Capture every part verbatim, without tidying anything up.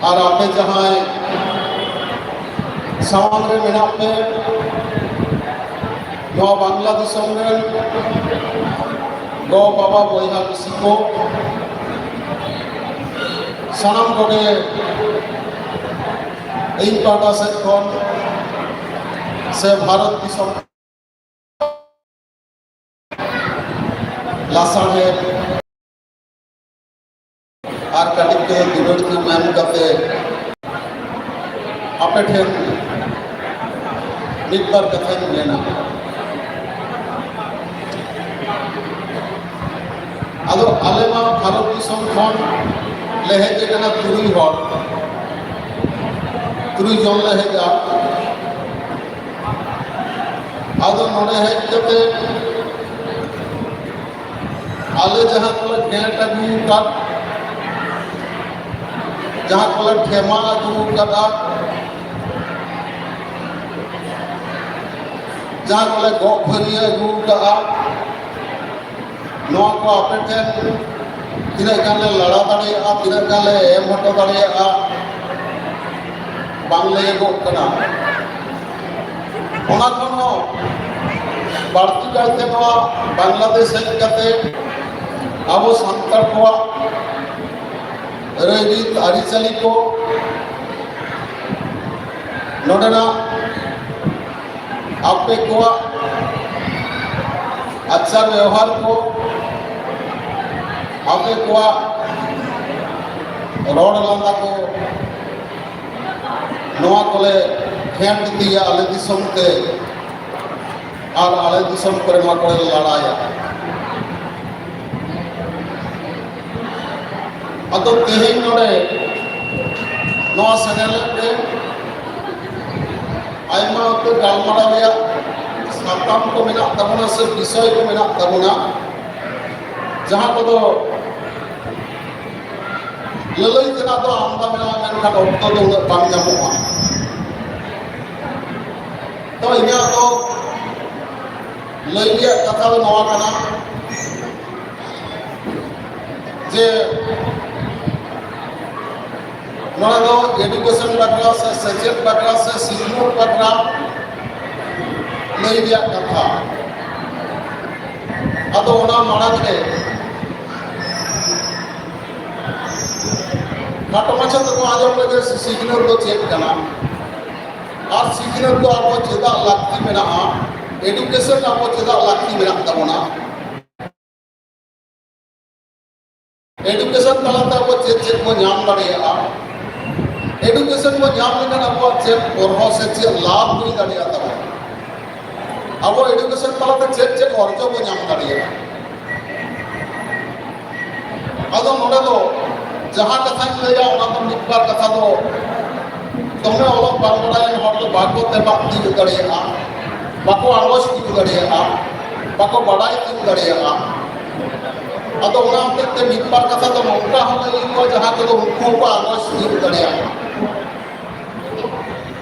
ᱟᱨ ᱟᱯᱮ ᱡᱟᱦᱟᱸᱭ ᱥᱟᱢᱟᱝ ᱨᱮ ᱢᱮᱱᱟᱜ ᱯᱮ, ᱱᱚᱣᱟ ᱵᱟᱝᱞᱟ ᱫᱤᱥᱚᱢ ᱨᱮᱱ ᱜᱚ ᱵᱟᱵᱟ ᱵᱚᱭᱦᱟ ᱢᱤᱥᱤ ᱠᱚ, ᱥᱟᱱᱟᱢ ᱠᱚᱜᱮ ᱤᱧ ᱯᱟᱦᱴᱟ ᱥᱮᱫ ᱠᱷᱚᱱ ᱥᱮ ᱵᱷᱟᱨᱚᱛ ᱫᱤᱥᱚᱢ ᱞᱟᱥᱟᱲᱦᱮᱫ ᱟᱨ ᱠᱟᱹᱴᱤᱡ ᱛᱮ ᱫᱩᱞᱟᱹᱲ ᱠᱚ ᱮᱢ ᱠᱟᱛᱮ ᱟᱯᱮ ᱴᱷᱮᱱ ᱢᱤᱫ ᱵᱟᱨ ᱠᱟᱛᱷᱟᱧ ᱢᱮᱱᱟ᱾ ᱟᱫᱚ ᱟᱞᱮ ᱢᱟ ᱵᱷᱟᱨᱚᱛ ᱫᱤᱥᱚᱢ ᱠᱷᱚᱱ ᱞᱮ ᱦᱮᱡ ᱟᱠᱟᱱᱟ ᱛᱩᱨᱩᱭ ᱦᱚᱲ, ᱛᱩᱨᱩᱭ ᱡᱚᱱ ᱞᱮ ᱦᱮᱡᱼᱟ᱾ ᱟᱫᱚ ᱱᱚᱰᱮ ᱦᱮᱡ ᱠᱟᱛᱮ ᱟᱞᱮ ᱡᱟᱦᱟᱸ ᱠᱚᱞᱮ ᱜᱷᱮᱸᱴ ᱟᱹᱜᱩ ᱟᱠᱟᱫ, ᱡᱟᱦᱟᱸ ᱠᱚᱞᱮ ᱴᱷᱮᱢᱟ ᱟᱹᱜᱩ ᱟᱠᱟᱫᱟ, ᱡᱟᱦᱟᱸ ᱠᱚᱞᱮ ᱜᱚᱜ ᱵᱷᱟᱹᱨᱤᱭᱟᱹ ᱟᱹᱜᱩ ᱟᱠᱟᱫᱟ, ᱱᱚᱣᱟ ᱠᱚ ᱟᱯᱮ ᱴᱷᱮᱱ ᱛᱤᱱᱟᱹᱜ ᱜᱟᱱ ᱞᱮ ᱞᱟᱲᱟ ᱫᱟᱲᱮᱭᱟᱜᱼᱟ, ᱛᱤᱱᱟᱹᱜ ᱜᱟᱱ ᱞᱮ ᱮᱢ ᱦᱚᱴᱚ ᱫᱟᱲᱮᱭᱟᱜᱼᱟ, ᱵᱟᱝ ᱞᱟᱹᱭᱟᱹᱜᱚᱜ ᱠᱟᱱᱟ᱾ ᱚᱱᱟ ᱠᱷᱚᱱ ᱦᱚᱸ ᱵᱟᱹᱲᱛᱤ ᱠᱟᱭᱛᱮ ᱱᱚᱣᱟ ᱵᱟᱝᱞᱟᱫᱮᱥ ᱦᱮᱡ ᱠᱟᱛᱮ ᱟᱵᱚ ᱥᱟᱱᱛᱟᱲ ᱠᱚᱣᱟᱜ ᱨᱟᱹᱭᱨᱤᱛ ᱟᱹᱨᱤᱪᱟᱹᱞᱤ ᱠᱚ, ᱱᱚᱰᱮᱱᱟᱜ ᱟᱯᱮ ᱠᱚᱣᱟᱜ ᱟᱪᱟᱨ ᱵᱮᱣᱦᱟᱨ ᱠᱚ, ᱟᱯᱮ ᱠᱚᱣᱟᱜ ᱨᱚᱲ ᱞᱟᱸᱫᱟ ᱠᱚ, ᱱᱚᱣᱟ ᱠᱚᱞᱮ ᱠᱷᱮᱸᱰ ᱤᱫᱤᱭᱟ ᱟᱞᱮ ᱫᱤᱥᱚᱢ ᱛᱮ, ᱟᱨ ᱟᱞᱮ ᱫᱤᱥᱚᱢ ᱠᱚᱨᱮ ᱱᱚᱣᱟ ᱠᱚᱞᱮ ᱞᱟᱲᱟᱭᱟ᱾ ᱟᱫᱚ ᱛᱮᱦᱮᱧ ᱱᱚᱰᱮ ᱱᱚᱣᱟ ᱥᱮᱱᱮᱞᱮᱫ ᱨᱮ ᱟᱭᱢᱟ ᱩᱛᱟᱹᱨ ᱜᱟᱞᱢᱟᱨᱟᱣ ᱨᱮᱭᱟᱜ ᱥᱟᱛᱟᱢ ᱠᱚ ᱢᱮᱱᱟᱜ ᱛᱟᱵᱚᱱᱟ ᱥᱮ ᱵᱤᱥᱚᱭ ᱠᱚ ᱢᱮᱱᱟᱜ ᱛᱟᱵᱚᱱᱟ, ᱡᱟᱦᱟᱸ ᱠᱚᱫᱚ ᱞᱟᱹᱞᱟᱹᱭ ᱛᱮᱱᱟᱜ ᱫᱚ ᱟᱢᱫᱟ ᱢᱮᱱᱟᱜᱼᱟ, ᱢᱮᱱᱠᱷᱟᱱ ᱚᱠᱛᱚ ᱫᱚ ᱩᱱᱟᱹᱜ ᱵᱟᱝ ᱧᱟᱢᱚᱜᱼᱟ᱾ ᱛᱚ ᱤᱧᱟᱹᱜ ᱫᱚ ᱞᱟᱹᱭ ᱨᱮᱭᱟᱜ ᱠᱟᱛᱷᱟ ᱫᱚ ᱱᱚᱣᱟ ᱠᱟᱱᱟ ᱡᱮ ᱱᱚᱣᱟ ᱫᱚ ᱮᱰᱩᱠᱮᱥᱚᱱ ᱵᱟᱠᱷᱨᱟ ᱥᱮ ᱥᱮᱪᱮᱫ ᱵᱟᱠᱷᱨᱟ ᱥᱮ ᱥᱤᱠᱷᱱᱟᱹᱛ ᱵᱟᱠᱷᱨᱟ ᱞᱟᱹᱭ ᱨᱮᱭᱟᱜ ᱠᱟᱛᱷᱟ᱾ ᱟᱫᱚ ᱚᱱᱟ ᱢᱟᱲᱟᱝ ᱨᱮ ᱠᱷᱟᱴᱚ ᱢᱟᱪᱷᱟ ᱛᱮᱵᱚᱱ ᱟᱸᱡᱚᱢ ᱞᱮᱜᱮ, ᱥᱤᱠᱷᱱᱟᱹᱛ ᱫᱚ ᱪᱮᱫ ᱠᱟᱱᱟ ᱟᱨ ᱥᱤᱠᱷᱱᱟᱹᱛ ᱫᱚ ᱟᱵᱚ ᱪᱮᱫᱟᱜ ᱞᱟᱹᱠᱛᱤ ᱢᱮᱱᱟᱜᱼᱟ, ᱮᱰᱩᱠᱮᱥᱚᱱ ᱟᱵᱚ ᱪᱮᱫᱟᱜ ᱞᱟᱹᱠᱛᱤ ᱢᱮᱱᱟᱜ ᱛᱟᱵᱚᱱᱟ, ᱮᱰᱩᱠᱮᱥᱚᱱ ᱛᱟᱞᱟᱛᱮ ᱟᱵᱚ ᱪᱮᱫ ᱪᱮᱫ ᱵᱚᱱ ᱧᱟᱢ ᱫᱟᱲᱮᱭᱟᱜᱼᱟ, ᱮᱰᱩᱠᱮᱥᱚᱱ ᱵᱚᱱ ᱧᱟᱢ ᱞᱮᱠᱷᱟᱱ ᱟᱵᱚᱣᱟᱜ ᱪᱮᱫ ᱯᱨᱚᱵᱷᱟᱵᱽ ᱥᱮ ᱪᱮᱫ ᱞᱟᱵᱷ ᱦᱩᱭ ᱫᱟᱲᱮᱭᱟᱜ ᱛᱟᱵᱚᱱᱟ, ᱟᱵᱚ ᱮᱰᱩᱠᱮᱥᱚᱱ ᱛᱟᱞᱟᱛᱮ ᱪᱮᱫ ᱪᱮᱫ ᱚᱨᱡᱚ ᱵᱚᱱ ᱧᱟᱢ ᱫᱟᱲᱮᱭᱟᱜᱼᱟ᱾ ᱟᱫᱚ ᱱᱚᱰᱮ ᱫᱚ ᱡᱟᱦᱟᱸ ᱠᱟᱛᱷᱟᱧ ᱞᱟᱹᱭᱟ, ᱚᱱᱟ ᱫᱚ ᱢᱤᱫ ᱵᱟᱨ ᱠᱟᱛᱷᱟ ᱫᱚ ᱫᱚᱢᱮ ᱚᱞᱚᱜ ᱵᱟᱝ ᱵᱟᱲᱟᱭᱟᱱ ᱦᱚᱲ ᱫᱚ ᱵᱟᱠᱚ ᱛᱮᱵᱟᱜ ᱛᱤᱭᱳᱜ ᱫᱟᱲᱮᱭᱟᱜᱼᱟ, ᱵᱟᱠᱚ ᱟᱸᱜᱚᱪ ᱛᱤᱭᱳᱜ ᱫᱟᱲᱮᱭᱟᱜᱼᱟ, ᱵᱟᱠᱚ ᱵᱟᱲᱟᱭ ᱛᱤᱭᱳᱜ ᱫᱟᱲᱮᱭᱟᱜᱼᱟ᱾ ᱟᱫᱚ ᱚᱱᱟ ᱦᱚᱛᱮᱡ ᱛᱮ ᱢᱤᱫ ᱵᱟᱨ ᱠᱟᱛᱷᱟ ᱫᱚ ᱱᱚᱝᱠᱟ ᱦᱚᱸ ᱞᱟᱹᱭ ᱦᱩᱭᱩᱜᱼᱟ, ᱡᱟᱦᱟᱸ ᱠᱚᱫᱚ ᱩᱱᱠᱩ ᱦᱚᱸᱠᱚ ᱟᱸᱜᱚᱪ ᱛᱤᱭᱳᱜ ᱫᱟᱲᱮᱭᱟᱜᱼᱟ᱾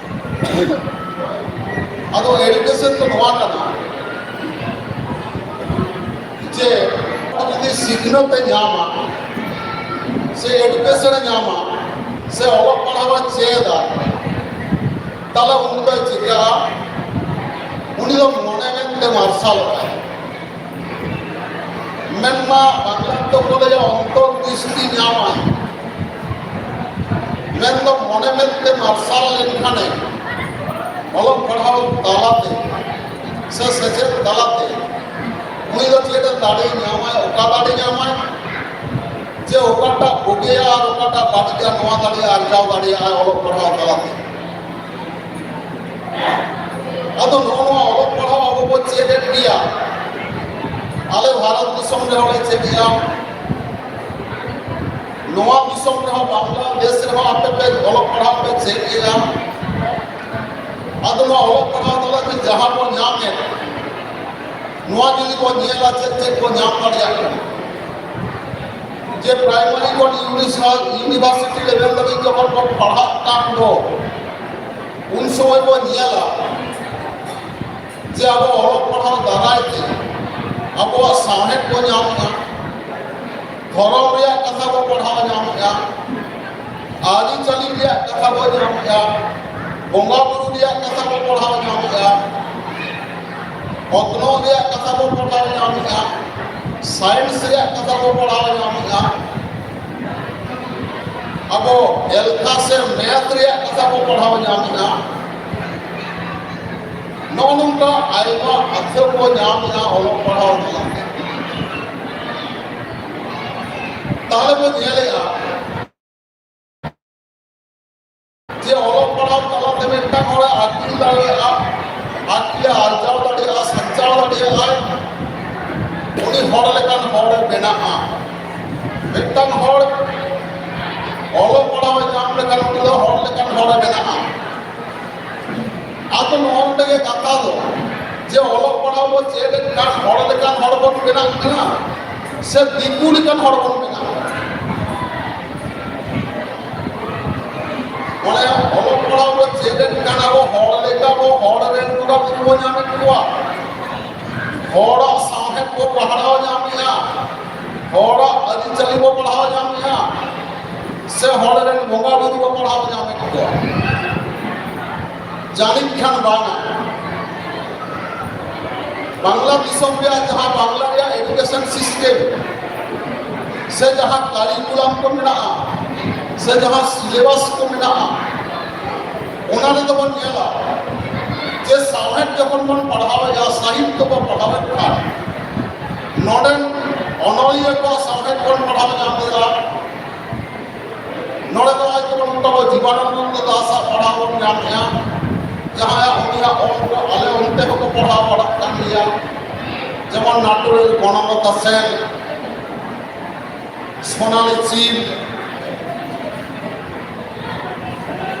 ᱟᱫᱚ ᱮᱰᱩᱠᱮᱥᱚᱱ ᱫᱚ ᱱᱚᱣᱟ ᱠᱟᱱᱟ ᱡᱮ ᱡᱩᱫᱤ ᱥᱤᱠᱷᱱᱟᱹᱛ ᱮ ᱧᱟᱢᱟ ᱥᱮ ᱮᱰᱩᱠᱮᱥᱚᱱ ᱮ ᱧᱟᱢᱟ ᱥᱮ ᱚᱞᱚᱜ ᱯᱟᱲᱦᱟᱣ ᱮ ᱪᱮᱫᱟ, ᱛᱟᱦᱞᱮ ᱩᱱᱤ ᱫᱚᱭ ᱪᱤᱠᱟᱹᱜᱼᱟ? ᱩᱱᱤ ᱫᱚ ᱢᱚᱱᱮ ᱢᱮᱱᱛᱮ ᱢᱟᱨᱥᱟᱞᱚᱜᱼᱟᱭ᱾ ᱢᱮᱱᱢᱟ ᱵᱟᱝᱞᱟ ᱛᱮᱫᱚ ᱠᱚ ᱞᱟᱹᱭᱟ ᱚᱱᱛᱚᱨ ᱫᱨᱤᱥᱴᱤ ᱧᱟᱢᱟᱭ᱾ ᱢᱮᱱᱫᱚ ᱢᱚᱱᱮ ᱢᱮᱱᱛᱮ ᱢᱟᱨᱥᱟᱞ ᱞᱮᱱᱠᱷᱟᱱᱮ ᱚᱞᱚᱜ ᱯᱟᱲᱦᱟᱣ ᱛᱟᱞᱟᱛᱮ ᱥᱮ ᱥᱮᱪᱮᱫ ᱛᱟᱞᱟᱛᱮ ᱩᱱᱤ ᱫᱚ ᱪᱮᱫ ᱮ ᱫᱟᱲᱮ ᱧᱟᱢᱟᱭ, ᱚᱠᱟ ᱫᱟᱲᱮ ᱧᱟᱢᱟᱭ, ᱡᱮ ᱚᱠᱟᱴᱟᱜ ᱵᱩᱜᱤᱭᱟ ᱟᱨ ᱚᱠᱟᱴᱟᱜ ᱵᱟᱹᱲᱤᱡᱟ, ᱱᱚᱣᱟ ᱫᱟᱲᱮ ᱟᱨᱡᱟᱣ ᱫᱟᱲᱮᱭᱟᱜᱼᱟᱭ ᱚᱞᱚᱜ ᱯᱟᱲᱦᱟᱣ ᱛᱟᱞᱟᱛᱮ᱾ ᱟᱫᱚ ᱱᱚᱜᱼᱚ ᱱᱚᱣᱟ ᱚᱞᱚᱜ ᱯᱟᱲᱦᱟᱣ ᱟᱵᱚ ᱵᱚ ᱪᱮᱫ ᱮᱫ ᱜᱮᱭᱟ, ᱟᱞᱮ ᱵᱷᱟᱨᱚᱛ ᱫᱤᱥᱚᱢ ᱨᱮᱦᱚᱸ ᱞᱮ ᱪᱮᱫ ᱮᱫᱼᱟ, ᱱᱚᱣᱟ ᱫᱤᱥᱚᱢ ᱨᱮᱦᱚᱸ, ᱵᱟᱝᱞᱟᱫᱮᱥ ᱨᱮᱦᱚᱸ ᱟᱯᱮ ᱯᱮ ᱚᱞᱚᱜ ᱯᱟᱲᱦᱟᱣ ᱯᱮ ᱪᱮᱫ ᱮᱫᱼᱟ᱾ ᱟᱫᱚ ᱱᱚᱣᱟ ᱚᱞᱚᱜ ᱯᱟᱲᱦᱟᱣ ᱛᱟᱞᱟᱛᱮ ᱡᱟᱦᱟᱸ ᱵᱚᱱ ᱧᱟᱢᱮᱫ, ᱱᱚᱣᱟ ᱡᱩᱫᱤ ᱵᱚᱱ ᱧᱮᱞᱟ ᱪᱮᱫ ᱪᱮᱫ ᱵᱚᱱ ᱧᱟᱢ ᱫᱟᱲᱮᱭᱟᱜ ᱠᱟᱱᱟ, ᱡᱮ ᱯᱨᱟᱭᱢᱟᱨᱤ ᱠᱷᱚᱱ ᱤᱭᱩᱱᱤᱥ-, ᱤᱭᱩᱱᱤᱵᱷᱟᱨᱥᱤᱴᱤ ᱞᱮᱵᱮᱞ ᱫᱷᱟᱹᱵᱤᱡ ᱡᱚᱠᱷᱚᱱ ᱵᱚᱱ ᱯᱟᱲᱦᱟᱜ ᱠᱟᱱ ᱫᱚ, ᱩᱱ ᱥᱚᱢᱚᱭ ᱵᱚᱱ ᱧᱮᱞᱟ ᱡᱮ ᱟᱵᱚ ᱚᱞᱚᱜ ᱯᱟᱲᱦᱟᱣ ᱫᱟᱨᱟᱭ ᱛᱮ ᱟᱵᱚᱣᱟᱜ ᱥᱟᱶᱦᱮᱫ ᱵᱚᱱ ᱧᱟᱢᱮᱫᱼᱟ, ᱫᱷᱚᱨᱚᱢ ᱨᱮᱭᱟᱜ ᱠᱟᱛᱷᱟ ᱵᱚᱱ ᱯᱟᱲᱦᱟᱣ ᱧᱟᱢᱮᱫᱼᱟ, ᱟᱹᱨᱤᱪᱟᱹᱞᱤ ᱨᱮᱭᱟᱜ ᱠᱟᱛᱷᱟ ᱵᱚ ᱧᱟᱢᱮᱜᱼᱟ, ᱵᱚᱸᱜᱟ ᱵᱩᱨᱩ ᱨᱮᱭᱟᱜ ᱠᱟᱛᱷᱟ ᱵᱚ ᱯᱟᱲᱦᱟᱣ ᱧᱟᱢᱮᱜᱼᱟ, ᱚᱛᱱᱚᱜ ᱨᱮᱭᱟᱜ ᱠᱟᱛᱷᱟ ᱵᱚ ᱯᱟᱲᱦᱟᱣ ᱧᱟᱢᱮᱜᱼᱟ, ᱥᱟᱭᱮᱱᱥ ᱨᱮᱭᱟᱜ ᱠᱟᱛᱷᱟ ᱵᱚ ᱯᱟᱲᱦᱟᱣ ᱧᱟᱢᱮᱜᱼᱟ, ᱟᱵᱚ ᱮᱞᱠᱷᱟ ᱥᱮ ᱢᱮᱛᱷ ᱨᱮᱭᱟᱜ ᱠᱟᱛᱷᱟ ᱵᱚ ᱯᱟᱲᱦᱟᱣ ᱧᱟᱢᱮᱜᱼᱟ᱾ ᱱᱚᱜᱼᱚ ᱱᱚᱝᱠᱟ ᱟᱭᱢᱟ ᱟᱹᱛᱷᱟᱹ ᱵᱚ ᱧᱟᱢᱮᱜᱼᱟ ᱚᱞᱚᱜ ᱯᱟᱲᱦᱟᱣ ᱛᱟᱞᱟᱛᱮ᱾ ᱛᱟᱦᱞᱮ ᱵᱚ ᱧᱮᱞᱮᱜᱼᱟ ᱡᱮ ᱚᱞᱚᱜ ᱯᱟᱲᱦᱟᱣ ᱛᱟᱞᱟᱛᱮ ᱢᱤᱫᱴᱟᱝ ᱦᱚᱲᱮ ᱟᱹᱠᱤᱞ ᱫᱟᱲᱮᱭᱟᱜᱼᱟ, ᱟᱹᱠᱤᱞᱮ ᱟᱨᱡᱟᱣ ᱫᱟᱲᱮᱭᱟᱜᱼᱟ, ᱥᱟᱧᱪᱟᱣ ᱫᱟᱲᱮᱭᱟᱜᱼᱟᱭ, ᱩᱱᱤ ᱦᱚᱲ ᱞᱮᱠᱟᱱ ᱦᱚᱲᱮ ᱵᱮᱱᱟᱜᱼᱟ᱾ ᱢᱤᱫᱴᱟᱝ ᱦᱚᱲ ᱚᱞᱚᱜ ᱯᱟᱲᱦᱟᱣ ᱮ ᱧᱟᱢ ᱞᱮᱠᱷᱟᱱ ᱩᱱᱤ ᱫᱚ ᱦᱚᱲ ᱞᱮᱠᱟᱱ ᱦᱚᱲᱮ ᱵᱮᱱᱟᱜᱼᱟ᱾ ᱟᱫᱚ ᱱᱚᱜᱼᱚ ᱱᱚᱰᱮ ᱜᱮ ᱠᱟᱛᱷᱟ ᱫᱚ, ᱡᱮ ᱚᱞᱚᱜ ᱯᱟᱲᱦᱟᱣ ᱵᱚ ᱪᱮᱫ ᱮᱫ ᱠᱟᱱ ᱦᱚᱲ ᱞᱮᱠᱟᱱ ᱦᱚᱲ ᱵᱚᱱ ᱵᱮᱱᱟᱜ ᱠᱟᱱᱟ ᱥᱮ ᱫᱤᱠᱩ ᱞᱮᱠᱟᱱ ᱦᱚᱲ ᱵᱚᱱ ᱵᱮᱱᱟᱜ ᱠᱟᱱᱟ? ᱚᱱᱮ ᱚᱞᱚᱜ ᱯᱟᱲᱦᱟᱣ ᱵᱚ ᱪᱮᱫ ᱮᱫ ᱠᱟᱱᱟ ᱵᱚ ᱦᱚᱲ ᱞᱮᱠᱟ ᱵᱚ ᱦᱚᱲ ᱨᱮᱱ ᱵᱚᱸᱜᱟ ᱵᱩᱨᱩ ᱵᱚ ᱧᱟᱢᱮᱫ ᱠᱚᱣᱟ, ᱦᱚᱲᱟᱜ ᱥᱟᱶᱦᱮᱫ ᱵᱚ ᱯᱟᱲᱦᱟᱣ ᱧᱟᱢᱮᱫᱼᱟ, ᱦᱚᱲᱟᱜ ᱟᱹᱨᱤᱪᱟᱹᱞᱤ ᱵᱚ ᱯᱟᱲᱦᱟᱣ ᱧᱟᱢᱮᱫᱼᱟ, ᱥᱮ ᱦᱚᱲ ᱨᱮᱱ ᱵᱚᱸᱜᱟ ᱵᱩᱨᱩ ᱵᱚ ᱯᱟᱲᱦᱟᱣ ᱧᱟᱢᱮᱫ ᱠᱚᱣᱟ? ᱡᱟᱹᱱᱤᱡ ᱠᱷᱟᱱ ᱵᱟᱝᱟ᱾ ᱵᱟᱝᱞᱟ ᱫᱤᱥᱚᱢ ᱨᱮᱭᱟᱜ ᱡᱟᱦᱟᱸ ᱵᱟᱝᱞᱟ ᱨᱮᱭᱟᱜ education system ᱥᱮ ᱡᱟᱦᱟᱸ curriculum ᱠᱚ ᱢᱮᱱᱟᱜᱼᱟ ᱥᱮ ᱡᱟᱦᱟᱸ syllabus ᱠᱚ ᱢᱮᱱᱟᱜᱼᱟ, ᱚᱱᱟ ᱨᱮᱫᱚ ᱵᱚᱱ ᱧᱮᱞᱟ ᱡᱮ ᱥᱟᱶᱦᱮᱫ ᱡᱚᱠᱷᱚᱱ ᱵᱚᱱ ᱯᱟᱲᱦᱟᱣᱮᱫᱼᱟ, ᱥᱟᱦᱤᱛᱛᱚ ᱵᱚᱱ ᱯᱟᱲᱦᱟᱣᱮᱫ ᱠᱷᱟᱱ, ᱱᱚᱰᱮᱱ ᱚᱱᱚᱞᱤᱭᱟᱹ ᱠᱚᱣᱟᱜ ᱥᱟᱶᱦᱮᱫ ᱵᱚᱱ ᱯᱟᱲᱦᱟᱣ ᱧᱟᱢ ᱮᱫᱟ᱾ ᱱᱚᱰᱮ ᱫᱚ ᱦᱚᱭᱛᱳ ᱵᱚᱱ ᱢᱮᱛᱟᱣᱟ ᱡᱤᱵᱟᱱᱟᱱᱚᱱᱫᱚ ᱫᱟᱥᱟᱜ ᱯᱟᱲᱦᱟᱣ ᱵᱚᱱ ᱧᱟᱢᱮᱜᱼᱟ, ᱡᱟᱦᱟᱸᱭᱟᱜ ᱩᱱᱤᱭᱟᱜ ᱚᱞ ᱠᱚ ᱟᱞᱮ ᱚᱱᱛᱮ ᱦᱚᱸᱠᱚ ᱯᱟᱲᱦᱟᱣ ᱵᱟᱲᱟᱜ ᱠᱟᱱ ᱜᱮᱭᱟ, ᱡᱮᱢᱚᱱ ᱱᱟᱴᱩᱨᱮ ᱜᱚᱱᱚᱞᱚᱛᱟ ᱥᱮᱱ, ᱥᱳᱱᱟᱞᱤ ᱪᱤᱞ,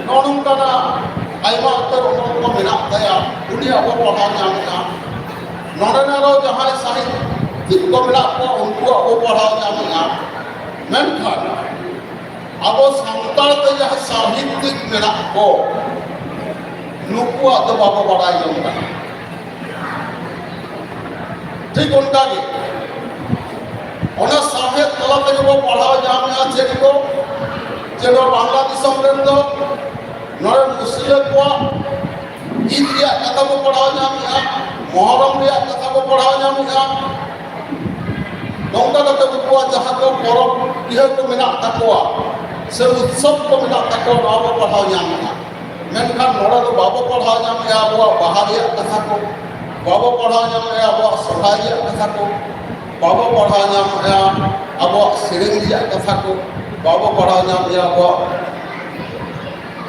ᱱᱚᱜᱼᱚ ᱱᱚᱝᱠᱟᱱᱟᱜ ᱟᱭᱢᱟ ᱩᱛᱟᱹᱨ ᱚᱱᱚᱞ ᱠᱚ ᱢᱮᱱᱟᱜ ᱛᱟᱭᱟ, ᱩᱱᱤᱭᱟᱜ ᱵᱚ ᱯᱟᱲᱦᱟᱣ ᱧᱟᱢᱮᱜᱼᱟ᱾ ᱱᱚᱰᱮᱱ ᱟᱨᱚ ᱡᱟᱦᱟᱸᱭ ᱥᱟᱦᱤᱛᱭᱤᱠ ᱠᱚ ᱢᱮᱱᱟᱜ ᱠᱚᱣᱟ, ᱩᱱᱠᱩᱣᱟᱜ ᱵᱚ ᱯᱟᱲᱦᱟᱣ ᱧᱟᱢᱮᱜᱼᱟ᱾ ᱢᱮᱱᱠᱷᱟᱱ ᱟᱵᱚ ᱥᱟᱱᱛᱟᱲ ᱛᱮ ᱡᱟᱦᱟᱸ ᱥᱟᱦᱤᱛᱭᱤᱠ ᱢᱮᱱᱟᱜ ᱠᱚ, ᱱᱩᱠᱩᱣᱟᱜ ᱫᱚ ᱵᱟᱵᱚ ᱵᱟᱲᱟᱭ ᱡᱚᱝ ᱠᱟᱱᱟ᱾ ᱴᱷᱤᱠ ᱚᱱᱠᱟ ᱜᱮ ᱚᱱᱟ ᱥᱟᱶᱦᱮᱫ ᱛᱟᱞᱟ ᱛᱮᱜᱮ ᱵᱚ ᱯᱟᱲᱦᱟᱣ ᱧᱟᱢᱮᱜᱼᱟ ᱪᱮᱫ ᱠᱚ? ᱡᱮ ᱱᱚᱣᱟ ᱵᱟᱝᱞᱟ ᱫᱤᱥᱚᱢ ᱨᱮᱱ ᱫᱚ ᱱᱚᱰᱮ ᱢᱩᱥᱞᱟᱹ ᱠᱚᱣᱟᱜ ᱤᱫ ᱨᱮᱭᱟᱜ ᱠᱟᱛᱷᱟ ᱵᱚ ᱯᱟᱲᱦᱟᱣ ᱧᱟᱢᱮᱜᱼᱟ, ᱢᱚᱦᱚᱨᱚᱢ ᱨᱮᱭᱟᱜ ᱠᱟᱛᱷᱟ ᱵᱚ ᱯᱟᱲᱦᱟᱣ ᱧᱟᱢᱮᱜᱼᱟ᱾ ᱱᱚᱝᱠᱟ ᱠᱟᱛᱮ ᱩᱱᱠᱩᱣᱟᱜ ᱡᱟᱦᱟᱸ ᱠᱚ ᱯᱚᱨᱚᱵᱽ ᱯᱤᱦᱟᱹ ᱠᱚ ᱢᱮᱱᱟᱜ ᱛᱟᱠᱚᱣᱟ ᱥᱮ ᱩᱛᱥᱚᱵ ᱠᱚ ᱢᱮᱱᱟᱜ ᱛᱟᱠᱚᱣᱟ, ᱱᱚᱣᱟ ᱵᱚ ᱯᱟᱲᱦᱟᱣ ᱧᱟᱢᱮᱜᱼᱟ᱾ ᱢᱮᱱᱠᱷᱟᱱ ᱱᱚᱰᱮ ᱫᱚ ᱵᱟᱵᱚ ᱯᱟᱲᱦᱟᱣ ᱧᱟᱢᱮᱜᱼᱟ ᱟᱵᱚᱣᱟᱜ ᱵᱟᱦᱟ ᱨᱮᱭᱟᱜ ᱠᱟᱛᱷᱟ ᱠᱚ, ᱵᱟᱵᱚ ᱯᱟᱲᱦᱟᱣ ᱧᱟᱢᱮᱜᱼᱟ ᱟᱵᱚᱣᱟᱜ ᱥᱚᱦᱨᱟᱭ ᱨᱮᱭᱟᱜ ᱠᱟᱛᱷᱟ ᱠᱚ, ᱵᱟᱵᱚ ᱯᱟᱲᱦᱟᱣ ᱧᱟᱢᱮᱜᱼᱟ ᱟᱵᱚᱣᱟᱜ ᱥᱮᱨᱮᱧ ᱨᱮᱭᱟᱜ ᱠᱟᱛᱷᱟ ᱠᱚ, ᱵᱟᱵᱚ ᱯᱟᱲᱦᱟᱣ ᱧᱟᱢᱮᱜᱼᱟ ᱟᱵᱚᱣᱟᱜ,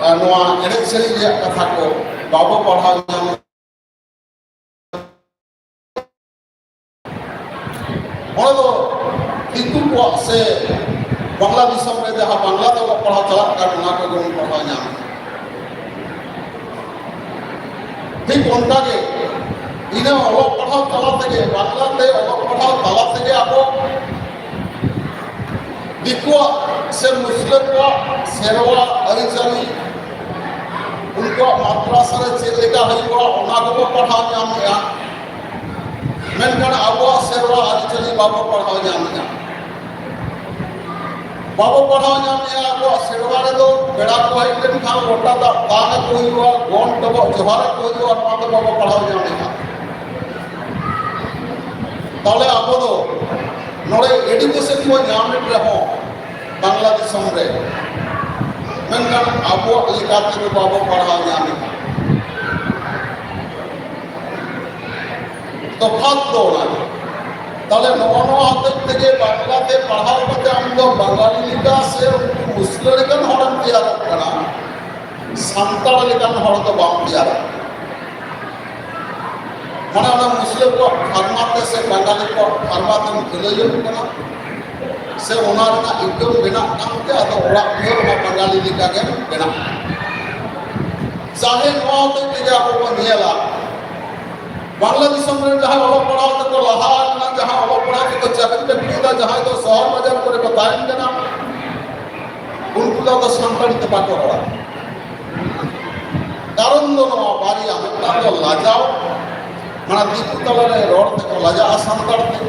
ᱟᱨ ᱱᱚᱣᱟ ᱮᱱᱮᱡ ᱥᱮᱨᱮᱧ ᱨᱮᱭᱟᱜ ᱠᱟᱛᱷᱟ ᱠᱚ ᱵᱟᱵᱚ ᱯᱟᱲᱦᱟᱣ ᱧᱟᱢ᱾ ᱚᱱᱟ ᱫᱚ ᱫᱤᱠᱩ ᱠᱚᱣᱟᱜ ᱥᱮ ᱵᱟᱝᱞᱟ ᱫᱤᱥᱚᱢ ᱨᱮ ᱡᱟᱦᱟᱸ ᱵᱟᱝᱞᱟ ᱛᱮ ᱚᱞᱚᱜ ᱯᱟᱲᱦᱟᱣ ᱪᱟᱞᱟᱜ ᱠᱟᱱ, ᱚᱱᱟ ᱠᱚᱜᱮ ᱵᱚᱱ ᱯᱟᱲᱦᱟᱣ ᱧᱟᱢ᱾ ᱴᱷᱤᱠ ᱚᱱᱠᱟ ᱜᱮ ᱤᱱᱟᱹ ᱚᱞᱚᱜ ᱯᱟᱲᱦᱟᱣ ᱛᱟᱞᱟ ᱛᱮᱜᱮ, ᱵᱟᱝᱞᱟ ᱛᱮ ᱚᱞᱚᱜ ᱯᱟᱲᱦᱟᱣ ᱛᱟᱞᱟ ᱛᱮᱜᱮ ᱟᱵᱚ ᱫᱤᱠᱩᱣᱟᱜ ᱥᱮ ᱢᱩᱥᱞᱟᱹ ᱠᱚᱣᱟᱜ ᱥᱮᱨᱣᱟ ᱟᱹᱨᱤᱪᱟᱹᱞᱤ, ᱩᱱᱠᱩᱣᱟᱜ ᱢᱟᱫᱽᱨᱟᱥᱟ ᱨᱮ ᱪᱮᱫ ᱞᱮᱠᱟ ᱦᱩᱭᱩᱜᱼᱟ, ᱚᱱᱟ ᱠᱚᱵᱚ ᱯᱟᱲᱦᱟᱣ ᱧᱟᱢᱮᱜᱼᱟ᱾ ᱢᱮᱱᱠᱷᱟᱱ ᱟᱵᱚᱣᱟᱜ ᱥᱮᱨᱣᱟ ᱟᱹᱨᱤᱪᱟᱹᱞᱤ ᱵᱟᱵᱚ ᱯᱟᱲᱦᱟᱣ ᱧᱟᱢᱮᱜᱼᱟ᱾ ᱵᱟᱵᱚ ᱯᱟᱲᱦᱟᱣ ᱧᱟᱢᱮᱜᱼᱟ᱾ ᱟᱵᱚᱣᱟᱜ ᱥᱮᱨᱣᱟ ᱨᱮᱫᱚ ᱯᱮᱲᱟ ᱠᱚ ᱦᱮᱡ ᱞᱮᱱᱠᱷᱟᱱ ᱞᱚᱴᱟ ᱫᱟᱜ ᱛᱟᱝ ᱟᱠᱚ ᱦᱩᱭᱩᱜᱼᱟ, ᱜᱚᱰ ᱰᱚᱵᱚᱜ ᱡᱚᱦᱟᱨ ᱟᱠᱚ ᱦᱩᱭᱩᱜᱼᱟ, ᱱᱚᱣᱟ ᱫᱚ ᱵᱟᱵᱚ ᱯᱟᱲᱦᱟᱣ ᱧᱟᱢᱮᱜᱼᱟ᱾ ᱛᱟᱦᱚᱞᱮ ᱟᱵᱚ ᱫᱚ ᱱᱚᱰᱮ ᱮᱰᱩᱠᱮᱥᱚᱱ ᱵᱚ ᱧᱟᱢᱮᱫ ᱨᱮᱦᱚᱸ ᱵᱟᱝᱞᱟ ᱫᱤᱥᱚᱢ ᱨᱮ, ᱢᱮᱱᱠᱷᱟᱱ ᱟᱵᱚᱣᱟᱜ ᱞᱮᱠᱟ ᱛᱮᱫᱚ ᱵᱟᱵᱚ ᱯᱟᱲᱦᱟᱣ ᱧᱟᱢᱮᱫᱼᱟ᱾ ᱛᱚᱯᱷᱟᱛ ᱫᱚ ᱚᱱᱟ ᱜᱮ᱾ ᱛᱟᱦᱞᱮ ᱱᱚᱜᱼᱚ ᱱᱚᱣᱟ ᱦᱚᱛᱮᱡ ᱛᱮᱜᱮ ᱵᱟᱝᱞᱟ ᱛᱮ ᱯᱟᱲᱦᱟᱣ ᱠᱟᱛᱮ ᱟᱢ ᱫᱚ ᱵᱟᱝᱜᱟᱞᱤ ᱞᱮᱠᱟ ᱥᱮ ᱩᱱᱠᱩ ᱢᱩᱥᱞᱟᱹ ᱞᱮᱠᱟᱱ ᱦᱚᱲᱮᱢ ᱛᱮᱭᱟᱨᱚᱜ ᱠᱟᱱᱟ, ᱥᱟᱱᱛᱟᱲ ᱞᱮᱠᱟᱱ ᱦᱚᱲ ᱫᱚ ᱵᱟᱢ ᱛᱮᱭᱟᱨᱚᱜ ᱠᱟᱱᱟ᱾ ᱢᱟᱱᱮ ᱚᱱᱟ ᱢᱩᱥᱞᱟᱹ ᱠᱚᱣᱟᱜ ᱯᱷᱟᱨᱢᱟ ᱛᱮ ᱥᱮ ᱵᱟᱝᱜᱟᱞᱤ ᱠᱚᱣᱟᱜ ᱯᱷᱟᱨᱢᱟ ᱛᱮᱢ ᱠᱷᱩᱞᱟᱹᱭᱚᱜ ᱠᱟᱱᱟ, ᱥᱮ ᱚᱱᱟ ᱨᱮᱱᱟᱜ ᱤᱱᱠᱟᱢ ᱵᱮᱱᱟᱜ ᱠᱟᱱ ᱛᱮ ᱟᱫᱚ ᱚᱲᱟᱜ ᱫᱩᱣᱟᱹᱨ ᱦᱚᱸ ᱵᱟᱝᱜᱟᱞᱤ ᱞᱮᱠᱟ ᱜᱮᱢ ᱵᱮᱱᱟᱜ ᱠᱟᱱᱟ᱾ ᱪᱟᱦᱮ ᱱᱚᱣᱟ ᱦᱚᱛᱮᱡ ᱛᱮᱜᱮ ᱟᱵᱚ ᱵᱚᱱ ᱧᱮᱞᱟ, ᱵᱟᱝᱞᱟ ᱫᱤᱥᱚᱢ ᱨᱮᱱ ᱡᱟᱦᱟᱸᱭ ᱚᱞᱚᱜ ᱯᱟᱲᱦᱟᱣ ᱛᱮᱠᱚ ᱞᱟᱦᱟ ᱟᱠᱟᱱᱟ, ᱡᱟᱦᱟᱸ ᱚᱞᱚᱜ ᱯᱟᱲᱦᱟᱣ ᱛᱮᱠᱚ ᱪᱟᱹᱠᱨᱤ ᱵᱟᱹᱠᱨᱤᱭᱮᱫᱟ, ᱡᱟᱦᱟᱸᱭ ᱫᱚ ᱥᱚᱦᱚᱨ ᱵᱟᱡᱟᱨ ᱠᱚᱨᱮ ᱠᱚ ᱛᱟᱦᱮᱱ ᱠᱟᱱᱟ, ᱩᱱᱠᱩ ᱫᱚ ᱟᱫᱚ ᱥᱟᱱᱛᱟᱲᱤ ᱛᱮ ᱵᱟᱠᱚ ᱨᱚᱲᱟ᱾ ᱠᱟᱨᱚᱱ ᱫᱚ ᱱᱚᱣᱟ ᱵᱟᱨᱭᱟ, ᱢᱤᱫᱴᱟᱝ ᱫᱚ ᱞᱟᱡᱟᱣ, ᱢᱟᱱᱮ ᱫᱤᱠᱩ ᱛᱟᱞᱟᱨᱮ ᱨᱚᱲ ᱛᱮᱠᱚ ᱞᱟᱡᱟᱜᱼᱟ ᱥᱟᱱᱛᱟᱲ ᱛᱮ,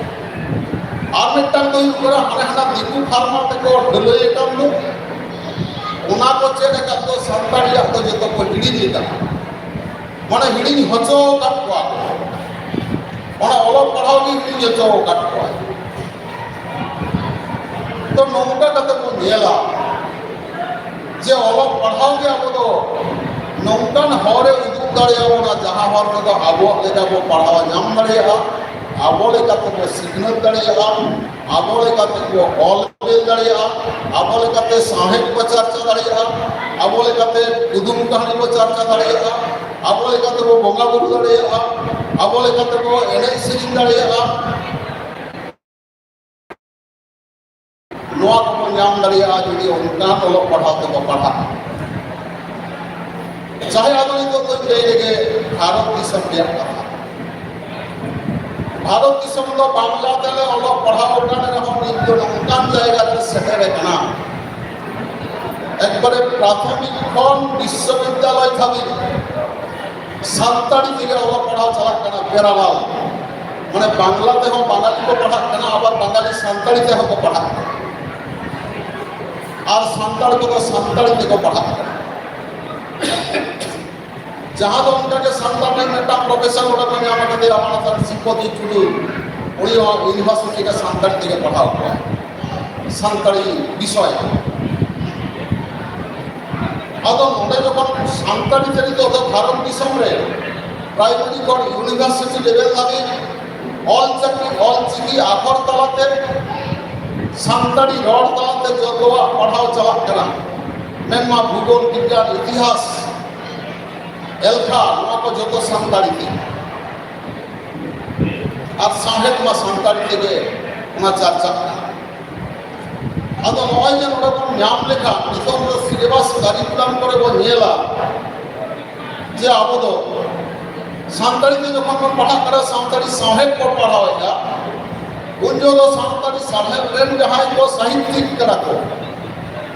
ᱟᱨ ᱢᱤᱫᱴᱟᱝ ᱫᱚ ᱦᱩᱭᱩᱜ ᱠᱟᱱᱟ ᱦᱟᱱᱮ ᱦᱟᱱᱟ ᱫᱤᱠᱩ ᱯᱷᱟᱨᱢᱟ ᱛᱮᱠᱚ ᱰᱷᱟᱹᱞᱟᱹᱭ ᱟᱠᱟᱱ ᱫᱚ, ᱠᱚ ᱪᱮᱫ ᱟᱠᱟᱫ ᱫᱚ ᱥᱟᱱᱛᱟᱲᱤᱭᱟᱜ ᱫᱚ ᱡᱚᱛᱚ ᱠᱚ ᱦᱤᱲᱤᱧ ᱮᱫᱟ, ᱢᱟᱱᱮ ᱦᱤᱲᱤᱧ ᱦᱚᱪᱚ ᱟᱠᱟᱫ ᱠᱚᱣᱟ ᱠᱚ, ᱚᱱᱟ ᱚᱞᱚᱜ ᱯᱟᱲᱦᱟᱣ ᱜᱮ ᱦᱤᱲᱤᱧ ᱦᱚᱪᱚ ᱟᱠᱟᱫ ᱠᱚᱣᱟ᱾ ᱛᱚ ᱱᱚᱝᱠᱟ ᱠᱟᱛᱮ ᱵᱚᱱ ᱧᱮᱞᱟ ᱡᱮ ᱚᱞᱚᱜ ᱯᱟᱲᱦᱟᱣ ᱜᱮ ᱟᱵᱚ ᱫᱚ ᱱᱚᱝᱠᱟᱱ ᱦᱚᱨᱮ ᱩᱫᱩᱜ ᱫᱟᱲᱮᱭᱟᱵᱚᱱᱟ, ᱡᱟᱦᱟᱸ ᱦᱚᱨ ᱛᱮᱫᱚ ᱟᱵᱚᱣᱟᱜ ᱞᱮᱠᱟ ᱵᱚ ᱯᱟᱲᱦᱟᱣ ᱧᱟᱢ ᱫᱟᱲᱮᱭᱟᱜᱼᱟ, ᱟᱵᱚ ᱞᱮᱠᱟ ᱛᱮᱵᱚ ᱥᱤᱠᱷᱱᱟᱹᱛ ᱫᱟᱲᱮᱭᱟᱜᱼᱟ, ᱟᱵᱚ ᱞᱮᱠᱟ ᱛᱮᱵᱚ ᱚᱞ ᱵᱮᱞ ᱫᱟᱲᱮᱭᱟᱜᱼᱟ, ᱟᱵᱚ ᱞᱮᱠᱟᱛᱮ ᱥᱟᱶᱦᱮᱫ ᱵᱚ ᱪᱟᱨᱪᱟ ᱫᱟᱲᱮᱭᱟᱜᱼᱟ, ᱟᱵᱚ ᱞᱮᱠᱟᱛᱮ ᱠᱩᱫᱩᱢ ᱠᱟᱹᱦᱱᱤ ᱵᱚ ᱪᱟᱨᱪᱟ ᱫᱟᱲᱮᱭᱟᱜᱼᱟ, ᱟᱵᱚ ᱞᱮᱠᱟᱛᱮ ᱵᱚ ᱵᱚᱸᱜᱟ ᱵᱩᱨᱩ ᱫᱟᱲᱮᱭᱟᱜᱼᱟ, ᱟᱵᱚ ᱞᱮᱠᱟᱛᱮ ᱵᱚ ᱮᱱᱮᱡ ᱥᱮᱨᱮᱧ ᱫᱟᱲᱮᱭᱟᱜᱼᱟ᱾ ᱱᱚᱣᱟ ᱠᱚᱵᱚ ᱧᱟᱢ ᱫᱟᱲᱮᱭᱟᱜᱼᱟ ᱡᱩᱫᱤ ᱚᱱᱠᱟᱱ ᱚᱞᱚᱜ ᱯᱟᱲᱦᱟᱣ ᱛᱮᱵᱚ ᱯᱟᱲᱦᱟᱜᱼᱟ᱾ ᱪᱟᱦᱮ ᱟᱫᱚ ᱱᱤᱛᱚᱜ ᱫᱚᱧ ᱞᱟᱹᱭ ᱞᱮᱜᱮ ᱵᱷᱟᱨᱚᱛ ᱫᱤᱥᱚᱢ ᱨᱮᱭᱟᱜ ᱠᱟᱛᱷᱟ᱾ ᱵᱷᱟᱨᱚᱛ ᱫᱤᱥᱚᱢ ᱫᱚ ᱵᱟᱝᱞᱟ ᱛᱮᱞᱮ ᱚᱞᱚᱜ ᱯᱟᱲᱦᱟᱣ ᱟᱠᱟᱱ ᱨᱮᱦᱚᱸ ᱱᱤᱛ ᱫᱚ ᱱᱚᱝᱠᱟᱱ ᱡᱟᱭᱜᱟ ᱨᱮ ᱥᱮᱴᱮᱨ ᱟᱠᱟᱱᱟ, ᱮᱠᱵᱟᱨᱮ ᱯᱨᱟᱛᱷᱚᱢᱤᱠ ᱠᱷᱚᱱ ᱵᱤᱥᱥᱚᱵᱤᱫᱽᱫᱟᱞᱚᱭ ᱫᱷᱟᱹᱵᱤᱡ ᱥᱟᱱᱛᱟᱲᱤ ᱛᱮᱜᱮ ᱚᱞᱚᱜ ᱯᱟᱲᱦᱟᱣ ᱪᱟᱞᱟᱜ ᱠᱟᱱᱟ, ᱯᱮᱨᱟᱞᱟᱞ᱾ ᱢᱟᱱᱮ ᱵᱟᱝᱞᱟ ᱛᱮᱦᱚᱸ ᱵᱟঙᱟᱞᱤ ᱠᱚ ᱯᱟᱲᱦᱟᱜ ᱠᱟᱱᱟ, ᱟᱵᱟᱨ ᱵᱟᱝᱜᱟᱞᱤ ᱥᱟᱱᱛᱟᱲᱤ ᱛᱮᱦᱚᱸ ᱠᱚ ᱯᱟᱲᱦᱟᱜ ᱠᱟᱱᱟ, ᱟᱨ ᱥᱟᱱᱛᱟᱲ ᱠᱚᱫᱚ ᱥᱟᱱᱛᱟᱲᱤ ᱛᱮᱠᱚ ᱯᱟᱲᱦᱟᱜ ᱠᱟᱱᱟ᱾ ᱡᱟᱦᱟᱸ ᱫᱚ ᱚᱱᱠᱟᱜᱮ ᱥᱟᱱᱛᱟᱲ ᱨᱮᱱ ᱢᱤᱫᱴᱟᱝ ᱯᱨᱚᱯᱷᱮᱥᱚᱨ ᱚᱸᱰᱮ ᱠᱚ ᱧᱟᱢ ᱟᱠᱟᱫᱮᱭᱟ, ᱨᱟᱢᱟᱱᱟᱛᱷᱟᱱ ᱥᱤᱵᱚᱛᱤ ᱴᱩᱰᱩ, ᱩᱱᱤ ᱦᱚᱸ ᱤᱭᱩᱱᱤᱵᱷᱟᱨᱥᱤᱴᱤ ᱨᱮ ᱥᱟᱱᱛᱟᱲᱤ ᱛᱮᱜᱮ ᱯᱟᱲᱦᱟᱣ ᱠᱚᱣᱟ, ᱥᱟᱱᱛᱟᱲᱤ ᱵᱤᱥᱚᱭ᱾ ᱟᱫᱚ ᱱᱚᱰᱮ ᱡᱚᱠᱷᱚᱱ ᱥᱟᱱᱛᱟᱲᱤ ᱛᱮ ᱱᱤᱛᱚᱜ ᱫᱚ ᱵᱷᱟᱨᱚᱛ ᱫᱤᱥᱚᱢ ᱨᱮ ᱯᱨᱟᱭᱢᱟᱨᱤ ᱠᱷᱚᱱ ᱤᱭᱩᱱᱤᱵᱷᱟᱨᱥᱤᱴᱤ ᱞᱮᱵᱮᱞ ᱫᱷᱟᱹᱵᱤᱡ ᱚᱞ ᱪᱤᱠᱤ, ᱚᱞ ᱪᱤᱠᱤ ᱟᱠᱷᱚᱨ ᱛᱟᱞᱟᱛᱮ, ᱥᱟᱱᱛᱟᱲᱤ ᱨᱚᱲ ᱛᱟᱞᱟᱛᱮ ᱡᱚᱛᱚᱣᱟᱜ ᱯᱟᱲᱦᱟᱣ ᱪᱟᱞᱟᱜ ᱠᱟᱱᱟ᱾ ᱢᱮᱱᱢᱟ ᱵᱷᱩᱜᱳᱞ, ᱵᱤᱜᱽᱜᱟᱱ, ᱤᱛᱤᱦᱟᱥ, ᱮᱞᱠᱷᱟ, ᱱᱚᱣᱟ ᱠᱚ ᱡᱚᱛᱚ ᱥᱟᱱᱛᱟᱲᱤ ᱛᱮ, ᱟᱨ ᱥᱟᱶᱦᱮᱫ ᱢᱟ ᱥᱟᱱᱛᱟᱲᱤ ᱛᱮᱜᱮ ᱚᱱᱟ ᱪᱟᱨᱪᱟᱜ ᱠᱟᱱᱟ᱾ ᱟᱫᱚ ᱱᱚᱜᱼᱚᱭ ᱡᱮ ᱱᱚᱰᱮ ᱵᱚᱱ ᱧᱟᱢ ᱞᱮᱠᱷᱟᱱ, ᱱᱤᱛᱚᱜ ᱫᱚ ᱥᱤᱞᱮᱵᱟᱥ ᱠᱟᱨᱤᱠᱩᱞᱟᱢ ᱠᱚᱨᱮ ᱵᱚᱱ ᱧᱮᱞᱟ ᱡᱮ ᱟᱵᱚ ᱫᱚ ᱥᱟᱱᱛᱟᱲᱤ ᱛᱮ ᱡᱚᱠᱷᱚᱱ ᱵᱚᱱ ᱯᱟᱲᱦᱟᱜ ᱠᱟᱱᱟ, ᱥᱟᱱᱛᱟᱲᱤ ᱥᱟᱶᱦᱮᱫ ᱵᱚᱱ ᱯᱟᱲᱦᱟᱣᱮᱫᱼᱟ, ᱩᱱ ᱡᱚᱠᱷᱚᱱ ᱫᱚ ᱥᱟᱱᱛᱟᱲᱤ ᱥᱟᱶᱦᱮᱫ ᱨᱮᱱ ᱡᱟᱦᱟᱸᱭ ᱠᱚ ᱥᱟᱦᱤᱛᱭᱤᱠ ᱠᱟᱱᱟ ᱠᱚ,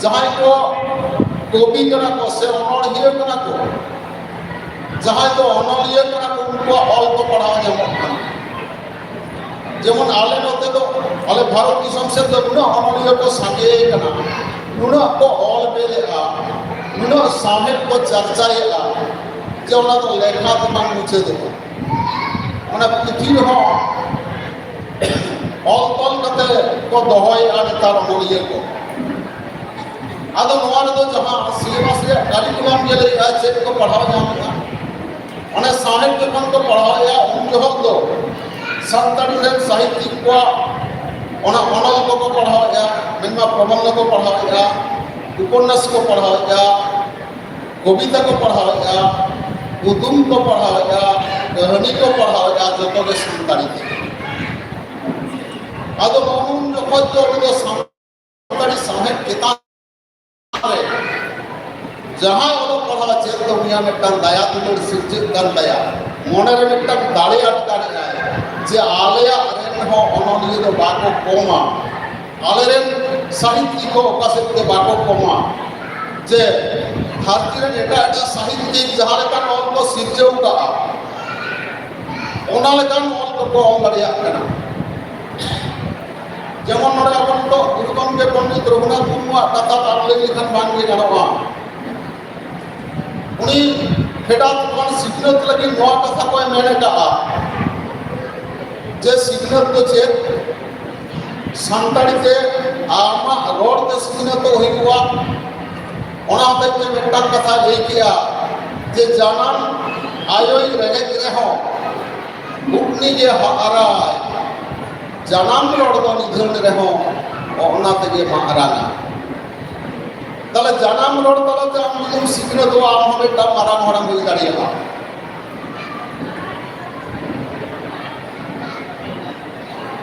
ᱡᱟᱦᱟᱸᱭ ᱠᱚ ᱠᱚᱵᱤ ᱠᱟᱱᱟ ᱠᱚ ᱥᱮ ᱚᱱᱚᱬᱦᱤᱭᱟᱹ ᱠᱟᱱᱟ ᱠᱚ, ᱡᱟᱦᱟᱸᱭ ᱫᱚ ᱚᱱᱚᱞᱤᱭᱟᱹ ᱠᱟᱱᱟ ᱠᱚ, ᱩᱱᱠᱩᱣᱟᱜ ᱚᱞ ᱠᱚ ᱯᱟᱲᱦᱟᱣ ᱧᱟᱢᱚᱜ ᱠᱟᱱᱟ᱾ ᱡᱮᱢᱚᱱ ᱟᱞᱮ ᱱᱚᱛᱮ ᱫᱚ, ᱟᱞᱮ ᱵᱷᱟᱨᱚᱛ ᱫᱤᱥᱚᱢ ᱥᱮᱫ ᱫᱚ ᱩᱱᱟᱹᱜ ᱚᱱᱚᱞᱤᱭᱟᱹ ᱠᱚ ᱥᱟᱸᱜᱮ ᱠᱟᱱᱟ, ᱱᱩᱱᱟᱹᱜ ᱠᱚ ᱚᱞ ᱵᱮᱞᱮᱜᱼᱟ, ᱱᱩᱱᱟᱹᱜ ᱥᱟᱶᱦᱮᱫ ᱠᱚ ᱪᱟᱨᱪᱟᱭᱮᱫᱼᱟ, ᱡᱮ ᱚᱱᱟ ᱫᱚ ᱞᱮᱠᱷᱟ ᱛᱮ ᱵᱟᱝ ᱢᱩᱪᱟᱹᱫᱚᱜᱼᱟ᱾ ᱚᱱᱟ ᱯᱩᱛᱷᱤ ᱨᱮᱦᱚᱸ ᱚᱞ ᱛᱚᱞ ᱠᱟᱛᱮ ᱠᱚ ᱫᱚᱦᱚᱭᱮᱫᱼᱟ ᱱᱮᱛᱟᱨ ᱚᱱᱚᱞᱤᱭᱟᱹ ᱠᱚ᱾ ᱟᱫᱚ ᱱᱚᱣᱟ ᱨᱮᱫᱚ ᱡᱟᱦᱟᱸ ᱥᱤᱞᱮᱵᱟᱥ ᱨᱮᱭᱟᱜ ᱠᱟᱨᱤᱠᱩᱞᱟᱢ ᱜᱮ ᱞᱟᱹᱭᱮᱫᱼᱟ, ᱪᱮᱫ ᱠᱚ ᱯᱟᱲᱦᱟᱣ ᱧᱟᱢᱮᱫᱼᱟ, ᱚᱱᱟ ᱥᱟᱶᱦᱮᱫ ᱡᱚᱠᱷᱚᱱ ᱠᱚ ᱯᱟᱲᱦᱟᱣᱮᱫᱼᱟ, ᱩᱱ ᱡᱚᱦᱚᱜ ᱫᱚ ᱥᱟᱱᱛᱟᱲᱤ ᱨᱮᱱ ᱥᱟᱦᱤᱛᱭᱤᱠ ᱠᱚᱣᱟᱜ ᱚᱱᱟ ᱚᱱᱚᱞ ᱠᱚᱠᱚ ᱯᱟᱲᱦᱟᱣᱮᱫᱼᱟ, ᱢᱮᱱᱢᱟ ᱯᱨᱚᱵᱚᱱᱫᱷᱚ ᱠᱚ ᱯᱟᱲᱦᱟᱣᱮᱫᱼᱟ, ᱩᱯᱚᱱᱱᱟᱥ ᱠᱚ ᱯᱟᱲᱦᱟᱣᱮᱫᱼᱟ, ᱠᱚᱵᱤᱛᱟ ᱠᱚ ᱯᱟᱲᱦᱟᱣᱮᱫᱼᱟ, ᱠᱩᱫᱩᱢ ᱠᱚ ᱯᱟᱲᱦᱟᱣᱮᱫᱼᱟ, ᱠᱟᱹᱦᱱᱤ ᱠᱚ ᱯᱟᱲᱦᱟᱣᱮᱫᱼᱟ, ᱡᱚᱛᱚ ᱜᱮ ᱥᱟᱱᱛᱟᱲᱤ ᱛᱮ᱾ ᱟᱫᱚ ᱩᱱ ᱡᱚᱠᱷᱚᱡ ᱫᱚ ᱩᱱᱤ ᱫᱚ ᱥᱟᱱᱛᱟᱲᱤ ᱥᱟᱶᱦᱮᱫ ᱪᱮᱛᱟᱱ ᱨᱮ ᱡᱟᱦᱟᱸᱭ ᱚᱞᱚᱜ ᱯᱟᱲᱦᱟᱣ ᱪᱮᱫ ᱫᱚ ᱩᱱᱤᱭᱟᱜ ᱢᱤᱫᱴᱟᱝ ᱫᱟᱭᱟ ᱫᱩᱞᱟᱹᱲ ᱥᱤᱨᱡᱟᱹᱜ ᱠᱟᱱ ᱛᱟᱭᱟ, ᱢᱚᱱᱮᱨᱮ ᱢᱤᱫᱴᱟᱝ ᱫᱟᱲᱮ ᱟᱴᱠᱟᱨᱮᱜᱼᱟᱭ ᱡᱮ ᱟᱞᱮᱭᱟᱜ ᱨᱮᱱ ᱦᱚᱸ ᱚᱱᱚᱞᱤᱭᱟᱹ ᱫᱚ ᱵᱟᱠᱚ ᱠᱚᱢᱟ, ᱟᱞᱮᱨᱮᱱ ᱥᱟᱦᱤᱛᱭᱤᱠ ᱦᱚᱸ ᱚᱠᱟ ᱥᱮᱫ ᱛᱮ ᱵᱟᱠᱚ ᱠᱚᱢᱟ, ᱡᱮ ᱫᱷᱟᱹᱨᱛᱤ ᱨᱮᱱ ᱮᱴᱟᱜ ᱮᱴᱟᱜ ᱥᱟᱦᱤᱛᱭᱤᱠ ᱡᱟᱦᱟᱸ ᱞᱮᱠᱟᱱ ᱚᱞ ᱠᱚ ᱥᱤᱨᱡᱟᱹᱣ ᱠᱟᱜᱼᱟ, ᱚᱱᱟ ᱞᱮᱠᱟᱱ ᱚᱞ ᱠᱚᱠᱚ ᱚᱞ ᱫᱟᱲᱮᱭᱟᱜ ᱠᱟᱱᱟ᱾ ᱡᱮᱢᱚᱱ ᱱᱚᱰᱮ ᱟᱵᱚ ᱱᱤᱛᱚᱜ ᱜᱩᱨᱩ ᱜᱚᱢᱠᱮ ᱯᱚᱱᱰᱤᱛ ᱨᱚᱜᱷᱩᱱᱟᱛᱷ ᱢᱩᱨᱢᱩᱣᱟᱜ ᱠᱟᱛᱷᱟ ᱵᱟᱝ ᱞᱟᱹᱭ ᱞᱮᱠᱷᱟᱱ ᱵᱟᱝ ᱜᱮ ᱜᱟᱱᱚᱜᱼᱟ᱾ ᱩᱱᱤ ᱯᱷᱮᱰᱟᱛ ᱠᱷᱚᱱ ᱥᱤᱠᱷᱱᱟᱹᱛ ᱞᱟᱹᱜᱤᱫ ᱱᱚᱣᱟ ᱠᱟᱛᱷᱟ ᱠᱚᱭ ᱢᱮᱱ ᱟᱠᱟᱫᱼᱟ ᱡᱮ ᱥᱤᱠᱷᱱᱟᱹᱛ ᱫᱚ ᱪᱮᱫ? ᱥᱟᱱᱛᱟᱲᱤ ᱛᱮ ᱟᱢᱟᱜ ᱨᱚᱲ ᱛᱮ ᱥᱤᱠᱷᱱᱟᱹᱛᱚᱜ ᱦᱩᱭᱩᱜᱼᱟ᱾ ᱚᱱᱟ ᱦᱚᱛᱮᱡ ᱛᱮ ᱢᱤᱫᱴᱟᱝ ᱠᱟᱛᱷᱟ ᱞᱟᱹᱭ ᱠᱮᱜᱼᱟ ᱡᱮ ᱡᱟᱱᱟᱢ ᱟᱭᱳᱭ ᱨᱮᱸᱜᱮᱡ ᱨᱮᱦᱚᱸ ᱩᱱᱤ ᱜᱮ ᱦᱟᱨᱟᱭ, ᱡᱟᱱᱟᱢ ᱨᱚᱲ ᱫᱚ ᱱᱤᱫᱷᱟᱹᱱ ᱨᱮᱦᱚᱸ ᱚᱱᱟ ᱛᱮᱜᱮ ᱢᱟᱨᱟᱝᱟ᱾ ᱛᱟᱦᱞᱮ ᱡᱟᱱᱟᱢ ᱨᱚᱲ ᱛᱟᱞᱟᱛᱮ ᱟᱢ ᱡᱩᱫᱤᱢ ᱥᱤᱠᱷᱱᱟᱹᱛᱚᱜᱼᱟ, ᱟᱢ ᱦᱚᱸ ᱢᱤᱫᱴᱟᱝ ᱢᱟᱨᱟᱝ ᱦᱚᱲᱮᱢ ᱦᱩᱭ ᱫᱟᱲᱮᱭᱟᱜᱼᱟ᱾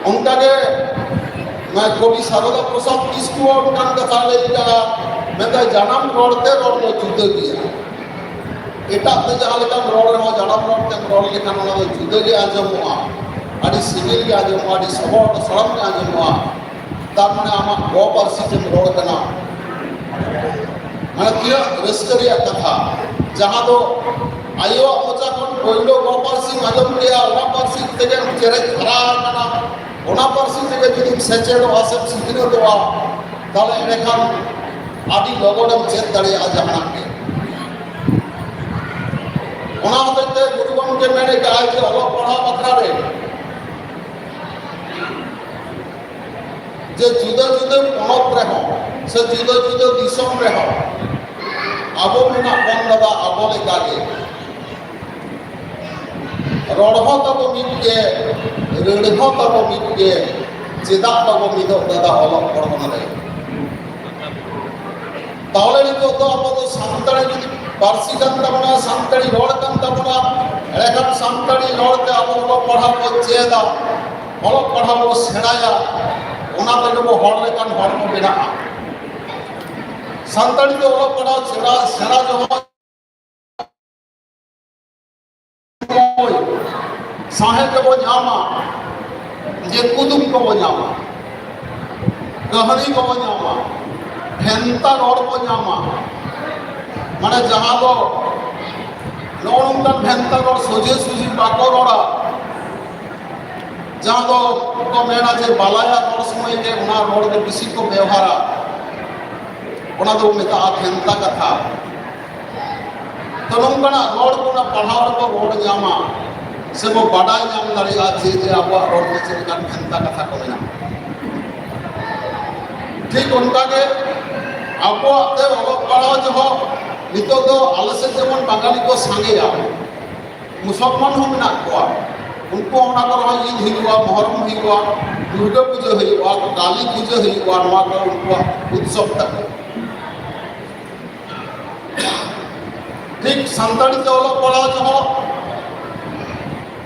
ᱚᱱᱠᱟᱜᱮ ᱱᱚᱣᱟ ᱠᱚᱵᱤ ᱥᱟᱨᱚᱫᱟ ᱯᱨᱚᱥᱟᱫᱽ ᱠᱤᱥᱠᱩ ᱦᱚᱸ ᱚᱱᱠᱟᱱ ᱠᱟᱛᱷᱟ ᱞᱟᱹᱭ ᱠᱟᱜᱼᱟ, ᱢᱮᱱᱫᱟᱭ, ᱡᱟᱱᱟᱢ ᱨᱚᱲ ᱛᱮ ᱨᱚᱲ ᱫᱚ ᱡᱩᱫᱟᱹ ᱜᱮᱭᱟ᱾ ᱮᱴᱟᱜ ᱛᱮ ᱡᱟᱦᱟᱸ ᱞᱮᱠᱟᱢ ᱨᱚᱲ ᱨᱮᱦᱚᱸ, ᱡᱟᱱᱟᱢ ᱨᱚᱲ ᱛᱮᱢ ᱨᱚᱲ ᱞᱮᱠᱷᱟᱱ ᱚᱱᱟ ᱫᱚ ᱡᱩᱫᱟᱹ ᱜᱮ ᱟᱸᱡᱚᱢᱚᱜᱼᱟ, ᱟᱹᱰᱤ ᱥᱤᱵᱤᱞ ᱜᱮ ᱟᱸᱡᱚᱢᱚᱜᱼᱟ, ᱟᱹᱰᱤ ᱥᱚᱦᱚᱲ ᱥᱚᱲᱚᱢ ᱜᱮ ᱟᱸᱡᱚᱢᱚᱜᱼᱟ᱾ ᱛᱟᱨ ᱢᱟᱱᱮ ᱟᱢᱟᱜ ᱜᱚ ᱯᱟᱹᱨᱥᱤ ᱛᱮᱢ ᱨᱚᱲ ᱠᱟᱱᱟ᱾ ᱢᱟᱱᱮ ᱛᱤᱱᱟᱹᱜ ᱨᱟᱹᱥᱠᱟᱹ ᱨᱮᱭᱟᱜ ᱠᱟᱛᱷᱟ, ᱡᱟᱦᱟᱸ ᱫᱚ ᱟᱭᱳᱣᱟᱜ ᱢᱚᱪᱟ ᱠᱷᱚᱱ ᱯᱳᱭᱞᱳ ᱜᱚ ᱯᱟᱹᱨᱥᱤᱢ ᱟᱸᱡᱚᱢ ᱠᱮᱜᱼᱟ, ᱚᱱᱟ ᱯᱟᱹᱨᱥᱤ ᱛᱮᱜᱮᱢ ᱪᱮᱨᱮᱡ ᱦᱟᱨᱟ ᱟᱠᱟᱱᱟ, ᱚᱱᱟ ᱯᱟᱹᱨᱥᱤ ᱛᱮᱜᱮ ᱡᱩᱫᱤᱢ ᱥᱮᱪᱮᱫᱚᱜᱼᱟ ᱥᱮᱢ ᱥᱤᱠᱷᱱᱟᱹᱛᱚᱜᱼᱟ, ᱛᱟᱦᱞᱮ ᱮᱸᱰᱮᱠᱷᱟᱱ ᱟᱹᱰᱤ ᱞᱚᱜᱚᱱᱮᱢ ᱪᱮᱫ ᱫᱟᱲᱮᱭᱟᱜᱼᱟ ᱡᱟᱦᱟᱱᱟᱜ ᱜᱮ᱾ ᱚᱱᱟ ᱦᱚᱛᱮᱡ ᱛᱮ ᱜᱩᱨᱩ ᱜᱚᱢᱠᱮ ᱢᱮᱱ ᱟᱠᱟᱫᱼᱟᱭ ᱡᱮ ᱚᱞᱚᱜ ᱯᱟᱲᱦᱟᱣ ᱵᱟᱠᱷᱨᱟ ᱨᱮ ᱡᱮ ᱡᱩᱫᱟᱹ ᱡᱩᱫᱟᱹ ᱯᱚᱱᱚᱛ ᱨᱮᱦᱚᱸ ᱥᱮ ᱡᱩᱫᱟᱹ ᱡᱩᱫᱟᱹ ᱫᱤᱥᱚᱢ ᱨᱮᱦᱚᱸ ᱟᱵᱚ ᱢᱮᱱᱟᱜ ᱵᱚᱱ ᱫᱟᱫᱟ, ᱟᱵᱚ ᱞᱮᱠᱟᱜᱮ᱾ ᱨᱚᱲ ᱦᱚᱸ ᱛᱟᱵᱚ ᱢᱤᱫ ᱜᱮ, ᱨᱟᱹᱲ ᱦᱚᱸ ᱛᱟᱵᱚ ᱢᱤᱫ ᱜᱮ, ᱪᱮᱫᱟᱜ ᱵᱟᱵᱚ ᱢᱤᱫᱚᱜ ᱫᱟᱫᱟ ᱚᱞᱚᱜ ᱯᱚᱲᱦᱚᱱ ᱨᱮ? ᱛᱟᱦᱚᱞᱮ ᱱᱤᱛᱚᱜ ᱫᱚ ᱟᱵᱚ ᱫᱚ ᱥᱟᱱᱛᱟᱲᱤ ᱡᱩᱫᱤ ᱯᱟᱹᱨᱥᱤ ᱠᱟᱱ ᱛᱟᱵᱚᱱᱟ, ᱥᱟᱱᱛᱟᱲᱤ ᱨᱚᱲ ᱠᱟᱱ ᱛᱟᱵᱚᱱᱟ, ᱮᱸᱰᱮᱠᱷᱟᱱ ᱥᱟᱱᱛᱟᱲᱤ ᱨᱚᱲ ᱛᱮ ᱟᱵᱚ ᱚᱞᱚᱜ ᱯᱟᱲᱦᱟᱣ ᱵᱚ ᱪᱮᱫᱟ, ᱚᱞᱚᱜ ᱯᱟᱲᱦᱟᱣ ᱵᱚ ᱥᱮᱬᱟᱭᱟ, ᱚᱱᱟ ᱛᱮᱜᱮ ᱵᱚ ᱦᱚᱲ ᱞᱮᱠᱟᱱ ᱦᱚᱲ ᱵᱚ ᱵᱮᱱᱟᱜᱼᱟ᱾ ᱥᱟᱱᱛᱟᱲᱤ ᱛᱮ ᱚᱞᱚᱜ ᱯᱟᱲᱦᱟᱣ ᱥᱮᱬᱟ, ᱥᱮᱬᱟ ᱡᱚᱦᱚᱜ ᱥᱟᱶᱦᱮᱫ ᱠᱚᱵᱚ ᱧᱟᱢᱟ, ᱡᱮ ᱠᱩᱫᱩᱢ ᱠᱚᱵᱚ ᱧᱟᱢᱟ, ᱠᱟᱹᱦᱱᱤ ᱠᱚᱵᱚ ᱧᱟᱢᱟ, ᱵᱷᱮᱱᱛᱟ ᱨᱚᱲ ᱵᱚ ᱧᱟᱢᱟ, ᱢᱟᱱᱮ ᱡᱟᱦᱟᱸ ᱫᱚ ᱱᱚᱜᱼᱚ ᱱᱚᱝᱠᱟᱱ ᱵᱷᱮᱱᱛᱟ ᱨᱚᱲ ᱥᱚᱡᱷᱮ ᱥᱚᱡᱷᱮ ᱵᱟᱠᱚ ᱨᱚᱲᱟ, ᱡᱟᱦᱟᱸ ᱫᱚ ᱠᱚ ᱢᱮᱱᱟ ᱡᱮ ᱵᱟᱞᱟᱭᱟ ᱨᱚᱲ ᱥᱚᱢᱚᱭ ᱜᱮ ᱚᱱᱟ ᱨᱚᱲ ᱫᱚ ᱵᱮᱥᱤ ᱠᱚ ᱵᱮᱣᱦᱟᱨᱟ, ᱚᱱᱟ ᱫᱚ ᱢᱮᱛᱟᱜᱼᱟ ᱵᱷᱮᱱᱛᱟ ᱠᱟᱛᱷᱟ᱾ ᱛᱚ ᱱᱚᱝᱠᱟᱱᱟᱜ ᱨᱚᱲ ᱠᱚ ᱚᱱᱟ ᱯᱟᱲᱦᱟᱣ ᱨᱮᱠᱚ ᱨᱚᱲ ᱧᱟᱢᱟ, ᱥᱮ ᱵᱚ ᱵᱟᱰᱟᱭ ᱧᱟᱢ ᱫᱟᱲᱮᱭᱟᱜᱼᱟ ᱡᱮ, ᱡᱮ ᱟᱵᱚᱣᱟᱜ ᱨᱚᱲ ᱛᱮ ᱪᱮᱫ ᱞᱮᱠᱟᱱ ᱵᱷᱮᱱᱛᱟ ᱠᱟᱛᱷᱟ ᱠᱚ ᱢᱮᱱᱟᱜᱼᱟ᱾ ᱴᱷᱤᱠ ᱚᱱᱠᱟᱜᱮ ᱟᱵᱚᱣᱟᱜ ᱛᱮ ᱚᱞᱚᱜ ᱯᱟᱲᱦᱟᱣ ᱡᱚᱦᱚᱜ ᱱᱤᱛᱚᱜ ᱫᱚ ᱟᱞᱮ ᱥᱮᱫ ᱡᱮᱢᱚᱱ ᱵᱟঙᱟᱞᱤ ᱠᱚ ᱥᱟᱸᱜᱮᱭᱟ, ᱢᱩᱥᱚᱞᱢᱟᱱ ᱦᱚᱸ ᱢᱮᱱᱟᱜ ᱠᱚᱣᱟ, ᱩᱱᱠᱩ ᱚᱱᱟ ᱠᱚᱨᱮ ᱦᱚᱸ ᱤᱫ ᱦᱩᱭᱩᱜᱼᱟ, ᱢᱚᱦᱚᱨᱚᱢ ᱦᱩᱭᱩᱜᱼᱟ, ᱫᱩᱨᱜᱟᱹ ᱯᱩᱡᱟᱹ ᱦᱩᱭᱩᱜᱼᱟ, ᱠᱟᱞᱤ ᱯᱩᱡᱟᱹ ᱦᱩᱭᱩᱜᱼᱟ, ᱱᱚᱣᱟ ᱠᱚ ᱩᱱᱠᱩᱣᱟᱜ ᱩᱛᱥᱚᱵ ᱛᱟᱠᱚ᱾ ᱴᱷᱤᱠ ᱥᱟᱱᱛᱟᱲᱤ ᱛᱮ ᱚᱞᱚᱜ ᱯᱟᱲᱦᱟᱣ ᱡᱚᱦᱚᱜ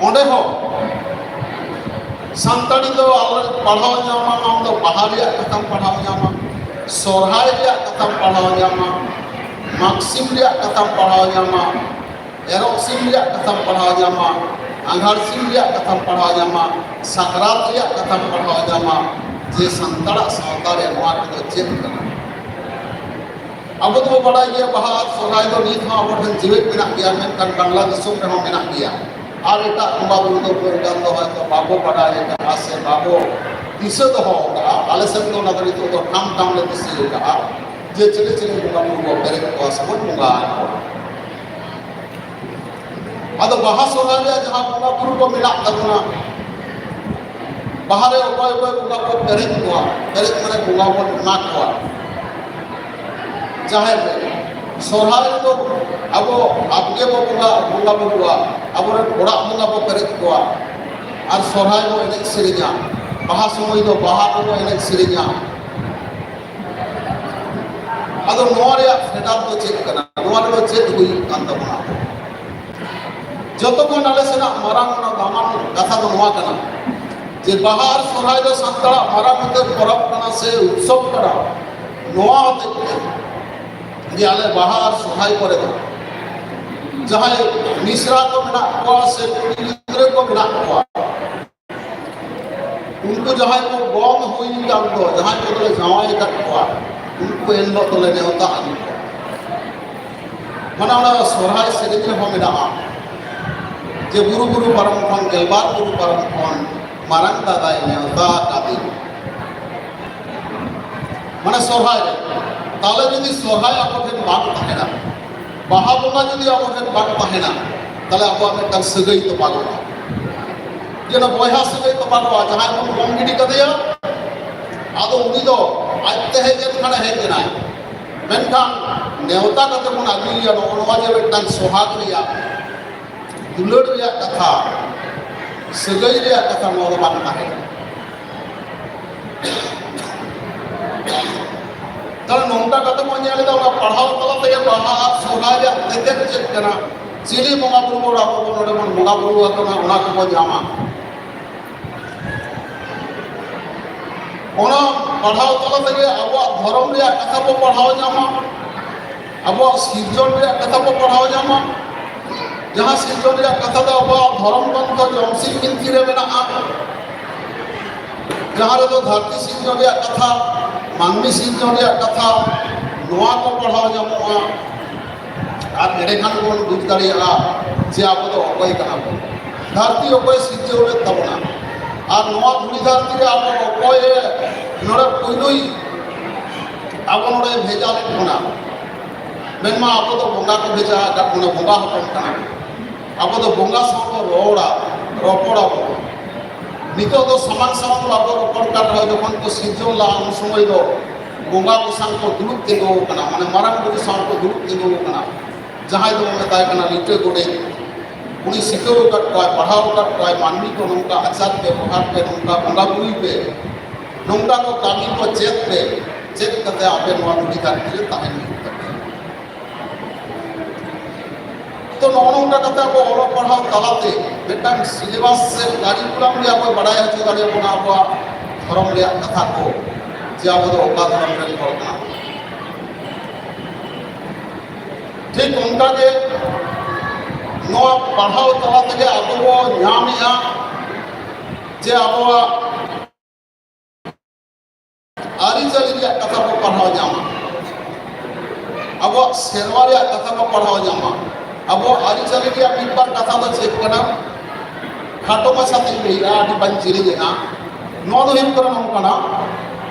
ᱚᱸᱰᱮ ᱦᱚᱸ ᱥᱟᱱᱛᱟᱲᱤ ᱫᱚ ᱟᱞᱮ ᱯᱟᱲᱦᱟᱣ ᱧᱟᱢᱟ, ᱟᱢ ᱫᱚ ᱵᱟᱦᱟ ᱨᱮᱭᱟᱜ ᱠᱟᱛᱷᱟᱢ ᱯᱟᱲᱦᱟᱣ ᱧᱟᱢᱟ, ᱥᱚᱨᱦᱟᱭ ᱨᱮᱭᱟᱜ ᱠᱟᱛᱷᱟᱢ ᱯᱟᱲᱦᱟᱣ ᱧᱟᱢᱟ, ᱢᱟᱜᱽ ᱥᱤᱢ ᱨᱮᱭᱟᱜ ᱠᱟᱛᱷᱟᱢ ᱯᱟᱲᱦᱟᱣ ᱧᱟᱢᱟ, ᱮᱨᱚᱜ ᱥᱤᱢ ᱨᱮᱭᱟᱜ ᱠᱟᱛᱷᱟᱢ ᱯᱟᱲᱦᱟᱣ ᱧᱟᱢᱟ, ᱟᱸᱜᱷᱟᱲ ᱥᱤᱢ ᱨᱮᱭᱟᱜ ᱠᱟᱛᱷᱟᱢ ᱯᱟᱲᱦᱟᱣ ᱧᱟᱢᱟ, ᱥᱟᱠᱨᱟᱛ ᱨᱮᱭᱟᱜ ᱠᱟᱛᱷᱟᱢ ᱯᱟᱲᱦᱟᱣ ᱧᱟᱢᱟ, ᱡᱮ ᱥᱟᱱᱛᱟᱲᱟᱜ ᱥᱟᱶᱛᱟ ᱨᱮ ᱱᱚᱣᱟ ᱠᱚᱫᱚ ᱪᱮᱫ ᱠᱟᱱᱟ᱾ ᱟᱵᱚ ᱫᱚᱵᱚ ᱵᱟᱲᱟᱭ ᱜᱮᱭᱟ, ᱵᱟᱦᱟ ᱟᱨ ᱥᱚᱦᱨᱟᱭ ᱫᱚ ᱱᱤᱛ ᱦᱚᱸ ᱟᱵᱚ ᱴᱷᱮᱱ ᱡᱤᱣᱮᱫ ᱢᱮᱱᱟᱜ ᱜᱮᱭᱟ, ᱢᱮᱱᱠᱷᱟᱱ ᱵᱟᱝᱞᱟ ᱫᱤᱥᱚᱢ ᱨᱮᱦᱚᱸ ᱢᱮᱱᱟᱜ ᱜᱮᱭᱟ᱾ ᱟᱨ ᱮᱴᱟᱜ ᱵᱚᱸᱜᱟ ᱵᱩᱨᱩ ᱫᱚ ᱩᱱᱟᱹᱜ ᱜᱟᱱ ᱫᱚ ᱦᱚᱭᱛᱳ ᱵᱟᱵᱚ ᱵᱟᱰᱟᱭ ᱟᱠᱟᱫᱼᱟ ᱥᱮ ᱵᱟᱵᱚ ᱫᱤᱥᱟᱹ ᱫᱚᱦᱚ ᱟᱠᱟᱫᱼᱟ᱾ ᱟᱞᱮ ᱥᱮᱫ ᱫᱚ ᱚᱱᱟ ᱫᱚ ᱱᱤᱛᱚᱜ ᱫᱚ ᱴᱷᱟᱢ ᱴᱷᱟᱢ ᱞᱮ ᱫᱤᱥᱟᱹ ᱟᱠᱟᱫᱼᱟ᱾ ᱡᱮ ᱪᱤᱞᱤ ᱪᱤᱞᱤ ᱵᱚᱸᱜᱟ ᱵᱩᱨᱩ ᱵᱚ ᱯᱮᱨᱮᱡ ᱠᱚᱣᱟ ᱥᱮᱵᱚᱱ ᱵᱚᱸᱜᱟ ᱟᱠᱚᱣᱟ᱾ ᱟᱫᱚ ᱵᱟᱦᱟ ᱥᱚᱦᱨᱟᱭ ᱨᱮᱭᱟᱜ ᱡᱟᱦᱟᱸ ᱵᱚᱸᱜᱟ ᱵᱩᱨᱩ ᱠᱚ ᱢᱮᱱᱟᱜ ᱛᱟᱵᱚᱱᱟ, ᱵᱟᱦᱟ ᱨᱮ ᱚᱠᱚᱭ ᱚᱠᱚᱭ ᱵᱚᱸᱜᱟ ᱠᱚ ᱯᱮᱨᱮᱡ ᱠᱚᱣᱟ, ᱯᱮᱨᱮᱡ ᱢᱟᱱᱮ ᱵᱚᱸᱜᱟ ᱵᱚᱱ ᱮᱢᱟ ᱠᱚᱣᱟ ᱡᱟᱦᱮᱨ ᱨᱮ᱾ ᱥᱚᱦᱨᱟᱭ ᱨᱮᱫᱚ ᱟᱵᱚ ᱟᱵᱜᱮ ᱵᱚ ᱵᱚᱸᱜᱟ, ᱵᱚᱸᱜᱟ ᱵᱩᱨᱩᱜᱼᱟ, ᱟᱵᱚᱨᱮᱱ ᱚᱲᱟᱜ ᱵᱚᱸᱜᱟ ᱵᱚ ᱯᱮᱨᱮᱡ ᱠᱚᱣᱟ, ᱟᱨ ᱥᱚᱦᱨᱟᱭ ᱵᱚ ᱮᱱᱮᱡ ᱥᱮᱨᱮᱧᱟ, ᱵᱟᱦᱟ ᱥᱚᱢᱚᱭ ᱫᱚ ᱵᱟᱦᱟ ᱠᱚᱵᱚ ᱮᱱᱮᱡ ᱥᱮᱨᱮᱧᱟ᱾ ᱟᱫᱚ ᱱᱚᱣᱟ ᱨᱮᱭᱟᱜ ᱯᱷᱮᱰᱟᱛ ᱫᱚ ᱪᱮᱫ ᱠᱟᱱᱟ? ᱱᱚᱣᱟ ᱨᱮᱫᱚ ᱪᱮᱫ ᱦᱩᱭᱩᱜ ᱠᱟᱱ ᱛᱟᱵᱚᱱᱟ? ᱡᱚᱛᱚ ᱠᱷᱚᱱ ᱟᱞᱮ ᱥᱮᱱᱟᱜ ᱢᱟᱨᱟᱝ ᱚᱱᱟ ᱫᱟᱢᱟᱱ ᱠᱟᱛᱷᱟ ᱫᱚ ᱱᱚᱣᱟ ᱠᱟᱱᱟ ᱡᱮ ᱵᱟᱦᱟ ᱟᱨ ᱥᱚᱦᱨᱟᱭ ᱫᱚ ᱥᱟᱱᱛᱟᱲᱟᱜ ᱢᱟᱨᱟᱝ ᱩᱛᱟᱹᱨ ᱯᱚᱨᱚᱵᱽ ᱠᱟᱱᱟ ᱥᱮ ᱩᱛᱥᱚᱵᱽ ᱠᱟᱱᱟ᱾ ᱱᱚᱣᱟ ᱦᱚᱛᱮᱡ ᱛᱮ ᱡᱮ ᱟᱞᱮ ᱵᱟᱦᱟ ᱟᱨ ᱥᱚᱦᱨᱟᱭ ᱠᱚᱨᱮ ᱫᱚ ᱡᱟᱦᱟᱸᱭ ᱢᱤᱥᱨᱟ ᱠᱚ ᱢᱮᱱᱟᱜ ᱠᱚᱣᱟ ᱥᱮ ᱠᱩᱲᱤ ᱜᱤᱫᱽᱨᱟᱹ ᱠᱚ ᱢᱮᱱᱟᱜ ᱠᱚᱣᱟ, ᱩᱱᱠᱩ ᱡᱟᱦᱟᱸᱭ ᱠᱚ ᱜᱚᱝ ᱦᱩᱭ ᱟᱠᱟᱱ ᱫᱚ, ᱡᱟᱦᱟᱸᱭ ᱠᱚ ᱫᱚᱞᱮ ᱡᱟᱶᱟᱭ ᱟᱠᱟᱫ ᱠᱚᱣᱟ, ᱩᱱᱠᱩ ᱮᱱ ᱦᱤᱞᱳᱜ ᱫᱚᱞᱮ ᱱᱮᱣᱛᱟ ᱟᱹᱜᱩ ᱠᱚᱣᱟ᱾ ᱢᱟᱱᱮ ᱚᱱᱟ ᱥᱚᱦᱨᱟᱭ ᱥᱮᱨᱮᱧ ᱨᱮᱦᱚᱸ ᱢᱮᱱᱟᱜᱼᱟ ᱡᱮ ᱵᱩᱨᱩ ᱵᱩᱨᱩ ᱯᱟᱨᱚᱢ ᱠᱷᱚᱱ, ᱜᱮᱞᱵᱟᱨ ᱵᱩᱨᱩ ᱯᱟᱨᱚᱢ ᱠᱷᱚᱱ, ᱢᱟᱨᱟᱝ ᱫᱟᱫᱟᱭ ᱱᱮᱣᱛᱟ ᱟᱠᱟᱫᱤᱧ᱾ ᱢᱟᱱᱮ ᱥᱚᱦᱨᱟᱭ ᱨᱮ, ᱛᱟᱦᱞᱮ ᱡᱩᱫᱤ ᱥᱚᱦᱨᱟᱭ ᱟᱵᱚ ᱴᱷᱮᱱ ᱵᱟᱝ ᱛᱟᱦᱮᱱᱟ, ᱵᱟᱦᱟ ᱵᱚᱸᱜᱟ ᱡᱩᱫᱤ ᱟᱵᱚ ᱴᱷᱮᱱ ᱵᱟᱝ ᱛᱟᱦᱮᱱᱟ, ᱛᱟᱦᱞᱮ ᱟᱵᱚᱣᱟᱜ ᱢᱤᱫᱴᱟᱝ ᱥᱟᱹᱜᱟᱹᱭ ᱛᱚᱯᱟᱜᱚᱜᱼᱟ᱾ ᱡᱮᱱᱚ ᱵᱚᱭᱦᱟ ᱥᱟᱹᱜᱟᱹᱭ ᱛᱚᱯᱟᱜᱚᱜᱼᱟ᱾ ᱡᱟᱦᱟᱸᱭ ᱵᱚᱱ ᱜᱚᱝ ᱜᱤᱰᱤ ᱠᱟᱫᱮᱭᱟ, ᱟᱫᱚ ᱩᱱᱤ ᱫᱚ ᱟᱡᱛᱮ ᱦᱮᱡ ᱞᱮᱱᱠᱷᱟᱱᱮ ᱦᱮᱡ ᱮᱱᱟᱭ, ᱢᱮᱱᱠᱷᱟᱱ ᱱᱮᱣᱛᱟ ᱠᱟᱛᱮ ᱵᱚᱱ ᱟᱹᱜᱩᱭᱮᱭᱟ᱾ ᱱᱚᱜᱼᱚ ᱱᱚᱣᱟ ᱡᱮ ᱢᱤᱫᱴᱟᱝ ᱥᱚᱦᱟᱜᱽ ᱨᱮᱭᱟᱜ, ᱫᱩᱞᱟᱹᱲ ᱨᱮᱭᱟᱜ ᱠᱟᱛᱷᱟ, ᱥᱟᱹᱜᱟᱹᱭ ᱨᱮᱭᱟᱜ ᱠᱟᱛᱷᱟ, ᱱᱚᱣᱟ ᱫᱚ ᱵᱟᱝ ᱛᱟᱦᱮᱸ ᱠᱟᱱᱟ᱾ ᱛᱟᱦᱞᱮ ᱱᱚᱝᱠᱟ ᱠᱟᱛᱮ ᱵᱚᱱ ᱧᱮᱞ ᱮᱫᱟ, ᱚᱱᱟ ᱯᱟᱲᱦᱟᱣ ᱛᱟᱞᱟ ᱛᱮᱜᱮ ᱵᱟᱦᱟ ᱟᱨ ᱥᱚᱦᱨᱟᱭ ᱨᱮᱭᱟᱜ ᱛᱮᱛᱮᱫ ᱪᱮᱫ ᱠᱟᱱᱟ, ᱪᱤᱞᱤ ᱵᱚᱸᱜᱟ ᱵᱩᱨᱩ ᱠᱚ ᱟᱵᱚ ᱵᱚᱱ ᱱᱚᱰᱮ ᱵᱚᱱ ᱵᱚᱸᱜᱟ ᱵᱩᱨᱩ ᱟᱠᱟᱱᱟ, ᱚᱱᱟ ᱠᱚᱵᱚᱱ ᱧᱟᱢᱟ᱾ ᱚᱱᱟ ᱯᱟᱲᱦᱟᱣ ᱛᱟᱞᱟ ᱛᱮᱜᱮ ᱟᱵᱚᱣᱟᱜ ᱫᱷᱚᱨᱚᱢ ᱨᱮᱭᱟᱜ ᱠᱟᱛᱷᱟ ᱵᱚ ᱯᱟᱲᱦᱟᱣ ᱧᱟᱢᱟ, ᱟᱵᱚᱣᱟᱜ ᱥᱤᱨᱡᱚᱱ ᱨᱮᱭᱟᱜ ᱠᱟᱛᱷᱟ ᱵᱚ ᱯᱟᱲᱦᱟᱣ ᱧᱟᱢᱟ᱾ ᱡᱟᱦᱟᱸ ᱥᱤᱨᱡᱚᱱ ᱨᱮᱭᱟᱜ ᱠᱟᱛᱷᱟ ᱫᱚ ᱟᱵᱚᱣᱟᱜ ᱫᱷᱚᱨᱚᱢ ᱜᱨᱚᱱᱛᱷᱚ ᱡᱚᱢᱥᱤᱢ ᱵᱤᱱᱛᱤ ᱨᱮ ᱢᱮᱱᱟᱜᱼᱟ, ᱡᱟᱦᱟᱸ ᱨᱮᱫᱚ ᱫᱷᱟᱹᱨᱛᱤ ᱥᱤᱨᱡᱚᱱ ᱨᱮᱭᱟᱜ ᱠᱟᱛᱷᱟ, ᱢᱟᱹᱱᱢᱤ ᱥᱤᱨᱡᱚᱱ ᱨᱮᱭᱟᱜ ᱠᱟᱛᱷᱟ, ᱱᱚᱣᱟ ᱠᱚ ᱯᱟᱲᱦᱟᱣ ᱧᱟᱢᱚᱜᱼᱟ᱾ ᱟᱨ ᱮᱸᱰᱮᱠᱷᱟᱱ ᱵᱚᱱ ᱵᱩᱡᱽ ᱫᱟᱲᱮᱭᱟᱜᱼᱟ ᱡᱮ ᱟᱵᱚ ᱫᱚ ᱚᱠᱚᱭ ᱠᱟᱱᱟ ᱵᱚᱱ, ᱫᱷᱟᱹᱨᱛᱤ ᱚᱠᱚᱭ ᱥᱤᱨᱡᱟᱹᱣ ᱞᱮᱫ ᱛᱟᱵᱚᱱᱟ, ᱟᱨ ᱱᱚᱣᱟ ᱫᱷᱩᱲᱤ ᱫᱷᱟᱹᱨᱛᱤ ᱨᱮ ᱟᱵᱚ ᱚᱠᱚᱭᱮ ᱱᱚᱰᱮ ᱯᱩᱭᱞᱩᱭ ᱟᱵᱚ ᱱᱚᱰᱮ ᱵᱷᱮᱡᱟ ᱞᱮᱫ ᱵᱚᱱᱟ, ᱢᱮᱱᱢᱟ ᱟᱵᱚ ᱫᱚ ᱵᱚᱸᱜᱟ ᱠᱚ ᱵᱷᱮᱡᱟ ᱟᱠᱟᱫ ᱵᱚᱱᱟ, ᱵᱚᱸᱜᱟ ᱦᱚᱯᱚᱱ ᱠᱟᱱᱟ ᱵᱚᱱ᱾ ᱟᱵᱚ ᱫᱚ ᱵᱚᱸᱜᱟ ᱥᱟᱶ ᱵᱚ ᱨᱚᱲᱟ, ᱨᱚᱯᱚᱲ ᱟᱵᱚ᱾ ᱱᱤᱛᱚᱜ ᱫᱚ ᱥᱟᱢᱟᱝ ᱥᱟᱢᱟᱝ ᱵᱟᱵᱚ ᱨᱚᱯᱚᱲ ᱠᱟᱱ ᱨᱮᱦᱚᱸ, ᱡᱚᱠᱷᱚᱱ ᱠᱚ ᱥᱤᱨᱡᱚᱱ ᱞᱟᱜᱼᱟ, ᱩᱱ ᱥᱚᱢᱚᱭ ᱫᱚ ᱵᱚᱸᱜᱟ ᱠᱚ ᱥᱟᱶ ᱠᱚ ᱫᱩᱲᱩᱵ ᱛᱤᱸᱜᱩ ᱟᱠᱟᱱᱟ, ᱢᱟᱱᱮ ᱢᱟᱨᱟᱝ ᱵᱩᱨᱩ ᱥᱟᱶ ᱠᱚ ᱫᱩᱲᱩᱵ ᱛᱤᱸᱜᱩ ᱟᱠᱟᱱᱟ᱾ ᱡᱟᱦᱟᱸᱭ ᱫᱚᱵᱚ ᱢᱮᱛᱟᱭ ᱠᱟᱱᱟ ᱞᱤᱴᱟᱹ ᱜᱚᱰᱮᱛ, ᱩᱱᱤ ᱥᱤᱠᱷᱟᱹᱣ ᱟᱠᱟᱫ ᱠᱚᱣᱟᱭ, ᱯᱟᱲᱦᱟᱣ ᱟᱠᱟᱫ ᱠᱚᱣᱟᱭ, ᱢᱟᱹᱱᱢᱤ ᱠᱚ ᱱᱚᱝᱠᱟ ᱟᱪᱟᱨ ᱯᱮ, ᱵᱮᱵᱚᱦᱟᱨ ᱯᱮ, ᱱᱚᱝᱠᱟ ᱵᱚᱸᱜᱟ ᱵᱩᱨᱩᱭ ᱯᱮ, ᱱᱚᱝᱠᱟ ᱠᱚ ᱠᱟᱹᱢᱤ ᱠᱚ ᱪᱮᱫ ᱯᱮ, ᱪᱮᱫ ᱠᱟᱛᱮ ᱟᱯᱮ ᱱᱚᱣᱟ ᱫᱷᱩᱲᱤ ᱫᱷᱟᱹᱨᱛᱤ ᱨᱮ ᱛᱟᱦᱮᱱ ᱦᱩᱭᱩᱜ ᱛᱟᱯᱮᱭᱟ᱾ ᱛᱚ, ᱱᱚᱜᱼᱚ ᱱᱚᱝᱠᱟ ᱠᱟᱛᱮ ᱟᱵᱚ ᱚᱞᱚᱜ ᱯᱟᱲᱦᱟᱣ ᱛᱟᱞᱟᱛᱮ ᱢᱤᱫᱴᱟᱝ syllabus ᱥᱮ curriculum ᱜᱮ ᱟᱵᱚᱭ ᱵᱟᱲᱟᱭ ᱦᱚᱪᱚ ᱫᱟᱲᱮᱭᱟᱵᱚᱱᱟ ᱟᱵᱚᱣᱟᱜ ᱫᱷᱚᱨᱚᱢ ᱨᱮᱭᱟᱜ ᱠᱟᱛᱷᱟ ᱠᱚ, ᱡᱮ ᱟᱵᱚ ᱫᱚ ᱚᱠᱟ ᱫᱷᱚᱨᱚᱢ ᱨᱮᱱ ᱦᱚᱲ ᱠᱟᱱᱟ ᱵᱚᱱ᱾ ᱴᱷᱤᱠ ᱚᱱᱠᱟ ᱜᱮ ᱱᱚᱣᱟ ᱯᱟᱲᱦᱟᱣ ᱛᱟᱞᱟ ᱛᱮᱜᱮ ᱟᱵᱚ ᱵᱚ ᱧᱟᱢᱮᱜᱼᱟ ᱡᱮ ᱟᱵᱚᱣᱟᱜ ᱟᱹᱨᱤᱪᱟᱹᱞᱤ ᱨᱮᱭᱟᱜ ᱠᱟᱛᱷᱟ ᱵᱚ ᱯᱟᱲᱦᱟᱣ ᱧᱟᱢᱟ, ᱟᱵᱚᱣᱟᱜ ᱥᱮᱨᱣᱟ ᱨᱮᱭᱟᱜ ᱠᱟᱛᱷᱟ ᱵᱚ ᱯᱟᱲᱦᱟᱣ ᱧᱟᱢᱟ᱾ ᱟᱵᱚᱣᱟᱜ ᱟᱹᱨᱤᱪᱟᱹᱞᱤ ᱨᱮᱭᱟᱜ ᱢᱤᱫ ᱵᱟᱨ ᱠᱟᱛᱷᱟ ᱫᱚ ᱪᱮᱫ ᱠᱟᱱᱟ? ᱠᱷᱟᱴᱚ ᱢᱟᱪᱷᱟ ᱛᱮᱧ ᱞᱟᱹᱭᱮᱜᱼᱟ, ᱟᱹᱰᱤ ᱵᱟᱹᱧ ᱡᱤᱞᱤᱧᱮᱜᱼᱟ᱾ ᱱᱚᱣᱟ ᱫᱚ ᱦᱩᱭᱩᱜ ᱠᱟᱱᱟ ᱱᱚᱝᱠᱟᱱᱟ,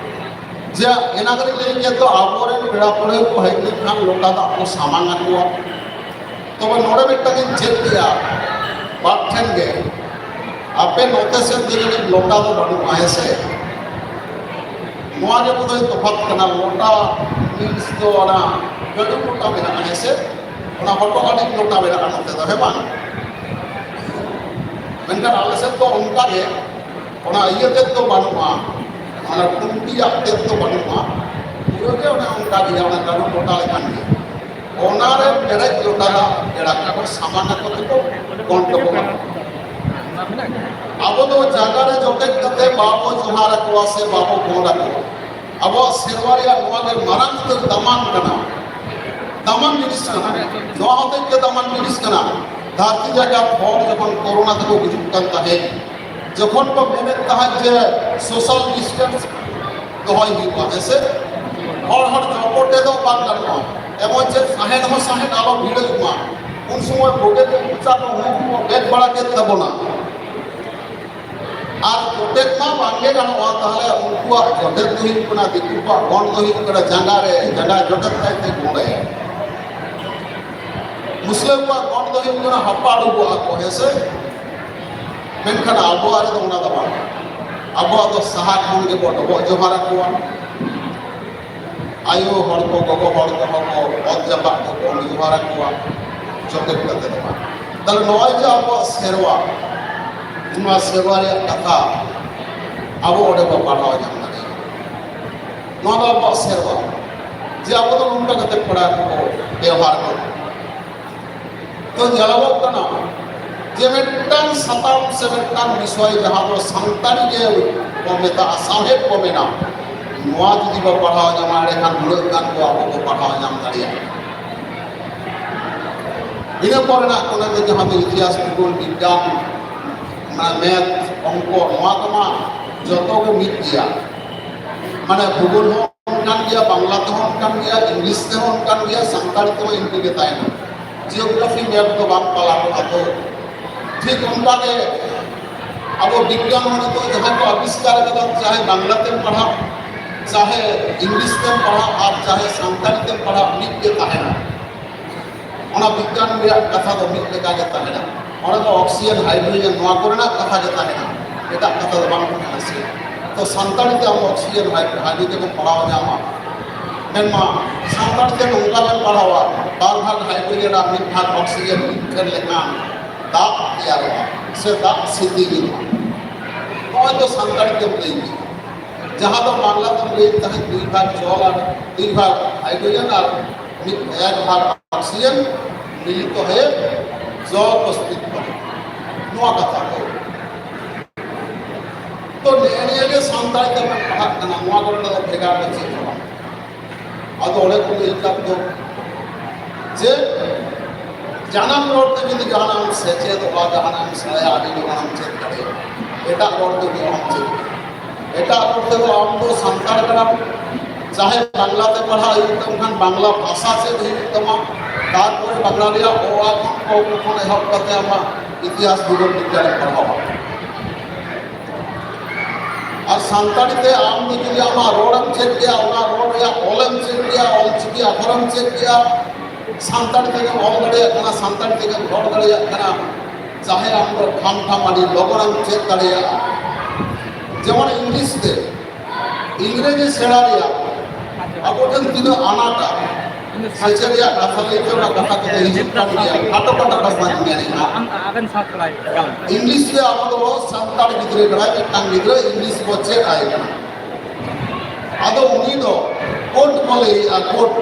ᱡᱮ ᱮᱱᱟᱝ ᱨᱮᱧ ᱞᱟᱹᱭ ᱠᱮᱫ ᱫᱚ, ᱟᱵᱚᱨᱮᱱ ᱯᱮᱲᱟ ᱯᱟᱹᱲᱦᱟᱹ ᱠᱚ ᱦᱮᱡ ᱞᱮᱱᱠᱷᱟᱱ ᱞᱚᱴᱟ ᱫᱟᱜ ᱠᱚ ᱥᱟᱢᱟᱝ ᱟᱠᱚᱣᱟ᱾ ᱛᱚᱵᱮ ᱱᱚᱰᱮ ᱢᱤᱫᱴᱟᱝ ᱤᱧ ᱪᱮᱫ ᱠᱮᱜᱼᱟ ᱵᱟᱨ ᱴᱷᱮᱱ ᱜᱮ, ᱟᱯᱮ ᱱᱚᱛᱮ ᱥᱮᱫ ᱫᱚ ᱡᱟᱹᱱᱤᱡ ᱞᱚᱴᱟ ᱫᱚ ᱵᱟᱹᱱᱩᱜᱼᱟ, ᱦᱮᱸ ᱥᱮ? ᱱᱚᱣᱟ ᱜᱮ ᱵᱳᱫᱷᱚᱭ ᱛᱚᱯᱷᱟᱛ ᱠᱟᱱᱟ᱾ ᱞᱚᱴᱟ means ᱫᱚ ᱚᱱᱟ ᱜᱟᱹᱰᱩ ᱞᱚᱴᱟ ᱢᱮᱱᱟᱜᱼᱟ, ᱦᱮᱸ ᱥᱮ? ᱚᱱᱟ ᱦᱚᱴᱚᱜ ᱟᱹᱰᱤ ᱞᱚᱴᱟ ᱢᱮᱱᱟᱜᱼᱟ ᱱᱚᱛᱮ ᱫᱚ, ᱦᱮᱸ ᱵᱟᱝ? ᱢᱮᱱᱠᱷᱟᱱ ᱟᱞᱮ ᱥᱮᱫ ᱫᱚ ᱚᱱᱠᱟ ᱜᱮ ᱚᱱᱟ ᱤᱭᱟᱹ ᱛᱮᱫ ᱫᱚ ᱵᱟᱹᱱᱩᱜᱼᱟ, ᱚᱱᱟ ᱴᱩᱱᱴᱤᱭᱟᱜ ᱛᱮᱫ ᱫᱚ ᱵᱟᱹᱱᱩᱜᱼᱟ, ᱯᱩᱨᱟᱹ ᱜᱮ ᱚᱱᱮ ᱚᱱᱠᱟ ᱜᱮᱭᱟ, ᱚᱱᱟ ᱜᱟᱹᱰᱩ ᱞᱚᱴᱟ ᱞᱮᱠᱟᱱ ᱜᱮ᱾ ᱚᱱᱟ ᱨᱮ ᱯᱮᱨᱮᱡ ᱞᱚᱴᱟ ᱫᱟᱜ ᱯᱮᱲᱟ ᱠᱚ ᱥᱟᱢᱟᱝ ᱟᱠᱚ ᱛᱮᱠᱚ ᱜᱚᱱ ᱫᱚᱠᱚ ᱜᱟᱱᱚᱜᱼᱟ᱾ ᱟᱵᱚ ᱫᱚ ᱡᱟᱸᱜᱟ ᱨᱮ ᱡᱚᱴᱮᱫ ᱠᱟᱛᱮ ᱵᱟᱵᱚ ᱡᱚᱦᱟᱨ ᱟᱠᱚᱣᱟ ᱥᱮ ᱵᱟᱵᱚ ᱜᱚᱸᱰ ᱟᱠᱚᱣᱟ᱾ ᱟᱵᱚᱣᱟᱜ ᱥᱮᱨᱣᱟ ᱨᱮᱭᱟᱜ ᱱᱚᱣᱟ ᱜᱮ ᱢᱟᱨᱟᱝ ᱩᱛᱟᱹᱨ ᱫᱟᱢᱟᱱ ᱠᱟᱱᱟ, ᱫᱟᱢᱟᱱ ᱡᱤᱱᱤᱥ ᱠᱟᱱᱟ᱾ ᱱᱚᱣᱟ ᱦᱚᱛᱮᱡ ᱛᱮ ᱫᱟᱢᱟᱱ ᱡᱤᱱᱤᱥ ᱠᱟᱱᱟ, ᱫᱷᱟᱹᱨᱛᱤ ᱡᱟᱠᱟᱛ ᱦᱚᱲ ᱡᱚᱠᱷᱚᱱ ᱠᱳᱨᱳᱱᱟ ᱛᱮᱠᱚ ᱜᱩᱡᱩᱜ ᱠᱟᱱ ᱛᱟᱦᱮᱸᱫ, ᱡᱚᱠᱷᱚᱱ ᱠᱚ ᱢᱮᱱᱮᱫ ᱛᱟᱦᱮᱸᱫ ᱡᱮ social distance ᱫᱚᱦᱚᱭ ᱦᱩᱭᱩᱜᱼᱟ, ᱦᱮᱸ ᱥᱮ? ᱦᱚᱲ ᱦᱚᱲ ᱡᱚᱯᱚᱴᱮᱫᱚᱜ ᱵᱟᱝ ᱜᱟᱱᱚᱜᱼᱟ, ᱮᱢᱚᱱ ᱪᱮᱫ ᱥᱟᱦᱮᱫ ᱦᱚᱸ ᱥᱟᱦᱮᱫ ᱟᱞᱚ ᱵᱷᱤᱲᱟᱹᱜ ᱢᱟ, ᱩᱱ ᱥᱚᱢᱚᱭ ᱵᱩᱜᱤ ᱛᱮ ᱢᱚᱪᱟ ᱠᱚ ᱢᱩ ᱠᱚ ᱵᱮᱫ ᱵᱟᱲᱟ ᱠᱮᱫ ᱛᱟᱵᱚᱱᱟ᱾ ᱟᱨ ᱡᱚᱴᱮᱫ ᱢᱟ ᱵᱟᱝᱜᱮ ᱜᱟᱱᱚᱜᱼᱟ, ᱛᱟᱦᱞᱮ ᱩᱱᱠᱩᱣᱟᱜ ᱡᱚᱴᱮᱫ ᱫᱚ ᱦᱩᱭᱩᱜ ᱠᱟᱱᱟ, ᱫᱤᱠᱩ ᱠᱚᱣᱟᱜ ᱜᱚᱸᱰ ᱫᱚ ᱦᱩᱭᱩᱜ ᱠᱟᱱᱟ ᱡᱟᱸᱜᱟ ᱨᱮ, ᱡᱟᱸᱜᱟ ᱡᱚᱴᱮᱫ ᱠᱟᱭᱛᱮ ᱜᱚᱸᱰᱟᱭᱟ᱾ ᱢᱩᱥᱞᱟᱹ ᱠᱚᱣᱟᱜ ᱜᱚᱸᱰ ᱫᱚ ᱦᱩᱭᱩᱜ ᱠᱟᱱᱟ ᱦᱟᱯᱟ ᱰᱩᱵᱩᱜ ᱟᱠᱚ, ᱦᱮᱸ ᱥᱮ? ᱢᱮᱱᱠᱷᱟᱱ ᱟᱵᱚᱣᱟᱜ ᱨᱮᱫᱚ ᱚᱱᱟ ᱫᱚ ᱵᱟᱝ᱾ ᱟᱵᱚᱣᱟᱜ ᱫᱚ ᱥᱟᱦᱟ ᱠᱷᱚᱱ ᱜᱮᱵᱚ ᱰᱚᱵᱚᱜ ᱡᱚᱦᱟᱨ ᱟᱠᱚᱣᱟ᱾ ᱟᱭᱳ ᱦᱚᱲ ᱠᱚ, ᱜᱚᱜᱚ ᱦᱚᱲ ᱠᱚᱦᱚᱸ ᱠᱚ ᱚᱛ ᱡᱟᱯᱟᱜ ᱠᱚ ᱠᱚ ᱡᱚᱦᱟᱨ ᱟᱠᱚᱣᱟ, ᱡᱚᱴᱮᱫ ᱠᱟᱛᱮ ᱫᱚ ᱵᱟᱝ᱾ ᱛᱟᱦᱞᱮ ᱱᱚᱜᱼᱚᱭ ᱡᱮ ᱟᱵᱚᱣᱟᱜ ᱥᱮᱨᱣᱟ, ᱱᱚᱣᱟ ᱥᱮᱨᱣᱟ ᱨᱮᱭᱟᱜ ᱠᱟᱛᱷᱟ ᱟᱵᱚ ᱚᱸᱰᱮ ᱵᱚ ᱯᱟᱲᱦᱟᱣ ᱧᱟᱢ ᱫᱟᱲᱮᱭᱟᱜᱼᱟ᱾ ᱱᱚᱣᱟ ᱫᱚ ᱟᱵᱚᱣᱟᱜ ᱥᱮᱨᱣᱟ, ᱡᱮ ᱟᱵᱚ ᱫᱚ ᱱᱚᱝᱠᱟ ᱠᱟᱛᱮ ᱠᱚᱲᱟ ᱠᱚ ᱵᱮᱣᱦᱟᱨ ᱠᱚ᱾ ᱛᱚ ᱧᱮᱞᱚᱜᱚᱜ ᱠᱟᱱᱟ ᱡᱮ ᱢᱤᱫᱴᱟᱝ ᱥᱟᱛᱟᱢ ᱥᱮ ᱢᱤᱫᱴᱟᱝ ᱵᱤᱥᱚᱭ ᱡᱟᱦᱟᱸ ᱫᱚ ᱥᱟᱱᱛᱟᱲᱤ ᱜᱮ ᱵᱚ ᱢᱮᱛᱟᱜᱼᱟ, ᱥᱟᱶᱦᱮᱫ ᱵᱚ ᱢᱮᱱᱟ, ᱱᱚᱣᱟ ᱡᱩᱫᱤ ᱵᱚ ᱯᱟᱲᱦᱟᱣ ᱧᱟᱢᱟ, ᱮᱸᱰᱮᱠᱷᱟᱱ ᱩᱱᱟᱹᱜ ᱜᱟᱱ ᱠᱚ ᱟᱵᱚ ᱵᱚ ᱯᱟᱲᱦᱟᱣ ᱧᱟᱢ ᱫᱟᱲᱮᱭᱟᱜᱼᱟ᱾ ᱤᱱᱟᱹ ᱯᱚᱨᱮᱱᱟᱜ ᱠᱚᱱᱟ ᱫᱚ ᱡᱟᱦᱟᱸ ᱫᱚ ᱤᱛᱤᱦᱟᱥ, ᱵᱷᱩᱜᱳᱞ, ᱵᱤᱜᱽᱜᱟᱱ, ᱚᱱᱟ ᱢᱮᱛᱷ, ᱚᱝᱠᱚ, ᱱᱚᱣᱟ ᱠᱚᱢᱟ ᱡᱚᱛᱚ ᱜᱮ ᱢᱤᱫ ᱜᱮᱭᱟ᱾ ᱢᱟᱱᱮ ᱵᱷᱩᱜᱳᱞ ᱦᱚᱸ ᱚᱱᱠᱟᱱ ᱜᱮᱭᱟ, ᱵᱟᱝᱞᱟ ᱛᱮᱦᱚᱸ ᱚᱱᱠᱟᱱ ᱜᱮᱭᱟ, ᱤᱝᱞᱤᱥ ᱛᱮᱦᱚᱸ ᱚᱱᱠᱟᱱ ᱜᱮᱭᱟ, ᱥᱟᱱᱛᱟᱲᱤ ᱛᱮᱦᱚᱸ ᱤᱱᱠᱟᱹ ᱜᱮ ᱛᱟᱦᱮᱱᱟ᱾ ᱡᱤᱭᱳᱜᱨᱟᱯᱷᱤ ᱢᱮᱯ ᱫᱚ ᱵᱟᱝ ᱯᱟᱞᱟᱴᱚᱜᱼᱟ᱾ ᱛᱚ ᱴᱷᱤᱠ ᱚᱱᱠᱟ ᱜᱮ ᱟᱵᱚ ᱵᱤᱜᱽᱜᱟᱱ ᱦᱚᱸ ᱱᱤᱛᱚᱜ ᱡᱟᱦᱟᱸ ᱠᱚ ᱟᱵᱤᱥᱠᱟᱨ ᱠᱟᱫᱟ, ᱪᱟᱦᱮ ᱵᱟᱝᱞᱟ ᱛᱮᱢ ᱯᱟᱲᱦᱟᱜ, ᱪᱟᱦᱮ ᱤᱝᱞᱤᱥ ᱛᱮᱢ ᱯᱟᱲᱦᱟᱜ ᱟᱨ ᱪᱟᱦᱮ ᱥᱟᱱᱛᱟᱲᱤ ᱛᱮᱢ ᱯᱟᱲᱦᱟᱜ, ᱢᱤᱫ ᱜᱮ ᱛᱟᱦᱮᱱᱟ᱾ ᱚᱱᱟ ᱵᱤᱜᱽᱜᱟᱱ ᱨᱮᱭᱟᱜ ᱠᱟᱛᱷᱟ ᱫᱚ ᱢᱤᱫ ᱞᱮᱠᱟ ᱜᱮ ᱛᱟᱦᱮᱱᱟ᱾ ᱚᱸᱰᱮ ᱫᱚ ᱚᱠᱥᱤᱡᱮᱱ, ᱦᱟᱭᱰᱨᱳᱡᱮᱱ, ᱱᱚᱣᱟ ᱠᱚᱨᱮᱱᱟᱜ ᱠᱟᱛᱷᱟ ᱜᱮ ᱛᱟᱦᱮᱱᱟ, ᱮᱴᱟᱜ ᱠᱟᱛᱷᱟ ᱫᱚ ᱵᱟᱝ ᱛᱟᱦᱮᱱᱟ ᱥᱮ᱾ ᱛᱚ ᱥᱟᱱᱛᱟᱲᱤ ᱛᱮ ᱟᱵᱚ ᱚᱠᱥᱤᱡᱮᱱ, ᱦᱟᱭ-, ᱦᱟᱭᱰᱨᱳᱡᱮᱱ ᱮᱢ ᱯᱟᱲᱦᱟᱣ ᱧᱟᱢᱟ᱾ ᱢᱮᱱᱢᱟ ᱥᱟᱱᱛᱟᱲᱤ ᱛᱮ ᱱᱚᱝᱠᱟ ᱵᱚᱱ ᱯᱟᱲᱦᱟᱣᱟ, ᱵᱟᱨ ᱵᱷᱟᱜᱽ ᱦᱟᱭᱰᱨᱳᱡᱮᱱ ᱟᱨ ᱢᱤᱫ ᱵᱷᱟᱜᱽ ᱚᱠᱥᱤᱡᱮᱱ ᱢᱤᱫᱴᱷᱮᱱ ᱞᱮᱠᱷᱟᱱ ᱫᱟᱜ ᱛᱮᱭᱟᱨᱚᱜᱼᱟ ᱥᱮ ᱫᱟᱜ ᱥᱤᱛᱤᱞᱚᱜᱼᱟ᱾ ᱱᱚᱜᱼᱚᱭ ᱫᱚ ᱥᱟᱱᱛᱟᱲᱤ ᱛᱮᱢ ᱞᱟᱹᱭ ᱠᱮᱫᱟ᱾ ᱡᱟᱦᱟᱸ ᱫᱚ ᱵᱟᱝᱞᱟ ᱛᱮᱢ ᱞᱟᱹᱭ ᱛᱟᱦᱮᱸᱫ ᱫᱩᱭ ᱵᱷᱟᱜᱽ ᱡᱚᱞ ᱟᱨ ᱫᱩᱭ ᱵᱷᱟᱜᱽ ᱦᱟᱭᱰᱨᱳᱡᱮᱱ ᱟᱨ ᱢᱤᱫ ᱮᱠ ᱵᱷᱟᱜᱽ ᱚᱠᱥᱤᱡᱮᱱ ᱢᱤᱞᱤᱛ ᱦᱚᱭᱮ ᱡᱚᱞ ᱯᱨᱚᱥᱛᱩᱛ ᱠᱚᱨᱮ, ᱱᱚᱣᱟ ᱠᱟᱛᱷᱟ ᱠᱚ᱾ ᱛᱚ ᱱᱮᱜᱼᱮ ᱱᱤᱭᱟᱹ ᱜᱮ ᱥᱟᱱᱛᱟᱲᱤ ᱛᱮᱵᱚᱱ ᱯᱟᱲᱦᱟᱜ ᱠᱟᱱᱟ, ᱱᱚᱣᱟ ᱠᱚᱨᱮ ᱫᱚ ᱵᱷᱮᱜᱟᱨ ᱫᱚ ᱪᱮᱫ ᱦᱚᱸ ᱵᱟᱝ᱾ ᱟᱫᱚ ᱚᱸᱰᱮ ᱠᱚ ᱞᱟᱹᱭ ᱠᱟᱫ ᱫᱚ ᱡᱮ ᱡᱟᱱᱟᱢ ᱨᱚᱲ ᱛᱮ ᱡᱩᱫᱤ ᱡᱟᱦᱟᱱᱟᱜ ᱮᱢ ᱥᱮᱪᱮᱫᱚᱜᱼᱟ, ᱡᱟᱦᱟᱱᱟᱜ ᱮᱢ ᱥᱮᱬᱟᱭᱟ, ᱟᱹᱰᱤ ᱞᱚᱜᱚᱱ ᱮᱢ ᱪᱮᱫ ᱫᱟᱲᱮᱭᱟᱜᱼᱟ᱾ ᱮᱴᱟᱜ ᱨᱚᱲ ᱛᱮ ᱫᱚ ᱚᱦᱚᱢ ᱪᱮᱫ ᱫᱟᱲᱮᱭᱟᱜᱼᱟ᱾ ᱮᱴᱟᱜ ᱨᱚᱲ ᱛᱮᱫᱚ ᱟᱢ ᱫᱚ ᱥᱟᱱᱛᱟᱲ ᱠᱟᱱᱟᱢ, ᱪᱟᱦᱮ ᱵᱟᱝᱞᱟ ᱛᱮ ᱯᱟᱲᱦᱟᱜ ᱦᱩᱭᱩᱜ ᱛᱟᱢ ᱠᱷᱟᱱ ᱵᱟᱝᱞᱟ ᱵᱷᱟᱥᱟ ᱪᱮᱫ ᱦᱩᱭᱩᱜ ᱛᱟᱢᱟ, ᱛᱟᱨᱯᱚᱨᱮ ᱵᱟᱝᱞᱟ ᱨᱮᱭᱟᱜ ᱚ ᱟ ᱠᱷᱚᱱ ᱠᱚ ᱠᱚ ᱠᱷᱚᱱ ᱮᱦᱚᱵ ᱠᱟᱛᱮ ᱟᱢᱟᱜ ᱤᱛᱤᱦᱟᱥ ᱵᱷᱩᱜᱳᱞ ᱵᱤᱜᱽᱜᱟᱱ ᱮᱢ ᱯᱟᱲᱦᱟᱣᱟ᱾ ᱟᱨ ᱥᱟᱱᱛᱟᱲᱤ ᱛᱮ ᱟᱢ ᱫᱚ ᱡᱩᱫᱤ ᱟᱢᱟᱜ ᱨᱚᱲᱮᱢ ᱪᱮᱫ ᱠᱮᱜᱼᱟ, ᱚᱱᱟ ᱨᱚᱲ ᱨᱮᱭᱟᱜ ᱚᱞᱮᱢ ᱪᱮᱫ ᱠᱮᱜᱼᱟ, ᱚᱞᱪᱤᱠᱤ ᱟᱠᱷᱚᱨᱮᱢ ᱪᱮᱫ ᱠᱮᱜᱼᱟ, ᱥᱟᱱᱛᱟᱲᱤ ᱛᱮᱜᱮᱢ ᱚᱞ ᱫᱟᱲᱮᱭᱟᱜ ᱠᱟᱱᱟ, ᱥᱟᱱᱛᱟᱲᱤ ᱛᱮᱜᱮᱢ ᱨᱚᱲ ᱫᱟᱲᱮᱭᱟᱜ ᱠᱟᱱᱟ, ᱪᱟᱦᱮ ᱟᱢ ᱫᱚ ᱴᱷᱟᱢ ᱴᱷᱟᱢ ᱟᱹᱰᱤ ᱞᱚᱜᱚᱱᱮᱢ ᱪᱮᱫ ᱫᱟᱲᱮᱭᱟᱜᱼᱟ᱾ ᱡᱮᱢᱚᱱ ᱤᱝᱞᱤᱥ ᱛᱮ, ᱤᱝᱨᱮᱡᱤ ᱥᱮᱬᱟ ᱨᱮᱭᱟᱜ ᱟᱵᱚ ᱴᱷᱮᱱ ᱛᱤᱱᱟᱹᱜ ᱟᱱᱟᱴᱟ, ᱥᱮᱪᱮᱫ ᱨᱮᱭᱟᱜ ᱠᱟᱛᱷᱟ ᱞᱟᱹᱭ ᱛᱮ ᱚᱱᱟ ᱠᱟᱛᱷᱟ ᱠᱚᱫᱚ ᱦᱤᱡᱩᱜ ᱠᱟᱱ ᱜᱮᱭᱟ, ᱠᱷᱟᱴᱚ ᱠᱷᱟᱴᱚ ᱠᱟᱛᱷᱟ ᱢᱮᱱᱮᱫᱼᱟ᱾ ᱤᱝᱞᱤᱥ ᱨᱮ ᱟᱵᱚ ᱫᱚ ᱥᱟᱱᱛᱟᱲ ᱜᱤᱫᱽᱨᱟᱹ ᱠᱟᱱᱟᱭ, ᱢᱤᱫᱴᱟᱝ ᱜᱤᱫᱽᱨᱟᱹ ᱤᱝᱞᱤᱥ ᱵᱚ ᱪᱮᱫ ᱟᱭ ᱠᱟᱱᱟ᱾ ᱟᱫᱚ ᱩᱱᱤ ᱫᱚ ᱠᱳᱴ ᱠᱚ ᱞᱟᱹᱭᱮᱜᱼᱟ, ᱠᱳᱴ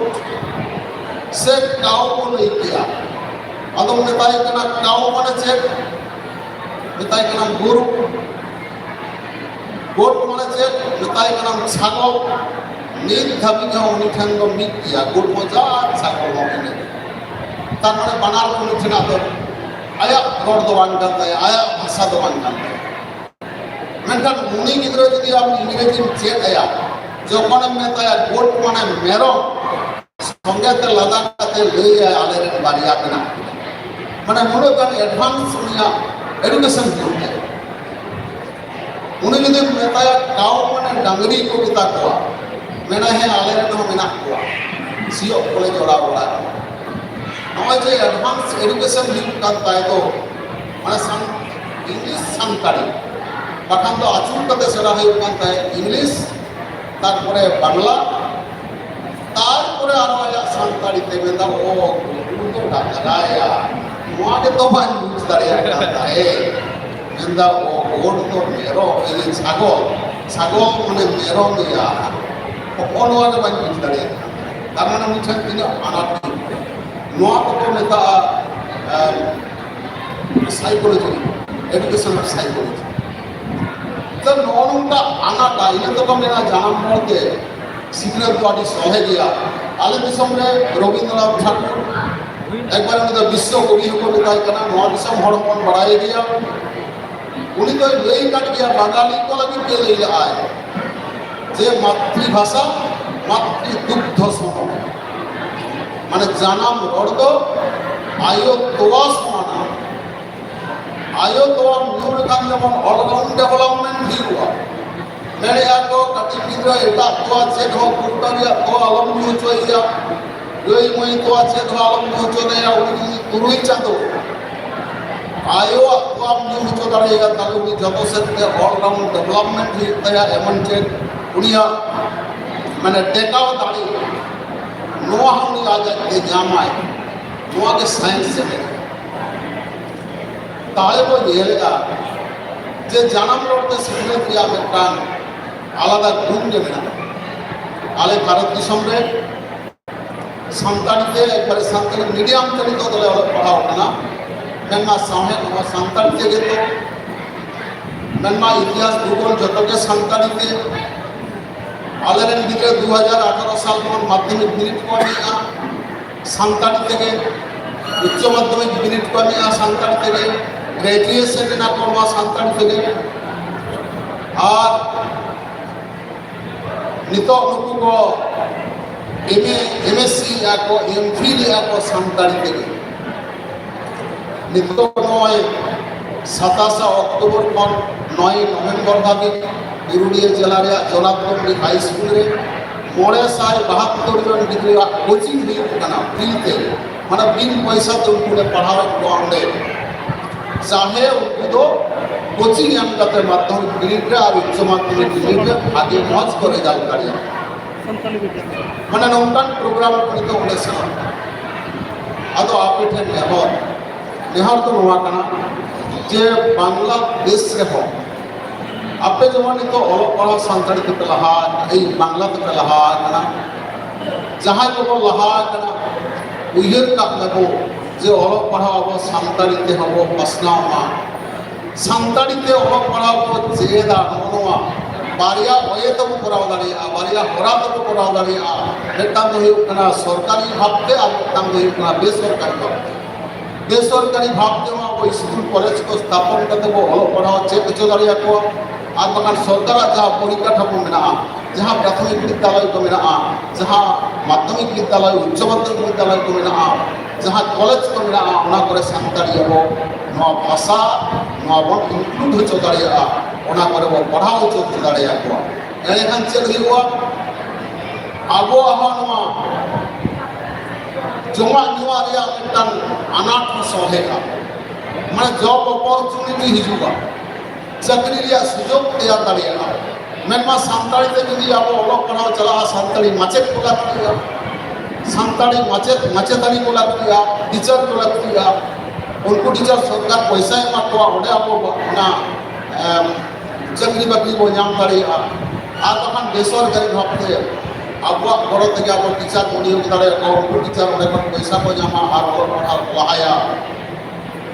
ᱥᱮ ᱠᱟᱣ ᱠᱚ ᱞᱟᱹᱭ ᱠᱮᱜᱼᱟ᱾ ᱟᱫᱚ ᱢᱮᱛᱟᱭ ᱠᱟᱱᱟ, ᱠᱟᱣ ᱢᱟᱱᱮ ᱪᱮᱫ? ᱢᱮᱛᱟᱭ ᱠᱟᱱᱟ ᱜᱩᱨᱩ᱾ ᱜᱳᱴ ᱢᱟᱱᱮ ᱪᱮᱫ? ᱢᱮᱛᱟᱭ ᱠᱟᱱᱟᱢ ᱪᱷᱟᱜᱚᱞ᱾ ᱱᱤᱛ ᱫᱷᱟᱹᱵᱤᱡ ᱦᱚᱸ ᱩᱱᱤ ᱴᱷᱮᱱ ᱫᱚ ᱢᱤᱫ ᱜᱮᱭᱟ, ᱜᱳᱴ ᱦᱚᱸ ᱡᱟ ᱪᱷᱟᱜᱚᱞ ᱦᱚᱸ ᱤᱱᱟᱹ᱾ ᱛᱟᱨ ᱢᱟᱱᱮ ᱵᱟᱱᱟᱨ ᱜᱮ ᱩᱱᱤ ᱴᱷᱮᱱᱟᱜ ᱫᱚ ᱟᱭᱟᱜ ᱨᱚᱲ ᱫᱚ ᱵᱟᱝ ᱠᱟᱱ ᱛᱟᱭᱟ, ᱟᱭᱟᱜ ᱵᱷᱟᱥᱟ ᱫᱚ ᱵᱟᱝ ᱠᱟᱱ ᱛᱟᱭᱟ᱾ ᱢᱮᱱᱠᱷᱟᱱ ᱩᱱᱤ ᱜᱤᱫᱽᱨᱟᱹ ᱡᱩᱫᱤ ᱟᱢ ᱤᱝᱨᱮᱡᱤᱢ ᱪᱮᱫ ᱟᱭᱟ, ᱡᱚᱠᱷᱚᱱᱮᱢ ᱢᱮᱛᱟᱭᱟ ᱜᱳᱴ ᱢᱟᱱᱮ ᱢᱮᱨᱚᱢ, ᱥᱚᱸᱜᱮ ᱛᱮ ᱞᱟᱸᱫᱟ ᱠᱟᱛᱮ ᱞᱟᱹᱭᱟᱭ, "ᱟᱞᱮ ᱨᱮᱱ ᱵᱟᱨᱭᱟ ᱢᱮᱱᱟᱜ ᱠᱤᱱᱟ᱾" ᱢᱟᱱᱮ ᱱᱩᱱᱟᱹᱜ ᱜᱟᱱ advance ᱩᱱᱤᱭᱟᱜ education ᱦᱩᱭᱩᱜ ᱛᱟᱭᱟ᱾ ᱩᱱᱤ ᱡᱩᱫᱤᱢ ᱢᱮᱛᱟᱭᱟ, "ᱠᱟᱣ ᱢᱟᱱᱮ ᱰᱟᱝᱨᱤ ᱠᱚ ᱢᱮᱛᱟ ᱠᱚᱣᱟ", ᱢᱮᱱᱟᱭ, "ᱦᱮᱸ, ᱟᱞᱮ ᱨᱮᱱ ᱦᱚᱸ ᱢᱮᱱᱟᱜ ᱠᱚᱣᱟ, ᱥᱤᱭᱳᱜ ᱠᱚᱞᱮ ᱡᱚᱲᱟᱣ ᱵᱟᱲᱟ ᱠᱚᱣᱟ᱾" ᱱᱚᱜᱼᱚᱭ ᱡᱮ advance education ᱦᱩᱭᱩᱜ ᱠᱟᱱ ᱛᱟᱭ ᱫᱚ, ᱢᱟᱱᱮ ᱥᱟᱱ-, ᱤᱝᱞᱤᱥ ᱥᱟᱱᱛᱟᱲᱤ, ᱵᱟᱠᱷᱟᱱ ᱫᱚ ᱟᱹᱪᱩᱨ ᱠᱟᱛᱮ ᱥᱮᱬᱟ ᱦᱩᱭᱩᱜ ᱠᱟᱱ ᱛᱟᱭ ᱤᱝᱞᱤᱥ, ᱛᱟᱨᱯᱚᱨᱮ ᱵᱟᱝᱞᱟ, ᱛᱟᱨᱯᱚᱨᱮ ᱟᱨᱚ ᱟᱭᱟᱜ ᱥᱟᱱᱛᱟᱲᱤ ᱛᱮ ᱢᱮᱱᱫᱟ, "ᱚ, ᱜᱩᱨᱩ ᱫᱚ ᱰᱟᱝᱨᱟᱭᱟ, ᱱᱚᱣᱟ ᱜᱮᱛᱚ ᱵᱟᱹᱧ ᱵᱩᱡᱽ ᱫᱟᱲᱮᱭᱟᱜ ᱠᱟᱱ ᱛᱟᱦᱮᱸᱫ᱾" ᱢᱮᱱᱫᱟ, "ᱚ, ᱜᱚᱰ ᱫᱚ ᱢᱮᱨᱚᱢ, ᱤᱭᱟᱹ, ᱪᱷᱟᱜᱚᱞ, ᱪᱷᱟᱜᱚᱞ ᱢᱟᱱᱮ ᱢᱮᱨᱚᱢ ᱮᱭᱟ, ᱦᱚᱸᱜᱼᱚ ᱱᱚᱣᱟ ᱜᱮ ᱵᱟᱹᱧ ᱵᱩᱡᱽ ᱫᱟᱲᱮᱭᱟᱜ ᱠᱟᱱ ᱛᱟᱦᱮᱸᱫ᱾" ᱛᱟᱨ ᱢᱟᱱᱮ ᱩᱱᱤ ᱴᱷᱮᱱ ᱛᱤᱱᱟᱹᱜ ᱟᱱᱟᱴ ᱦᱩᱭᱩᱜ ᱠᱟᱱᱟ᱾ ᱱᱚᱣᱟ ᱠᱚᱠᱚ ᱢᱮᱛᱟᱜᱼᱟ, ᱮᱢ, psychology, education of psychology᱾ ᱛᱚ, ᱱᱚᱜᱼᱚ ᱱᱚᱝᱠᱟ ᱟᱱᱟᱴᱟ, ᱤᱱᱟᱹ ᱛᱮᱠᱚ ᱢᱮᱱᱟ ᱡᱟᱱᱟᱢ ᱦᱚᱲ ᱛᱮ ᱥᱤᱠᱷᱱᱟᱹᱛ ᱫᱚ ᱟᱹᱰᱤ ᱥᱚᱞᱦᱮ ᱜᱮᱭᱟ᱾ ᱟᱞᱮ ᱫᱤᱥᱚᱢ ᱨᱮ ᱨᱚᱵᱤᱱᱫᱨᱚᱱᱟᱛᱷ ᱴᱷᱟᱠᱩᱨ, ᱮᱠᱵᱟᱨ ᱩᱱᱤ ᱫᱚ ᱵᱤᱥᱥᱚ ᱠᱚᱵᱤ ᱦᱚᱸᱠᱚ ᱢᱮᱛᱟᱭ ᱠᱟᱱᱟ, ᱱᱚᱣᱟ ᱫᱤᱥᱚᱢ ᱦᱚᱲ ᱦᱚᱸᱵᱚᱱ ᱵᱟᱲᱟᱭ ᱜᱮᱭᱟ᱾ ᱩᱱᱤ ᱫᱚᱭ ᱞᱟᱹᱭ ᱟᱠᱟᱫ ᱜᱮᱭᱟ, ᱵᱟᱝᱜᱟᱞᱤ ᱠᱚ ᱞᱟᱹᱜᱤᱫ ᱜᱮ ᱞᱟᱹᱭ ᱞᱮᱫᱼᱟᱭ ᱡᱮ, "ᱢᱟᱛᱨᱤᱵᱷᱟᱥᱟ ᱢᱟᱛᱨᱤ ᱫᱩᱜᱽᱫᱷᱚ ᱥᱚᱢᱚ", ᱢᱟᱱᱮ ᱡᱟᱱᱟᱢ ᱨᱚᱲ ᱫᱚ ᱟᱭᱳ ᱛᱚᱣᱟ ᱥᱚᱢᱟᱱᱟ᱾ ᱟᱭᱳ ᱛᱚᱣᱟ ᱧᱩ ᱞᱮᱠᱷᱟᱱ ᱡᱮᱢᱚᱱ all round development ᱦᱩᱭᱩᱜᱼᱟ, ᱢᱮᱱᱮᱫᱼᱟ ᱠᱚ, ᱠᱟᱹᱴᱤᱡ ᱜᱤᱫᱽᱨᱟᱹ ᱮᱴᱟᱜ ᱛᱚᱣᱟ ᱪᱮᱫ ᱦᱚᱸ ᱠᱩᱨᱵᱟᱱᱤᱭᱟᱜ ᱛᱚᱣᱟ ᱟᱞᱚᱢ ᱧᱩ ᱦᱚᱪᱚᱭᱮᱭᱟ, ᱜᱟᱹᱭ ᱢᱟᱹᱭ ᱛᱚᱣᱟ ᱪᱮᱫ ᱦᱚᱸ ᱟᱞᱚᱢ ᱧᱩ ᱦᱚᱪᱚᱭᱮᱭᱟ᱾ ᱩᱱᱤ ᱡᱩᱫᱤ ᱛᱩᱨᱩᱭ ᱪᱟᱸᱫᱚ ᱟᱭᱳᱣᱟᱜ ᱛᱚᱣᱟᱢ ᱧᱩ ᱦᱚᱪᱚ ᱫᱟᱲᱮᱭᱟᱭᱟ, ᱛᱟᱦᱞᱮ ᱩᱱᱤ ᱡᱚᱛᱚ ᱥᱮᱫ ᱛᱮ all round development ᱦᱩᱭᱩᱜ ᱛᱟᱭᱟ᱾ ᱮᱢᱚᱱ ᱪᱮᱫ ᱩᱱᱤᱭᱟᱜ ᱢᱟᱱᱮ ᱴᱮᱠᱟᱣ ᱫᱟᱲᱮ, ᱱᱚᱣᱟ ᱦᱚᱸ ᱩᱱᱤ ᱟᱡ ᱟᱡ ᱛᱮ ᱧᱟᱢᱟᱭ᱾ ᱱᱚᱣᱟ ᱜᱮ science ᱮ ᱢᱮᱱᱟ᱾ ᱛᱟᱦᱞᱮ ᱵᱚ ᱧᱮᱞᱮᱜᱼᱟ ᱡᱮ ᱡᱟᱱᱟᱢ ᱨᱚᱲ ᱛᱮ ᱥᱤᱠᱷᱱᱟᱹᱛ ᱨᱮᱭᱟᱜ ᱢᱤᱫᱴᱟᱝ ᱟᱞᱟᱫᱟ ᱜᱩᱱ ᱜᱮ ᱢᱮᱱᱟᱜᱼᱟ᱾ ᱟᱞᱮ ᱵᱷᱟᱨᱚᱛ ᱫᱤᱥᱚᱢ ᱨᱮ ᱥᱟᱱᱛᱟᱲᱤ ᱛᱮ, ᱮᱠᱵᱟᱨᱮ ᱥᱟᱱᱛᱟᱲᱤ medium ᱛᱮ ᱱᱤᱛᱚᱜ ᱫᱚᱞᱮ ᱚᱞᱚᱜ ᱯᱟᱲᱦᱟᱣ ᱠᱟᱱᱟ᱾ ᱢᱮᱱᱢᱟ ᱥᱟᱶᱦᱮᱫ ᱱᱚᱣᱟ ᱥᱟᱱᱛᱟᱲᱤ ᱛᱮᱜᱮ ᱛᱚ, ᱢᱮᱱᱢᱟ ᱤᱛᱤᱦᱟᱥ ᱵᱷᱩᱜᱳᱞ ᱡᱚᱛᱚ ᱜᱮ ᱥᱟᱱᱛᱟᱲᱤ ᱛᱮ᱾ ᱟᱞᱮᱨᱮᱱ ᱜᱤᱫᱽᱨᱟᱹ ᱫᱩ ᱦᱟᱡᱟᱨ ᱟᱴᱷᱟᱨᱚ ᱥᱟᱞ ᱠᱷᱚᱱ ᱢᱟᱫᱽᱫᱷᱚᱢᱤᱠ ᱵᱤᱱᱤᱰ ᱠᱚ ᱮᱢᱮᱜᱼᱟ ᱥᱟᱱᱛᱟᱲᱤ ᱛᱮᱜᱮ, ᱩᱪᱪᱚ ᱢᱟᱫᱽᱫᱷᱚᱢᱤᱠ ᱵᱤᱱᱤᱰ ᱠᱚ ᱮᱢᱮᱜᱼᱟ ᱥᱟᱱᱛᱟᱲᱤ ᱛᱮᱜᱮ, graduation ᱨᱮᱱᱟᱜ ᱠᱚ ᱱᱚᱣᱟ ᱥᱟᱱᱛᱟᱲᱤ ᱛᱮᱜᱮ᱾ ᱟᱨ ᱱᱤᱛᱚᱜ ᱱᱩᱠᱩ ᱠᱚ M A, M S C ᱮᱜᱼᱟ ᱠᱚ, M Phil ᱮᱜᱼᱟ ᱠᱚ ᱥᱟᱱᱛᱟᱲᱤ ᱛᱮᱜᱮ᱾ ᱱᱤᱛᱚᱜ ᱱᱚᱜᱼᱚᱭ ᱥᱟᱛᱟᱥᱟ ᱚᱠᱴᱳᱵᱚᱨ ᱠᱷᱚᱱ ᱱᱚᱭ ᱱᱚᱵᱷᱮᱢᱵᱚᱨ ᱫᱷᱟᱹᱵᱤᱡ ᱯᱩᱨᱩᱞᱤᱭᱟᱹ ᱡᱮᱞᱟ ᱨᱮᱭᱟᱜ ᱡᱚᱱᱟᱛᱚᱱ ᱦᱟᱭ ᱥᱠᱩᱞ ᱨᱮ ᱢᱚᱬᱮ ᱥᱟᱭ ᱵᱟᱦᱟᱛᱛᱳᱨ ᱡᱚᱱ ᱜᱤᱫᱽᱨᱟᱹᱣᱟᱜ coaching ᱦᱩᱭᱩᱜ ᱠᱟᱱᱟ free ᱛᱮ, ᱢᱟᱱᱮ ᱵᱤᱱ ᱯᱚᱭᱥᱟ ᱛᱮ ᱩᱱᱠᱩ ᱞᱮ ᱯᱟᱲᱦᱟᱣᱮᱫ ᱠᱚᱣᱟ ᱚᱸᱰᱮ᱾ ᱪᱟᱦᱮ ᱩᱱᱠᱩ ᱫᱚ coaching ᱮᱢ ᱠᱟᱛᱮ ᱢᱟᱫᱽᱫᱷᱚᱢᱤᱠ ᱵᱤᱱᱤᱰ ᱨᱮ ᱟᱨ ᱩᱪᱪᱚ ᱢᱟᱫᱽᱫᱷᱚᱢᱤᱠ ᱵᱤᱱᱤᱰ ᱨᱮ ᱵᱷᱟᱜᱮ ᱢᱚᱡᱽ ᱠᱚ result ᱫᱟᱲᱮᱭᱟᱜᱼᱟ᱾ ᱢᱟᱱᱮ ᱱᱚᱝᱠᱟᱱ program ᱠᱚ ᱱᱤᱛᱚᱜ ᱚᱸᱰᱮ ᱥᱮᱱᱚᱜ᱾ ᱟᱫᱚ ᱟᱯᱮ ᱴᱷᱮᱱ ᱱᱮᱦᱚᱨ, ᱱᱮᱦᱚᱨ ᱫᱚ ᱱᱚᱣᱟ ᱠᱟᱱᱟ ᱡᱮ ᱵᱟᱝᱞᱟᱫᱮᱥ ᱨᱮᱦᱚᱸ ᱟᱯᱮ ᱡᱮᱢᱚᱱ ᱱᱤᱛᱚᱜ ᱚᱞᱚᱜ ᱯᱟᱲᱦᱟᱣ ᱥᱟᱱᱛᱟᱲᱤ ᱛᱮᱯᱮ ᱞᱟᱦᱟ, ᱮᱭ ᱵᱟᱝᱞᱟ ᱛᱮᱯᱮ ᱞᱟᱦᱟ ᱟᱠᱟᱱᱟ, ᱡᱟᱦᱟᱸᱭ ᱠᱚᱵᱚᱱ ᱞᱟᱦᱟ ᱟᱠᱟᱱᱟ, ᱩᱭᱦᱟᱹᱨ ᱠᱟᱜ ᱢᱮᱵᱚ ᱡᱮ ᱚᱞᱚᱜ ᱯᱟᱲᱦᱟᱣ ᱟᱵᱚ ᱥᱟᱱᱛᱟᱲᱤ ᱛᱮᱦᱚᱸ ᱵᱚ ᱯᱟᱥᱱᱟᱣ ᱢᱟ᱾ ᱥᱟᱱᱛᱟᱲᱤ ᱛᱮ ᱚᱞᱚᱜ ᱯᱟᱲᱦᱟᱣ ᱠᱚ ᱪᱮᱫᱟ, ᱱᱚᱜᱼᱚ ᱱᱚᱣᱟ ᱵᱟᱨᱭᱟ ᱚᱭᱮ ᱛᱮᱵᱚ ᱠᱚᱨᱟᱣ ᱫᱟᱲᱮᱭᱟᱜᱼᱟ, ᱵᱟᱨᱭᱟ ᱦᱚᱨᱟ ᱛᱮᱵᱚ ᱠᱚᱨᱟᱣ ᱫᱟᱲᱮᱭᱟᱜᱼᱟ᱾ ᱢᱤᱫᱴᱟᱝ ᱫᱚ ᱦᱩᱭᱩᱜ ᱠᱟᱱᱟ ᱥᱚᱨᱠᱟᱨᱤ ᱵᱷᱟᱵᱽ ᱛᱮ ᱟᱨ ᱢᱤᱫᱴᱟᱝ ᱫᱚ ᱦᱩᱭᱩᱜ ᱠᱟᱱᱟ ᱵᱮᱥᱚᱨᱠᱟᱨᱤ ᱵᱷᱟᱵᱽ ᱛᱮ᱾ ᱵᱮᱥᱚᱨᱠᱟᱨᱤ ᱵᱷᱟᱵᱽ ᱛᱮᱦᱚᱸ ᱟᱵᱚ ᱥᱠᱩᱞ ᱠᱚᱞᱮᱡᱽ ᱠᱚ ᱛᱷᱟᱯᱚᱱ ᱠᱟᱛᱮ ᱵᱚ ᱚᱞᱚᱜ ᱯᱟᱲᱦᱟᱣ ᱪᱮᱫ ᱦᱚᱪᱚ ᱫᱟᱲᱮᱭᱟᱠᱚᱣᱟ᱾ ᱟᱨ ᱵᱟᱠᱷᱟᱱ ᱥᱚᱨᱠᱟᱨᱟᱜ ᱡᱟᱦᱟᱸ ᱯᱚᱨᱤᱠᱟᱴᱷᱟᱢᱳ ᱢᱮᱱᱟᱜᱼᱟ, ᱡᱟᱦᱟᱸ ᱯᱨᱟᱛᱷᱚᱢᱤᱠ ᱵᱤᱫᱽᱫᱟᱞᱚᱭ ᱠᱚ ᱢᱮᱱᱟᱜᱼᱟ, ᱡᱟᱦᱟᱸ ᱢᱟᱫᱽᱫᱷᱚᱢᱤᱠ ᱵᱤᱫᱽᱫᱟᱞᱚᱭ, ᱩᱪᱪᱚ ᱢᱟᱫᱽᱫᱷᱚᱢᱤᱠ ᱵᱤᱫᱽᱫᱟᱞᱚᱭ ᱠᱚ ᱢᱮᱱᱟᱜᱼᱟ, ᱡᱟᱦᱟᱸ ᱠᱚᱞᱮᱡᱽ ᱠᱚ ᱢᱮᱱᱟᱜᱼᱟ, ᱚᱱᱟ ᱠᱚᱨᱮ ᱥᱟᱱᱛᱟᱲᱤ ᱟᱵᱚ ᱱᱚᱣᱟ ᱵᱷᱟᱥᱟ, ᱱᱚᱣᱟ ᱵᱚᱱ include ᱦᱚᱪᱚ ᱫᱟᱲᱮᱭᱟᱜᱼᱟ᱾ ᱚᱱᱟ ᱠᱚᱨᱮ ᱵᱚ ᱯᱟᱲᱦᱟᱣ ᱦᱚᱪᱚ ᱫᱟᱲᱮᱭᱟᱠᱚᱣᱟ᱾ ᱮᱸᱰᱮᱠᱷᱟᱱ ᱪᱮᱫ ᱦᱩᱭᱩᱜᱼᱟ? ᱟᱵᱚᱣᱟᱜ ᱦᱚᱸ ᱱᱚᱣᱟ ᱡᱚᱢᱟᱜ ᱧᱩᱣᱟᱜ ᱨᱮᱭᱟᱜ ᱢᱤᱫᱴᱟᱝ ᱟᱱᱟᱴ ᱦᱚᱸ ᱥᱚᱞᱦᱮᱜᱼᱟ, ᱢᱟᱱᱮ job opportunity ᱦᱤᱡᱩᱜᱼᱟ, ᱪᱟᱹᱠᱨᱤ ᱨᱮᱭᱟᱜ ᱥᱩᱡᱳᱜᱽ ᱛᱮᱭᱟᱨ ᱫᱟᱲᱮᱭᱟᱜᱼᱟ᱾ ᱢᱮᱱᱢᱟ ᱥᱟᱱᱛᱟᱲᱤ ᱛᱮ ᱡᱩᱫᱤ ᱟᱵᱚ ᱚᱞᱚᱜ ᱯᱟᱲᱦᱟᱣ ᱪᱟᱞᱟᱜᱼᱟ, ᱥᱟᱱᱛᱟᱲᱤ ᱢᱟᱪᱮᱫ ᱠᱚ ᱞᱟᱹᱠᱛᱤᱜᱼᱟ, ᱥᱟᱱᱛᱟᱲᱤ ᱢᱟᱪᱮᱫ ᱢᱟᱪᱮᱛᱟᱹᱱᱤ ᱠᱚ ᱞᱟᱹᱠᱛᱤᱜᱼᱟ, ᱴᱤᱪᱟᱨ ᱠᱚ ᱞᱟᱹᱠᱛᱤᱜᱼᱟ᱾ ᱩᱱᱠᱩ ᱴᱤᱪᱟᱨ ᱥᱚᱨᱠᱟᱨ ᱯᱚᱭᱥᱟᱭ ᱮᱢᱟ ᱠᱚᱣᱟ, ᱚᱸᱰᱮ ᱟᱵᱚ ᱚᱱᱟ ᱮᱢ, ᱪᱟᱹᱠᱨᱤ ᱵᱟᱹᱠᱨᱤ ᱵᱚ ᱧᱟᱢ ᱫᱟᱲᱮᱭᱟᱜᱼᱟ᱾ ᱟᱨ ᱵᱟᱠᱷᱟᱱ ᱵᱮᱥᱚᱨᱠᱟᱨᱤ ᱵᱷᱟᱵᱽᱛᱮ ᱟᱵᱚᱣᱟᱜ ᱜᱚᱲᱚ ᱛᱮᱜᱮ ᱟᱵᱚ ᱴᱤᱪᱟᱨ ᱵᱚ ᱱᱤᱭᱳᱜᱽ ᱫᱟᱲᱮᱭᱟᱠᱚᱣᱟ, ᱩᱱᱠᱩ ᱴᱤᱪᱟᱨ ᱚᱸᱰᱮ ᱠᱷᱚᱱ ᱯᱚᱭᱥᱟ ᱠᱚ ᱧᱟᱢᱟ ᱟᱨ ᱚᱞᱚᱜ ᱯᱟᱲᱦᱟᱣ ᱠᱚ ᱞᱟᱦᱟᱭᱟ᱾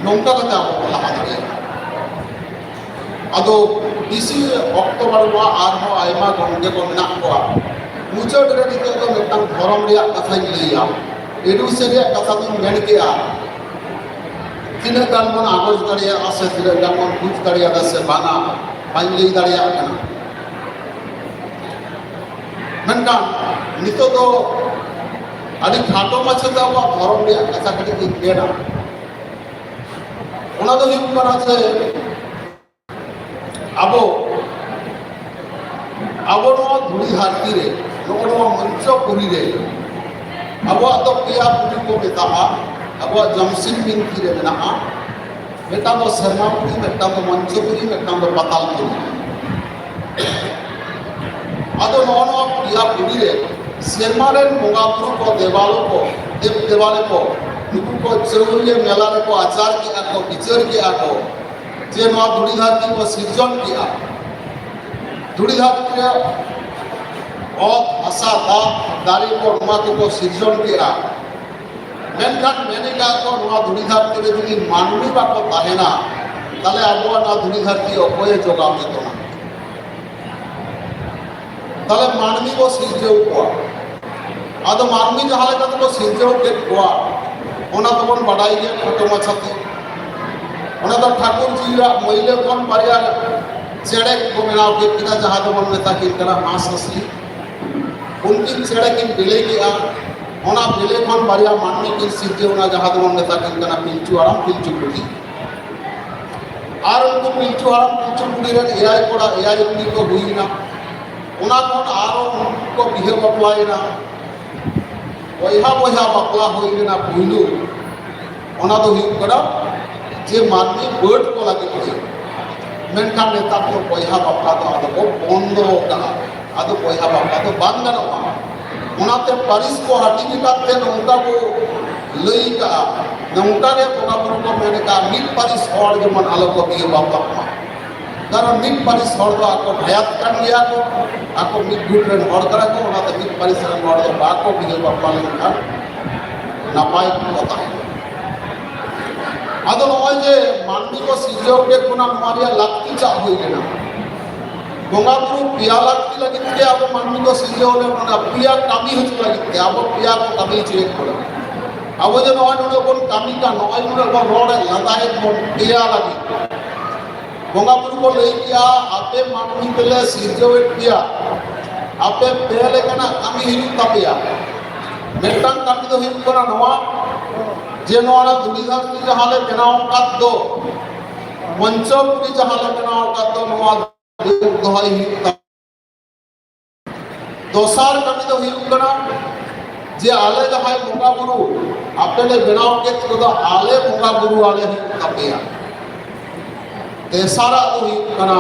ᱱᱚᱝᱠᱟ ᱠᱟᱛᱮ ᱟᱵᱚ ᱵᱚ ᱞᱟᱦᱟ ᱫᱟᱲᱮᱭᱟᱜᱼᱟ᱾ ᱟᱫᱚ ᱵᱮᱥᱤ ᱚᱠᱛᱚ ᱵᱟᱹᱱᱩᱜᱼᱟ, ᱟᱨᱦᱚᱸ ᱟᱭᱢᱟ ᱜᱚᱢᱠᱮ ᱠᱚ ᱢᱮᱱᱟᱜ ᱠᱚᱣᱟ᱾ ᱢᱩᱪᱟᱹᱫ ᱨᱮ ᱱᱤᱛᱚᱜ ᱫᱚ ᱢᱤᱫᱴᱟᱝ ᱫᱷᱚᱨᱚᱢ ᱨᱮᱭᱟᱜ ᱠᱟᱛᱷᱟᱧ ᱞᱟᱹᱭᱟ᱾ Education ᱨᱮᱭᱟᱜ ᱠᱟᱛᱷᱟ ᱫᱚᱧ ᱢᱮᱱ ᱠᱮᱜᱼᱟ, ᱛᱤᱱᱟᱹᱜ ᱜᱟᱱ ᱵᱚᱱ ᱟᱜᱚᱡ ᱫᱟᱲᱮᱭᱟᱜᱼᱟ ᱥᱮ ᱛᱤᱱᱟᱹᱜ ᱜᱟᱱ ᱵᱚᱱ ᱵᱩᱡᱽ ᱫᱟᱲᱮᱭᱟᱫᱟ ᱥᱮ ᱵᱟᱝᱟ, ᱵᱟᱹᱧ ᱞᱟᱹᱭ ᱫᱟᱲᱮᱭᱟᱜ ᱠᱟᱱᱟ᱾ ᱢᱮᱱᱠᱷᱟᱱ ᱱᱤᱛᱚᱜ ᱫᱚ ᱟᱹᱰᱤ ᱠᱷᱟᱴᱚ ᱢᱟᱪᱷᱟ ᱛᱮ ᱟᱵᱚᱣᱟᱜ ᱫᱷᱚᱨᱚᱢ ᱨᱮᱭᱟᱜ ᱠᱟᱛᱷᱟ ᱠᱟᱹᱴᱤᱡ ᱤᱧ ᱢᱮᱱᱟ᱾ ᱚᱱᱟ ᱫᱚ ᱦᱩᱭᱩᱜ ᱠᱟᱱᱟ ᱡᱮ ᱟᱵᱚ, ᱟᱵᱚ ᱱᱚᱣᱟ ᱫᱷᱩᱲᱤ ᱫᱷᱟᱹᱨᱛᱤ ᱨᱮ, ᱱᱚᱜᱼᱚ ᱱᱚᱣᱟ ᱢᱚᱧᱪᱚᱯᱩᱨᱤ ᱨᱮ, ᱟᱵᱚᱣᱟᱜ ᱫᱚ ᱯᱮᱭᱟ ᱯᱩᱨᱤ ᱠᱚ ᱢᱮᱛᱟᱜᱼᱟ᱾ ᱟᱵᱚᱣᱟᱜ ᱡᱚᱢᱥᱤᱢ ᱵᱤᱱᱛᱤ ᱨᱮ ᱢᱮᱱᱟᱜᱼᱟ, ᱢᱤᱫᱴᱟᱝ ᱫᱚ ᱥᱮᱨᱢᱟ ᱯᱩᱨᱤ, ᱢᱤᱫᱴᱟᱝ ᱫᱚ ᱢᱚᱧᱪᱚᱯᱩᱨᱤ, ᱢᱤᱫᱴᱟᱝ ᱫᱚ ᱯᱟᱛᱟᱞ ᱯᱩᱨᱤ᱾ ᱟᱫᱚ ᱱᱚᱜᱼᱚ ᱱᱚᱣᱟ ᱯᱮᱭᱟ ᱯᱩᱨᱤ ᱨᱮ ᱥᱮᱨᱢᱟ ᱨᱮᱱ ᱵᱚᱸᱜᱟ ᱵᱩᱨᱩ ᱠᱚ, ᱫᱮᱵᱟᱞᱳ ᱠᱚ, ᱫᱮᱵ ᱫᱮᱵᱟᱞᱳ ᱠᱚ, ᱱᱩᱠᱩ ᱠᱚ ᱪᱟᱹᱣᱨᱤᱭᱟᱹ ᱢᱮᱞᱟ ᱨᱮᱠᱚ ᱟᱪᱟᱨ ᱠᱮᱜᱼᱟ ᱠᱚ, ᱵᱤᱪᱟᱹᱨ ᱠᱮᱜᱼᱟ ᱠᱚ ᱡᱮ ᱱᱚᱣᱟ ᱫᱷᱩᱲᱤ ᱫᱷᱟᱹᱨᱛᱤ ᱠᱚ ᱥᱤᱨᱡᱚᱱ ᱠᱮᱜᱼᱟ᱾ ᱫᱷᱩᱲᱤ ᱫᱷᱟᱹᱨᱛᱤ ᱨᱮ ᱚᱛ, ᱦᱟᱥᱟ, ᱫᱟᱜ, ᱫᱟᱨᱮ ᱠᱚ, ᱱᱚᱣᱟ ᱠᱚᱠᱚ ᱥᱤᱨᱡᱚᱱ ᱠᱮᱜᱼᱟ᱾ ᱢᱮᱱᱠᱷᱟᱱ ᱢᱮᱱ ᱠᱟᱜ ᱠᱚ, ᱱᱚᱣᱟ ᱫᱷᱩᱲᱤ ᱫᱷᱟᱹᱨᱛᱤ ᱨᱮ ᱡᱩᱫᱤ ᱢᱟᱹᱱᱢᱤ ᱵᱟᱠᱚ ᱛᱟᱦᱮᱱᱟ, ᱛᱟᱦᱞᱮ ᱟᱵᱚᱣᱟᱜ ᱱᱚᱣᱟ ᱫᱷᱩᱲᱤ ᱫᱷᱟᱹᱨᱛᱤ ᱚᱠᱚᱭᱮ ᱡᱚᱜᱟᱣ ᱡᱚᱛᱚᱱᱟ? ᱛᱟᱦᱞᱮ ᱢᱟᱹᱱᱢᱤ ᱵᱚ ᱥᱤᱨᱡᱟᱹᱣ ᱠᱚᱣᱟ᱾ ᱟᱫᱚ ᱢᱟᱹᱱᱢᱤ ᱡᱟᱦᱟᱸ ᱞᱮᱠᱟ ᱛᱮᱠᱚ ᱥᱤᱨᱡᱟᱹᱣ ᱠᱮᱫ ᱠᱚᱣᱟ, ᱚᱱᱟ ᱫᱚᱵᱚᱱ ᱵᱟᱰᱟᱭ ᱜᱮᱭᱟ ᱠᱷᱟᱴᱚ ᱢᱟᱪᱷᱟᱛᱮ᱾ ᱚᱱᱟ ᱫᱚ ᱴᱷᱟᱹᱠᱩᱨ ᱡᱤᱣᱤᱭᱟᱜ ᱢᱟᱹᱭᱞᱟᱹ ᱠᱷᱚᱱ ᱵᱟᱨᱭᱟ ᱪᱮᱬᱮ ᱠᱚ ᱵᱮᱱᱟᱣ ᱠᱮᱫ ᱠᱤᱱᱟ, ᱡᱟᱦᱟᱸ ᱫᱚᱵᱚᱱ ᱢᱮᱛᱟ ᱠᱤᱱ ᱠᱟᱱᱟ ᱦᱟᱸᱥ ᱦᱟᱸᱥᱞᱤ᱾ ᱩᱱᱠᱤᱱ ᱪᱮᱬᱮ ᱠᱤᱱ ᱵᱤᱞᱤ ᱠᱮᱜᱼᱟ, ᱚᱱᱟ ᱵᱤᱞᱤ ᱠᱷᱚᱱ ᱵᱟᱨᱭᱟ ᱢᱟᱹᱱᱢᱤ ᱠᱤᱱ ᱥᱤᱨᱡᱟᱹᱣ ᱮᱱᱟ, ᱡᱟᱦᱟᱸ ᱫᱚᱵᱚᱱ ᱢᱮᱛᱟ ᱠᱤᱱ ᱠᱟᱱᱟ ᱯᱤᱞᱪᱩ ᱦᱟᱲᱟᱢ, ᱯᱤᱞᱪᱩ ᱵᱩᱲᱦᱤ᱾ ᱟᱨ ᱩᱱᱠᱩ ᱯᱤᱞᱪᱩ ᱦᱟᱲᱟᱢ ᱯᱤᱞᱪᱩ ᱵᱩᱲᱦᱤ ᱨᱮᱱ ᱮᱭᱟᱭ ᱠᱚᱲᱟ ᱮᱭᱟᱭ ᱠᱩᱲᱤ ᱠᱚ ᱦᱩᱭᱮᱱᱟ᱾ ᱚᱱᱟ ᱠᱷᱚᱱ ᱟᱨᱚ ᱩᱱᱠᱩ ᱠᱚ ᱵᱤᱦᱟᱹ ᱵᱟᱯᱞᱟᱭᱮᱱᱟ᱾ ᱵᱚᱭᱦᱟ ᱵᱚᱭᱦᱟ ᱵᱟᱯᱞᱟ ᱦᱩᱭ ᱞᱮᱱᱟ ᱯᱩᱭᱞᱩ᱾ ᱚᱱᱟ ᱫᱚ ᱦᱩᱭᱩᱜ ᱠᱟᱱᱟ ᱡᱮ ᱢᱟᱹᱱᱢᱤ ᱵᱟᱹᱰ ᱠᱚ ᱞᱟᱹᱜᱤᱫ ᱛᱮ᱾ ᱢᱮᱱᱠᱷᱟᱱ ᱱᱮᱛᱟᱨ ᱫᱚ ᱵᱚᱭᱦᱟ ᱵᱟᱯᱞᱟ ᱫᱚ ᱟᱫᱚ ᱠᱚ ᱵᱚᱱᱫᱚ ᱟᱠᱟᱫᱼᱟ᱾ ᱟᱫᱚ ᱵᱚᱭᱦᱟ ᱵᱟᱯᱞᱟ ᱫᱚ ᱵᱟᱝ ᱜᱟᱱᱚᱜᱼᱟ᱾ ᱚᱱᱟᱛᱮ ᱯᱟᱹᱨᱤᱥ ᱠᱚ ᱦᱟᱹᱴᱤᱧ ᱟᱠᱟᱫ ᱛᱮ ᱱᱚᱝᱠᱟ ᱠᱚ ᱞᱟᱹᱭ ᱟᱠᱟᱫᱼᱟ, ᱱᱚᱝᱠᱟ ᱜᱮ ᱵᱚᱸᱜᱟ ᱵᱩᱨᱩ ᱠᱚ ᱢᱮᱱ ᱟᱠᱟᱫᱼᱟ, ᱢᱤᱫ ᱯᱟᱹᱨᱤᱥ ᱦᱚᱲ ᱡᱮᱢᱚᱱ ᱟᱞᱚ ᱠᱚ ᱵᱤᱦᱟᱹ ᱵᱟᱯᱞᱟᱜ ᱢᱟ᱾ ᱠᱟᱨᱚᱱ ᱢᱤᱫ ᱯᱟᱹᱨᱤᱥ ᱦᱚᱲ ᱫᱚ ᱟᱠᱚ ᱵᱷᱟᱭᱟᱛ ᱠᱟᱱ ᱜᱮᱭᱟ ᱠᱚ, ᱟᱠᱚ ᱢᱤᱫ ᱜᱩᱴ ᱨᱮᱱ ᱦᱚᱲ ᱠᱟᱱᱟ ᱠᱚ, ᱚᱱᱟᱛᱮ ᱢᱤᱫ ᱯᱟᱹᱨᱤᱥ ᱨᱮᱱ ᱦᱚᱲ ᱫᱚ ᱵᱟᱠᱚ ᱵᱤᱦᱟᱹ ᱵᱟᱯᱞᱟ ᱞᱮᱱᱠᱷᱟᱱ ᱱᱟᱯᱟᱭ ᱠᱚ ᱛᱟᱦᱮᱱᱟ᱾ ᱟᱫᱚ ᱱᱚᱜᱼᱚᱭ ᱡᱮ ᱢᱟᱹᱱᱢᱤ ᱠᱚ ᱥᱤᱨᱡᱟᱹᱣ ᱠᱮᱫ ᱵᱚᱱᱟ, ᱱᱚᱣᱟ ᱨᱮᱭᱟᱜ ᱞᱟᱹᱠᱛᱤ ᱪᱟᱜ ᱦᱩᱭ ᱞᱮᱱᱟ? ᱵᱚᱸᱜᱟ ᱵᱩᱨᱩ ᱯᱮᱭᱟ ᱞᱟᱹᱠᱛᱤ ᱞᱟᱹᱜᱤᱫ ᱛᱮ ᱟᱵᱚ ᱢᱟᱹᱱᱢᱤ ᱠᱚ ᱥᱤᱨᱡᱟᱹᱣ ᱞᱮᱱ, ᱚᱱᱟ ᱯᱮᱭᱟ ᱠᱟᱹᱢᱤ ᱦᱚᱪᱚ ᱞᱟᱹᱜᱤᱫ ᱛᱮ ᱟᱵᱚ ᱯᱮᱭᱟ ᱠᱚ ᱠᱟᱹᱢᱤ ᱦᱚᱪᱚᱭᱮᱫ ᱵᱚᱱᱟ᱾ ᱟᱵᱚ ᱡᱮ ᱱᱚᱜᱼᱚᱭ ᱱᱩᱱᱟᱹᱜ ᱵᱚᱱ ᱠᱟᱹᱢᱤ ᱠᱟᱱ, ᱱᱚᱜᱼᱚᱭ ᱱᱩᱱᱟᱹᱜ ᱵᱚᱱ ᱨᱚᱲᱮᱫ ᱞᱟᱸᱫᱟᱭᱮᱫ ᱵᱚᱱ ᱯᱮᱭᱟ ᱞᱟᱹᱜᱤᱫ᱾ ᱵᱚᱸᱜᱟ ᱵᱩᱨᱩ ᱠᱚ ᱞᱟᱹᱭ ᱠᱮᱜᱼᱟ, ᱟᱯᱮ ᱢᱟᱹᱱᱢᱤ ᱛᱮᱞᱮ ᱥᱤᱨᱡᱟᱹᱣᱮᱫ ᱯᱮᱭᱟ, ᱟᱯᱮ ᱯᱮ ᱞᱮᱠᱟᱱᱟᱜ ᱠᱟᱹᱢᱤ ᱦᱩᱭᱩᱜ ᱛᱟᱯᱮᱭᱟ᱾ ᱢᱤᱫᱴᱟᱝ ᱠᱟᱹᱢᱤ ᱫᱚ ᱦᱩᱭᱩᱜ ᱠᱟᱱᱟ ᱱᱚᱣᱟ, ᱡᱮ ᱱᱚᱣᱟ ᱫᱷᱩᱲᱤ ᱫᱷᱟᱹᱨᱛᱤ ᱡᱟᱦᱟᱸ ᱞᱮ ᱵᱮᱱᱟᱣ ᱟᱠᱟᱫ ᱫᱚ, ᱢᱚᱧᱪᱚᱯᱩᱨᱤ ᱡᱟᱦᱟᱸ ᱞᱮ ᱵᱮᱱᱟᱣ ᱟᱠᱟᱫ ᱫᱚ, ᱱᱚᱣᱟ ᱫᱩᱜ ᱫᱚᱦᱚᱭ ᱦᱩᱭᱩᱜ ᱛᱟᱯᱮᱭᱟ᱾ ᱫᱚᱥᱟᱨ ᱠᱟᱹᱢᱤ ᱫᱚ ᱦᱩᱭᱩᱜ ᱠᱟᱱᱟ ᱡᱮ ᱟᱞᱮ ᱡᱟᱦᱟᱸᱭ ᱵᱚᱸᱜᱟ ᱵᱩᱨᱩ ᱟᱯᱮ ᱞᱮ ᱵᱮᱱᱟᱣ ᱠᱮᱫ ᱠᱚᱫᱚ, ᱟᱞᱮ ᱵᱚᱸᱜᱟ ᱵᱩᱨᱩ ᱟᱞᱮ ᱦᱩᱭᱩᱜ ᱛᱟᱯᱮᱭᱟ᱾ ᱛᱮᱥᱟᱨᱟᱜ ᱫᱚ ᱦᱩᱭᱩᱜ ᱠᱟᱱᱟ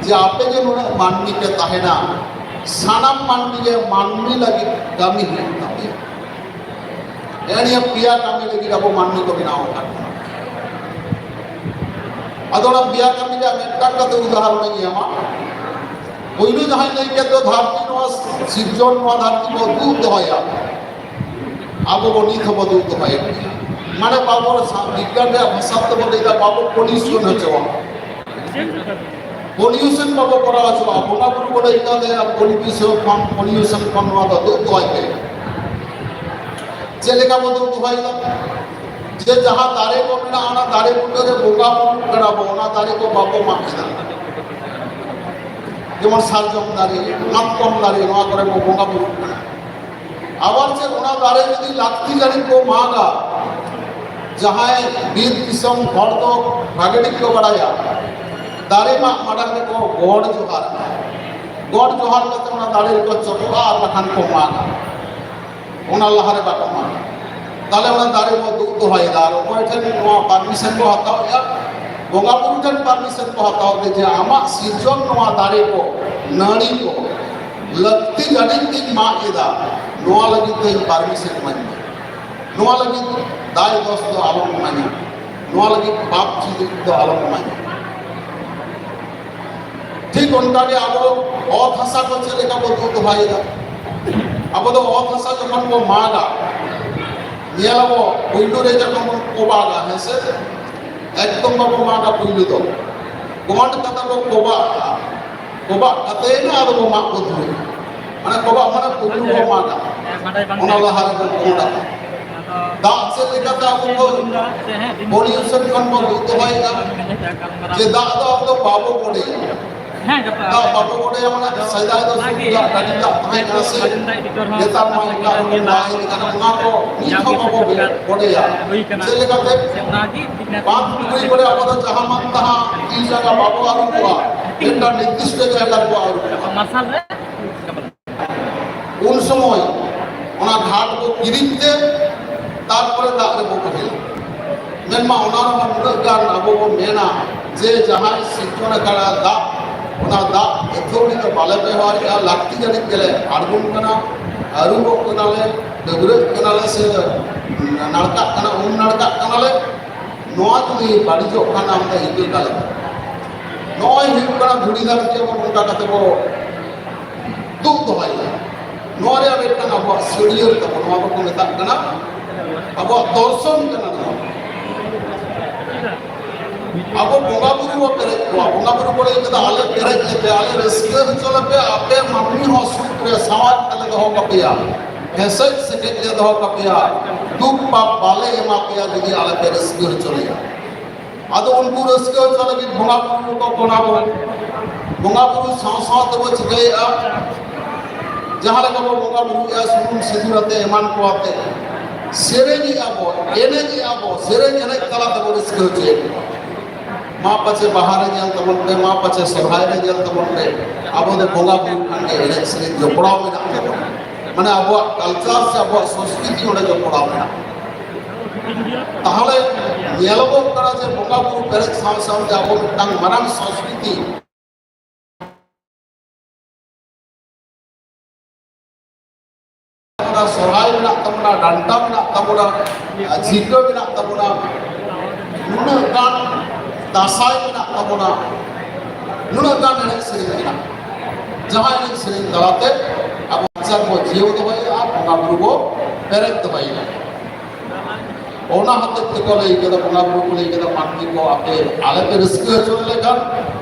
ᱡᱮ ᱟᱯᱮ ᱡᱮ ᱱᱩᱱᱟᱹᱜ ᱢᱟᱹᱱᱢᱤ ᱯᱮ ᱛᱟᱦᱮᱱᱟ, ᱥᱟᱱᱟᱢ ᱢᱟᱹᱱᱢᱤ ᱜᱮ ᱢᱟᱹᱱᱢᱤ ᱞᱟᱹᱜᱤᱫ ᱠᱟᱹᱢᱤ ᱦᱩᱭᱩᱜ ᱛᱟᱯᱮᱭᱟ᱾ ᱱᱮᱜᱼᱮ ᱱᱤᱭᱟᱹ ᱯᱮᱭᱟ ᱠᱟᱹᱢᱤ ᱞᱟᱹᱜᱤᱫ ᱟᱵᱚ ᱢᱟᱹᱱᱢᱤ ᱠᱚ ᱵᱮᱱᱟᱣ ᱟᱠᱟᱫ ᱵᱚᱱᱟ᱾ ᱟᱫᱚ ᱚᱱᱟ ᱯᱮᱭᱟ ᱠᱟᱹᱢᱤ ᱨᱮᱭᱟᱜ ᱢᱤᱫᱴᱟᱝ ᱠᱟᱛᱮ ᱩᱫᱟᱦᱚᱨᱚᱱ ᱤᱧ ᱮᱢᱟ᱾ ᱯᱳᱭᱞᱳ ᱡᱟᱦᱟᱸᱧ ᱞᱟᱹᱭ ᱠᱮᱫ ᱫᱚ, ᱫᱷᱟᱹᱨᱛᱤ ᱱᱚᱣᱟ ᱥᱤᱨᱡᱚᱱ, ᱱᱚᱣᱟ ᱫᱷᱟᱹᱨᱛᱤ ᱵᱚ ᱫᱩᱜ ᱫᱚᱦᱚᱭᱟ, ᱟᱵᱚ ᱵᱚ ᱱᱤᱛ ᱦᱚᱸᱵᱚ ᱫᱩᱜ ᱫᱚᱦᱚᱭᱮᱫ ᱜᱮᱭᱟ᱾ ᱢᱟᱱᱮ ᱵᱟᱵᱚ ᱥᱟ-, ᱵᱤᱜᱽᱜᱟᱱ ᱨᱮᱭᱟᱜ ᱵᱷᱟᱥᱟ ᱛᱮᱵᱚ ᱞᱟᱹᱭᱫᱟ, ᱵᱟᱵᱚ ᱯᱚᱞᱤᱭᱩᱥᱚᱱ ᱦᱚᱪᱚᱣᱟᱜᱼᱟ᱾ ᱯᱚᱞᱤᱭᱩᱥᱚᱱ ᱵᱟᱵᱚ ᱠᱚᱨᱟᱣ ᱦᱚᱪᱚᱣᱟᱜᱼᱟ᱾ ᱵᱚᱸᱜᱟ ᱵᱩᱨᱩ ᱵᱚ ᱞᱟᱹᱭ ᱠᱟᱫᱮᱭᱟ, ᱯᱚᱞᱤᱭᱩᱥᱚᱱ ᱠᱷᱚᱱ, ᱯᱚᱞᱤᱭᱩᱥᱚᱱ ᱠᱷᱚᱱ ᱱᱚᱣᱟ ᱫᱚ ᱫᱩᱜ ᱫᱚᱦᱚᱭ ᱯᱮ᱾ ᱪᱮᱫ ᱞᱮᱠᱟ ᱵᱚ ᱫᱩᱜ ᱫᱚᱦᱚᱭᱮᱫᱟ? ᱡᱮ ᱡᱟᱦᱟᱸ ᱫᱟᱨᱮ ᱠᱚ ᱢᱮᱱᱟᱜᱼᱟ, ᱚᱱᱟ ᱫᱟᱨᱮ ᱵᱩᱴᱟᱹ ᱨᱮ ᱵᱚᱸᱜᱟ ᱵᱩᱨᱩᱜ ᱠᱟᱱᱟ ᱵᱚ, ᱚᱱᱟ ᱫᱟᱨᱮ ᱠᱚ ᱵᱟᱵᱚ ᱢᱟᱜ ᱮᱫᱟ᱾ ᱡᱮᱢᱚᱱ ᱥᱟᱨᱡᱚᱢ ᱫᱟᱨᱮ, ᱢᱟᱛᱠᱚᱢ ᱫᱟᱨᱮ, ᱱᱚᱣᱟ ᱠᱚᱨᱮ ᱵᱚ ᱵᱚᱸᱜᱟ ᱵᱩᱨᱩᱜ ᱠᱟᱱᱟ᱾ ᱟᱵᱟᱨ ᱪᱮᱫ, ᱚᱱᱟ ᱫᱟᱨᱮ ᱡᱩᱫᱤ ᱞᱟᱹᱠᱛᱤ ᱡᱟᱹᱱᱤᱡ ᱵᱚ ᱢᱟᱜᱟ, ᱡᱟᱦᱟᱸᱭ ᱵᱤᱨ ᱫᱤᱥᱚᱢ ᱦᱚᱲ ᱫᱚ ᱵᱷᱟᱜᱮ ᱴᱷᱤᱠ ᱠᱚ ᱵᱟᱲᱟᱭᱟ, ᱫᱟᱨᱮ ᱢᱟᱜ ᱢᱟᱲᱟᱝ ᱨᱮᱠᱚ ᱜᱚᱰ ᱡᱚᱦᱟᱨ᱾ ᱜᱚᱰ ᱡᱚᱦᱟᱨ ᱠᱟᱛᱮ ᱚᱱᱟ ᱫᱟᱨᱮ ᱨᱮᱠᱚ ᱪᱚᱯᱚᱜᱼᱟ ᱟᱨ ᱵᱟᱠᱷᱟᱱ ᱠᱚ ᱢᱟᱜᱟ᱾ ᱚᱱᱟ ᱞᱟᱦᱟ ᱨᱮ ᱵᱟᱠᱚ ᱢᱟᱜᱟ᱾ ᱛᱟᱦᱞᱮ ᱚᱱᱟ ᱫᱟᱨᱮ ᱵᱚ ᱫᱩᱜ ᱫᱚᱦᱚᱭᱮᱫᱟ᱾ ᱟᱨ ᱚᱠᱚᱭ ᱴᱷᱮᱱ ᱱᱚᱣᱟ ᱯᱟᱨᱢᱤᱥᱚᱱ ᱵᱚ ᱦᱟᱛᱟᱣᱮᱫᱼᱟ? ᱵᱚᱸᱜᱟ ᱵᱩᱨᱩ ᱴᱷᱮᱱ ᱯᱟᱨᱢᱤᱥᱚᱱ ᱵᱚ ᱦᱟᱛᱟᱣ ᱛᱮ ᱡᱮ ᱟᱢᱟᱜ ᱥᱤᱨᱡᱚᱱ ᱱᱚᱣᱟ ᱫᱟᱨᱮ ᱠᱚ, ᱱᱟᱹᱲᱤ ᱠᱚ ᱞᱟᱹᱠᱛᱤ ᱡᱟᱹᱱᱤᱡ ᱛᱤᱧ ᱢᱟᱜ ᱮᱫᱟ, ᱱᱚᱣᱟ ᱞᱟᱹᱜᱤᱫ ᱛᱮ ᱤᱧ ᱯᱟᱨᱢᱤᱥᱚᱱ ᱤᱢᱟᱹᱧ ᱢᱮ᱾ ᱱᱚᱣᱟ ᱞᱟᱹᱜᱤᱫ ᱫᱟᱭ ᱫᱚᱥ ᱫᱚ ᱟᱞᱚᱢ ᱤᱢᱟᱹᱧᱟ, ᱱᱚᱣᱟ ᱞᱟᱹᱜᱤᱫ ᱯᱟᱯ ᱪᱤᱱᱛᱟᱹ ᱫᱚ ᱟᱞᱚᱢ ᱤᱢᱟᱹᱧᱟ᱾ ᱴᱷᱤᱠ ᱚᱱᱠᱟ ᱜᱮ ᱟᱵᱚ ᱚᱛ ᱦᱟᱥᱟ ᱠᱚ ᱪᱮᱫ ᱞᱮᱠᱟ ᱵᱚ ᱫᱩᱜ ᱫᱚᱦᱚᱭᱮᱫᱟ? ᱟᱵᱚ ᱫᱚ ᱚᱛ ᱦᱟᱥᱟ ᱡᱚᱠᱷᱚᱱ ᱵᱚ ᱢᱟᱜᱟ, ᱧᱮᱞ ᱟᱵᱚ ᱯᱩᱭᱞᱩ ᱨᱮ ᱡᱚᱠᱷᱚᱱ ᱵᱚᱱ ᱠᱚᱵᱟᱜᱟ, ᱦᱮᱸ ᱥᱮ? ᱮᱠᱫᱚᱢ ᱵᱟᱵᱚ ᱢᱟᱜᱟ ᱯᱩᱭᱞᱩ ᱫᱚ᱾ ᱠᱚᱢᱟᱱᱰ ᱠᱟᱛᱮ ᱵᱚ ᱠᱚᱵᱟᱜᱟ᱾ ᱠᱚᱵᱟᱜ ᱠᱟᱛᱮ ᱜᱮ ᱟᱫᱚ ᱵᱚ ᱢᱟᱜ ᱵᱚ ᱫᱷᱩᱨᱟᱹᱜᱼᱟ᱾ ᱢᱟᱱᱮ ᱠᱚᱵᱟᱜ ᱢᱟᱱᱮ ᱯᱩᱭᱞᱩ ᱵᱚ ᱢᱟᱜᱟ᱾ ᱚᱱᱟ ᱞᱟᱦᱟ ᱨᱮᱵᱚ ᱠᱚᱵᱟᱜᱟ᱾ ᱫᱟᱜ ᱪᱮᱫ ᱞᱮᱠᱟᱛᱮ ᱟᱵᱚ ᱵᱚ ᱯᱚᱞᱤᱭᱩᱥᱚᱱ ᱠᱷᱚᱱ ᱵᱚ ᱫᱩᱜ ᱫᱚᱦᱚᱭᱮᱫᱟ? ᱡᱮ ᱫᱟᱜ ᱫᱚ ᱟᱵᱚ ᱫᱚ ᱵᱟᱵᱚ ᱵᱚᱰᱮᱭᱟ᱾ ᱫᱟᱜ ᱵᱟᱵᱚ ᱵᱚᱰᱮᱭᱟ, ᱢᱟᱱᱮ ᱥᱮᱫᱟᱭ ᱫᱚ ᱥᱩᱫᱷᱩ ᱫᱟᱜ, ᱰᱟᱹᱰᱤ ᱫᱟᱜ ᱛᱟᱦᱮᱸ ᱠᱟᱱᱟ ᱥᱮ? ᱱᱮᱛᱟᱨ ᱢᱟ ᱚᱱᱠᱟ ᱨᱚᱠᱚᱢ ᱫᱟᱜ ᱦᱮᱡ ᱟᱠᱟᱱᱟ, ᱚᱱᱟ ᱠᱚ ᱱᱤᱛ ᱦᱚᱸ ᱵᱟᱵᱚ ᱵᱚᱰᱮᱭᱟ᱾ ᱪᱮᱫ ᱞᱮᱠᱟᱛᱮ? ᱵᱟᱸᱫᱷ ᱯᱩᱠᱷᱨᱤ ᱠᱚᱨᱮ ᱟᱵᱚ ᱫᱚ ᱡᱟᱦᱟᱸ ᱢᱟᱱ ᱛᱟᱦᱟᱸ ᱛᱤ ᱡᱟᱸᱜᱟ ᱵᱟᱵᱚ ᱟᱹᱨᱩᱵᱚᱜᱼᱟ, ᱢᱤᱫᱴᱟᱝ ᱱᱤᱨᱫᱤᱥᱴᱚ ᱡᱟᱭᱜᱟ ᱨᱮᱵᱚ ᱟᱹᱨᱩᱵᱚᱜᱼᱟ᱾ ᱩᱱ ᱥᱚᱢᱚᱭ ᱚᱱᱟ ᱜᱷᱟᱴ ᱵᱚ ᱠᱤᱨᱤᱧ ᱛᱮ ᱛᱟᱨᱯᱚᱨᱮ ᱫᱟᱜ ᱨᱮᱵᱚ ᱵᱚᱦᱮᱞᱟ᱾ ᱢᱮᱱᱢᱟ ᱚᱱᱟ ᱨᱮᱦᱚᱸ ᱩᱱᱟᱹᱜ ᱜᱟᱱ ᱟᱵᱚ ᱵᱚᱱ ᱢᱮᱱᱟ ᱡᱮ ᱡᱟᱦᱟᱸᱭ ᱥᱤᱨᱡᱚᱱ ᱟᱠᱟᱫᱟ ᱫᱟᱜ, ᱚᱱᱟ ᱫᱟᱜ ᱟᱹᱛᱷᱟᱹᱣᱲᱤ ᱫᱚ ᱵᱟᱞᱮ ᱵᱮᱣᱦᱟᱨᱮᱜᱼᱟ, ᱞᱟᱹᱠᱛᱤ ᱡᱟᱹᱱᱤᱡ ᱜᱮᱞᱮ ᱟᱬᱜᱚᱱ ᱠᱟᱱᱟ, ᱟᱹᱨᱩᱵᱚᱜ ᱠᱟᱱᱟᱞᱮ, ᱰᱟᱹᱵᱽᱨᱟᱹᱜ ᱠᱟᱱᱟᱞᱮ ᱥᱮ ᱱᱟᱲᱠᱟᱜ ᱠᱟᱱᱟ, ᱩᱢ ᱱᱟᱲᱠᱟᱜ ᱠᱟᱱᱟᱞᱮ᱾ ᱱᱚᱣᱟ ᱡᱩᱫᱤ ᱵᱟᱹᱲᱤᱡᱚᱜ ᱠᱷᱟᱱ ᱟᱢ ᱫᱚ ᱤᱠᱟᱹ ᱠᱟᱞᱮ᱾ ᱱᱚᱜᱼᱚᱭ ᱦᱩᱭᱩᱜ ᱠᱟᱱᱟ ᱫᱷᱩᱲᱤ ᱫᱟᱨᱮ ᱡᱮᱢᱚᱱ ᱚᱱᱠᱟ ᱠᱟᱛᱮ ᱵᱚ ᱫᱩᱜ ᱫᱚᱦᱚᱭᱟ᱾ ᱱᱚᱣᱟ ᱨᱮᱭᱟᱜ ᱢᱤᱫᱴᱟᱝ ᱟᱵᱚᱣᱟᱜ ᱥᱟᱹᱲᱤᱭᱟᱹᱲ ᱛᱟᱵᱚ, ᱱᱚᱣᱟ ᱫᱚᱠᱚ ᱢᱮᱛᱟᱜ ᱠᱟᱱᱟ ᱟᱵᱚᱣᱟᱜ ᱫᱚᱨᱥᱚᱱ ᱠᱟᱱᱟ ᱱᱚᱣᱟ᱾ ᱟᱵᱚ ᱵᱚᱸᱜᱟ ᱵᱩᱨᱩ ᱵᱚ ᱯᱮᱨᱮᱡ ᱠᱚᱣᱟ, ᱵᱚᱸᱜᱟ ᱵᱩᱨᱩ ᱵᱚ ᱞᱟᱹᱭ ᱠᱮᱫᱟ, ᱟᱞᱮ ᱯᱮᱨᱮᱡ ᱞᱮᱯᱮ, ᱟᱞᱮ ᱨᱟᱹᱥᱠᱟᱹ ᱦᱚᱪᱚ ᱞᱮᱯᱮ, ᱟᱯᱮ ᱢᱟᱹᱱᱢᱤ ᱦᱚᱸ ᱥᱩᱠ ᱨᱮ ᱥᱟᱶᱟᱨ ᱛᱮᱞᱮ ᱫᱚᱦᱚ ᱠᱟᱯᱮᱭᱟ, ᱦᱮᱸᱥᱮᱡ ᱥᱮᱠᱮᱡ ᱞᱮ ᱫᱚᱦᱚ ᱠᱟᱯᱮᱭᱟ, ᱫᱩᱠ ᱯᱟᱯ ᱵᱟᱞᱮ ᱮᱢᱟ ᱯᱮᱭᱟ ᱡᱩᱫᱤ ᱟᱞᱮ ᱯᱮ ᱨᱟᱹᱥᱠᱟᱹ ᱦᱚᱪᱚ ᱞᱮᱭᱟ᱾ ᱟᱫᱚ ᱩᱱᱠᱩ ᱨᱟᱹᱥᱠᱟᱹ ᱦᱚᱪᱚ ᱞᱟᱹᱜᱤᱫ ᱵᱚᱸᱜᱟ ᱵᱩᱨᱩ ᱠᱚ ᱠᱚᱱᱟ ᱵᱚᱱ᱾ ᱵᱚᱸᱜᱟ ᱵᱩᱨᱩ ᱥᱟᱶ ᱥᱟᱶ ᱛᱮᱵᱚ ᱪᱤᱠᱟᱹᱭᱮᱫᱼᱟ? ᱡᱟᱦᱟᱸ ᱞᱮᱠᱟ ᱵᱚ ᱵᱚᱸᱜᱟ ᱵᱩᱨᱩᱭᱮᱫᱼᱟ ᱥᱩᱱᱩᱢ ᱥᱤᱸᱫᱩᱨ ᱟᱛᱮ ᱮᱢᱟᱱ ᱠᱚ ᱟᱛᱮ, ᱥᱮᱨᱮᱧᱮᱜᱼᱟ ᱵᱚ, ᱮᱱᱮᱡᱮᱜᱼᱟ ᱵᱚ, ᱥᱮᱨᱮᱧ ᱮᱱᱮᱡ ᱛᱟᱞᱟ ᱛᱮᱵᱚ ᱨᱟᱹᱥᱠᱟᱹ ᱦᱚᱪᱚᱭᱮᱫ ᱠᱚᱣᱟ᱾ ᱢᱟ ᱯᱟᱪᱮ ᱵᱟᱦᱟ ᱨᱮ ᱧᱮᱞ ᱛᱟᱵᱚᱱ ᱯᱮ, ᱢᱟ ᱯᱟᱪᱮ ᱥᱚᱨᱦᱟᱭ ᱨᱮ ᱧᱮᱞ ᱛᱟᱵᱚᱱ ᱯᱮ, ᱟᱵᱚ ᱫᱚ ᱵᱚᱸᱜᱟ ᱵᱩᱨᱩ ᱠᱷᱟᱱ ᱜᱮ ᱮᱱᱮᱡ ᱥᱮᱨᱮᱧ ᱡᱚᱯᱲᱟᱣ ᱢᱮᱱᱟᱜ ᱛᱟᱵᱚᱱᱟ᱾ ᱢᱟᱱᱮ ᱟᱵᱚᱣᱟᱜ culture ᱥᱮ ᱟᱵᱚᱣᱟᱜ ᱥᱚᱝᱥᱠᱨᱤᱛᱤ ᱚᱸᱰᱮ ᱡᱚᱯᱲᱟᱣ ᱢᱮᱱᱟᱜᱼᱟ᱾ ᱛᱟᱦᱚᱞᱮ ᱧᱮᱞᱚᱜᱚᱜ ᱠᱟᱱᱟ ᱡᱮ ᱵᱚᱸᱜᱟ ᱵᱩᱨᱩ ᱯᱮᱨᱮᱡ ᱥᱟᱶ ᱥᱟᱶᱛᱮ ᱟᱵᱚ ᱢᱤᱫᱴᱟᱝ ᱢᱟᱨᱟᱝ ᱥᱚᱝᱥᱠᱨᱤᱛᱤ ᱥᱚᱨᱦᱟᱭ ᱢᱮᱱᱟᱜ ᱛᱟᱵᱚᱱᱟ, ᱰᱟᱱᱴᱟ ᱢᱮᱱᱟᱜ ᱛᱟᱵᱚᱱᱟ, ᱡᱷᱤᱸᱠᱟᱹ ᱢᱮᱱᱟᱜ ᱛᱟᱵᱚᱱᱟ, ᱱᱩᱱᱟᱹᱜ ᱜᱟᱱ ᱫᱟᱸᱥᱟᱭ ᱢᱮᱱᱟᱜ ᱛᱟᱵᱚᱱᱟ, ᱱᱩᱱᱟᱹᱜ ᱜᱟᱱ ᱮᱱᱮᱡ ᱥᱮᱨᱮᱧ ᱢᱮᱱᱟᱜᱼᱟ᱾ ᱡᱟᱦᱟᱸ ᱮᱱᱮᱡ ᱥᱮᱨᱮᱧ ᱛᱟᱞᱟᱛᱮ ᱟᱵᱚ ᱞᱟᱠᱪᱟᱨ ᱵᱚ ᱡᱤᱭᱟᱹᱣ ᱫᱚᱦᱚᱭᱮᱫᱼᱟ, ᱵᱚᱸᱜᱟ ᱵᱩᱨᱩ ᱵᱚ ᱯᱮᱨᱮᱡ ᱫᱚᱦᱚᱭᱮᱫᱼᱟ᱾ ᱚᱱᱟ ᱦᱚᱛᱮᱡ ᱛᱮᱠᱚ ᱞᱟᱹᱭ ᱠᱮᱫᱟ, ᱵᱚᱸᱜᱟ ᱵᱩᱨᱩ ᱠᱚ ᱞᱟᱹᱭ ᱠᱮᱫᱟ, ᱢᱟᱹᱱᱢᱤ ᱠᱚ ᱟᱯᱮ ᱟᱞᱮ ᱯᱮ ᱨᱟᱹᱥᱠᱟᱹ ᱦᱚᱪᱚ ᱞᱮᱠᱷᱟᱱ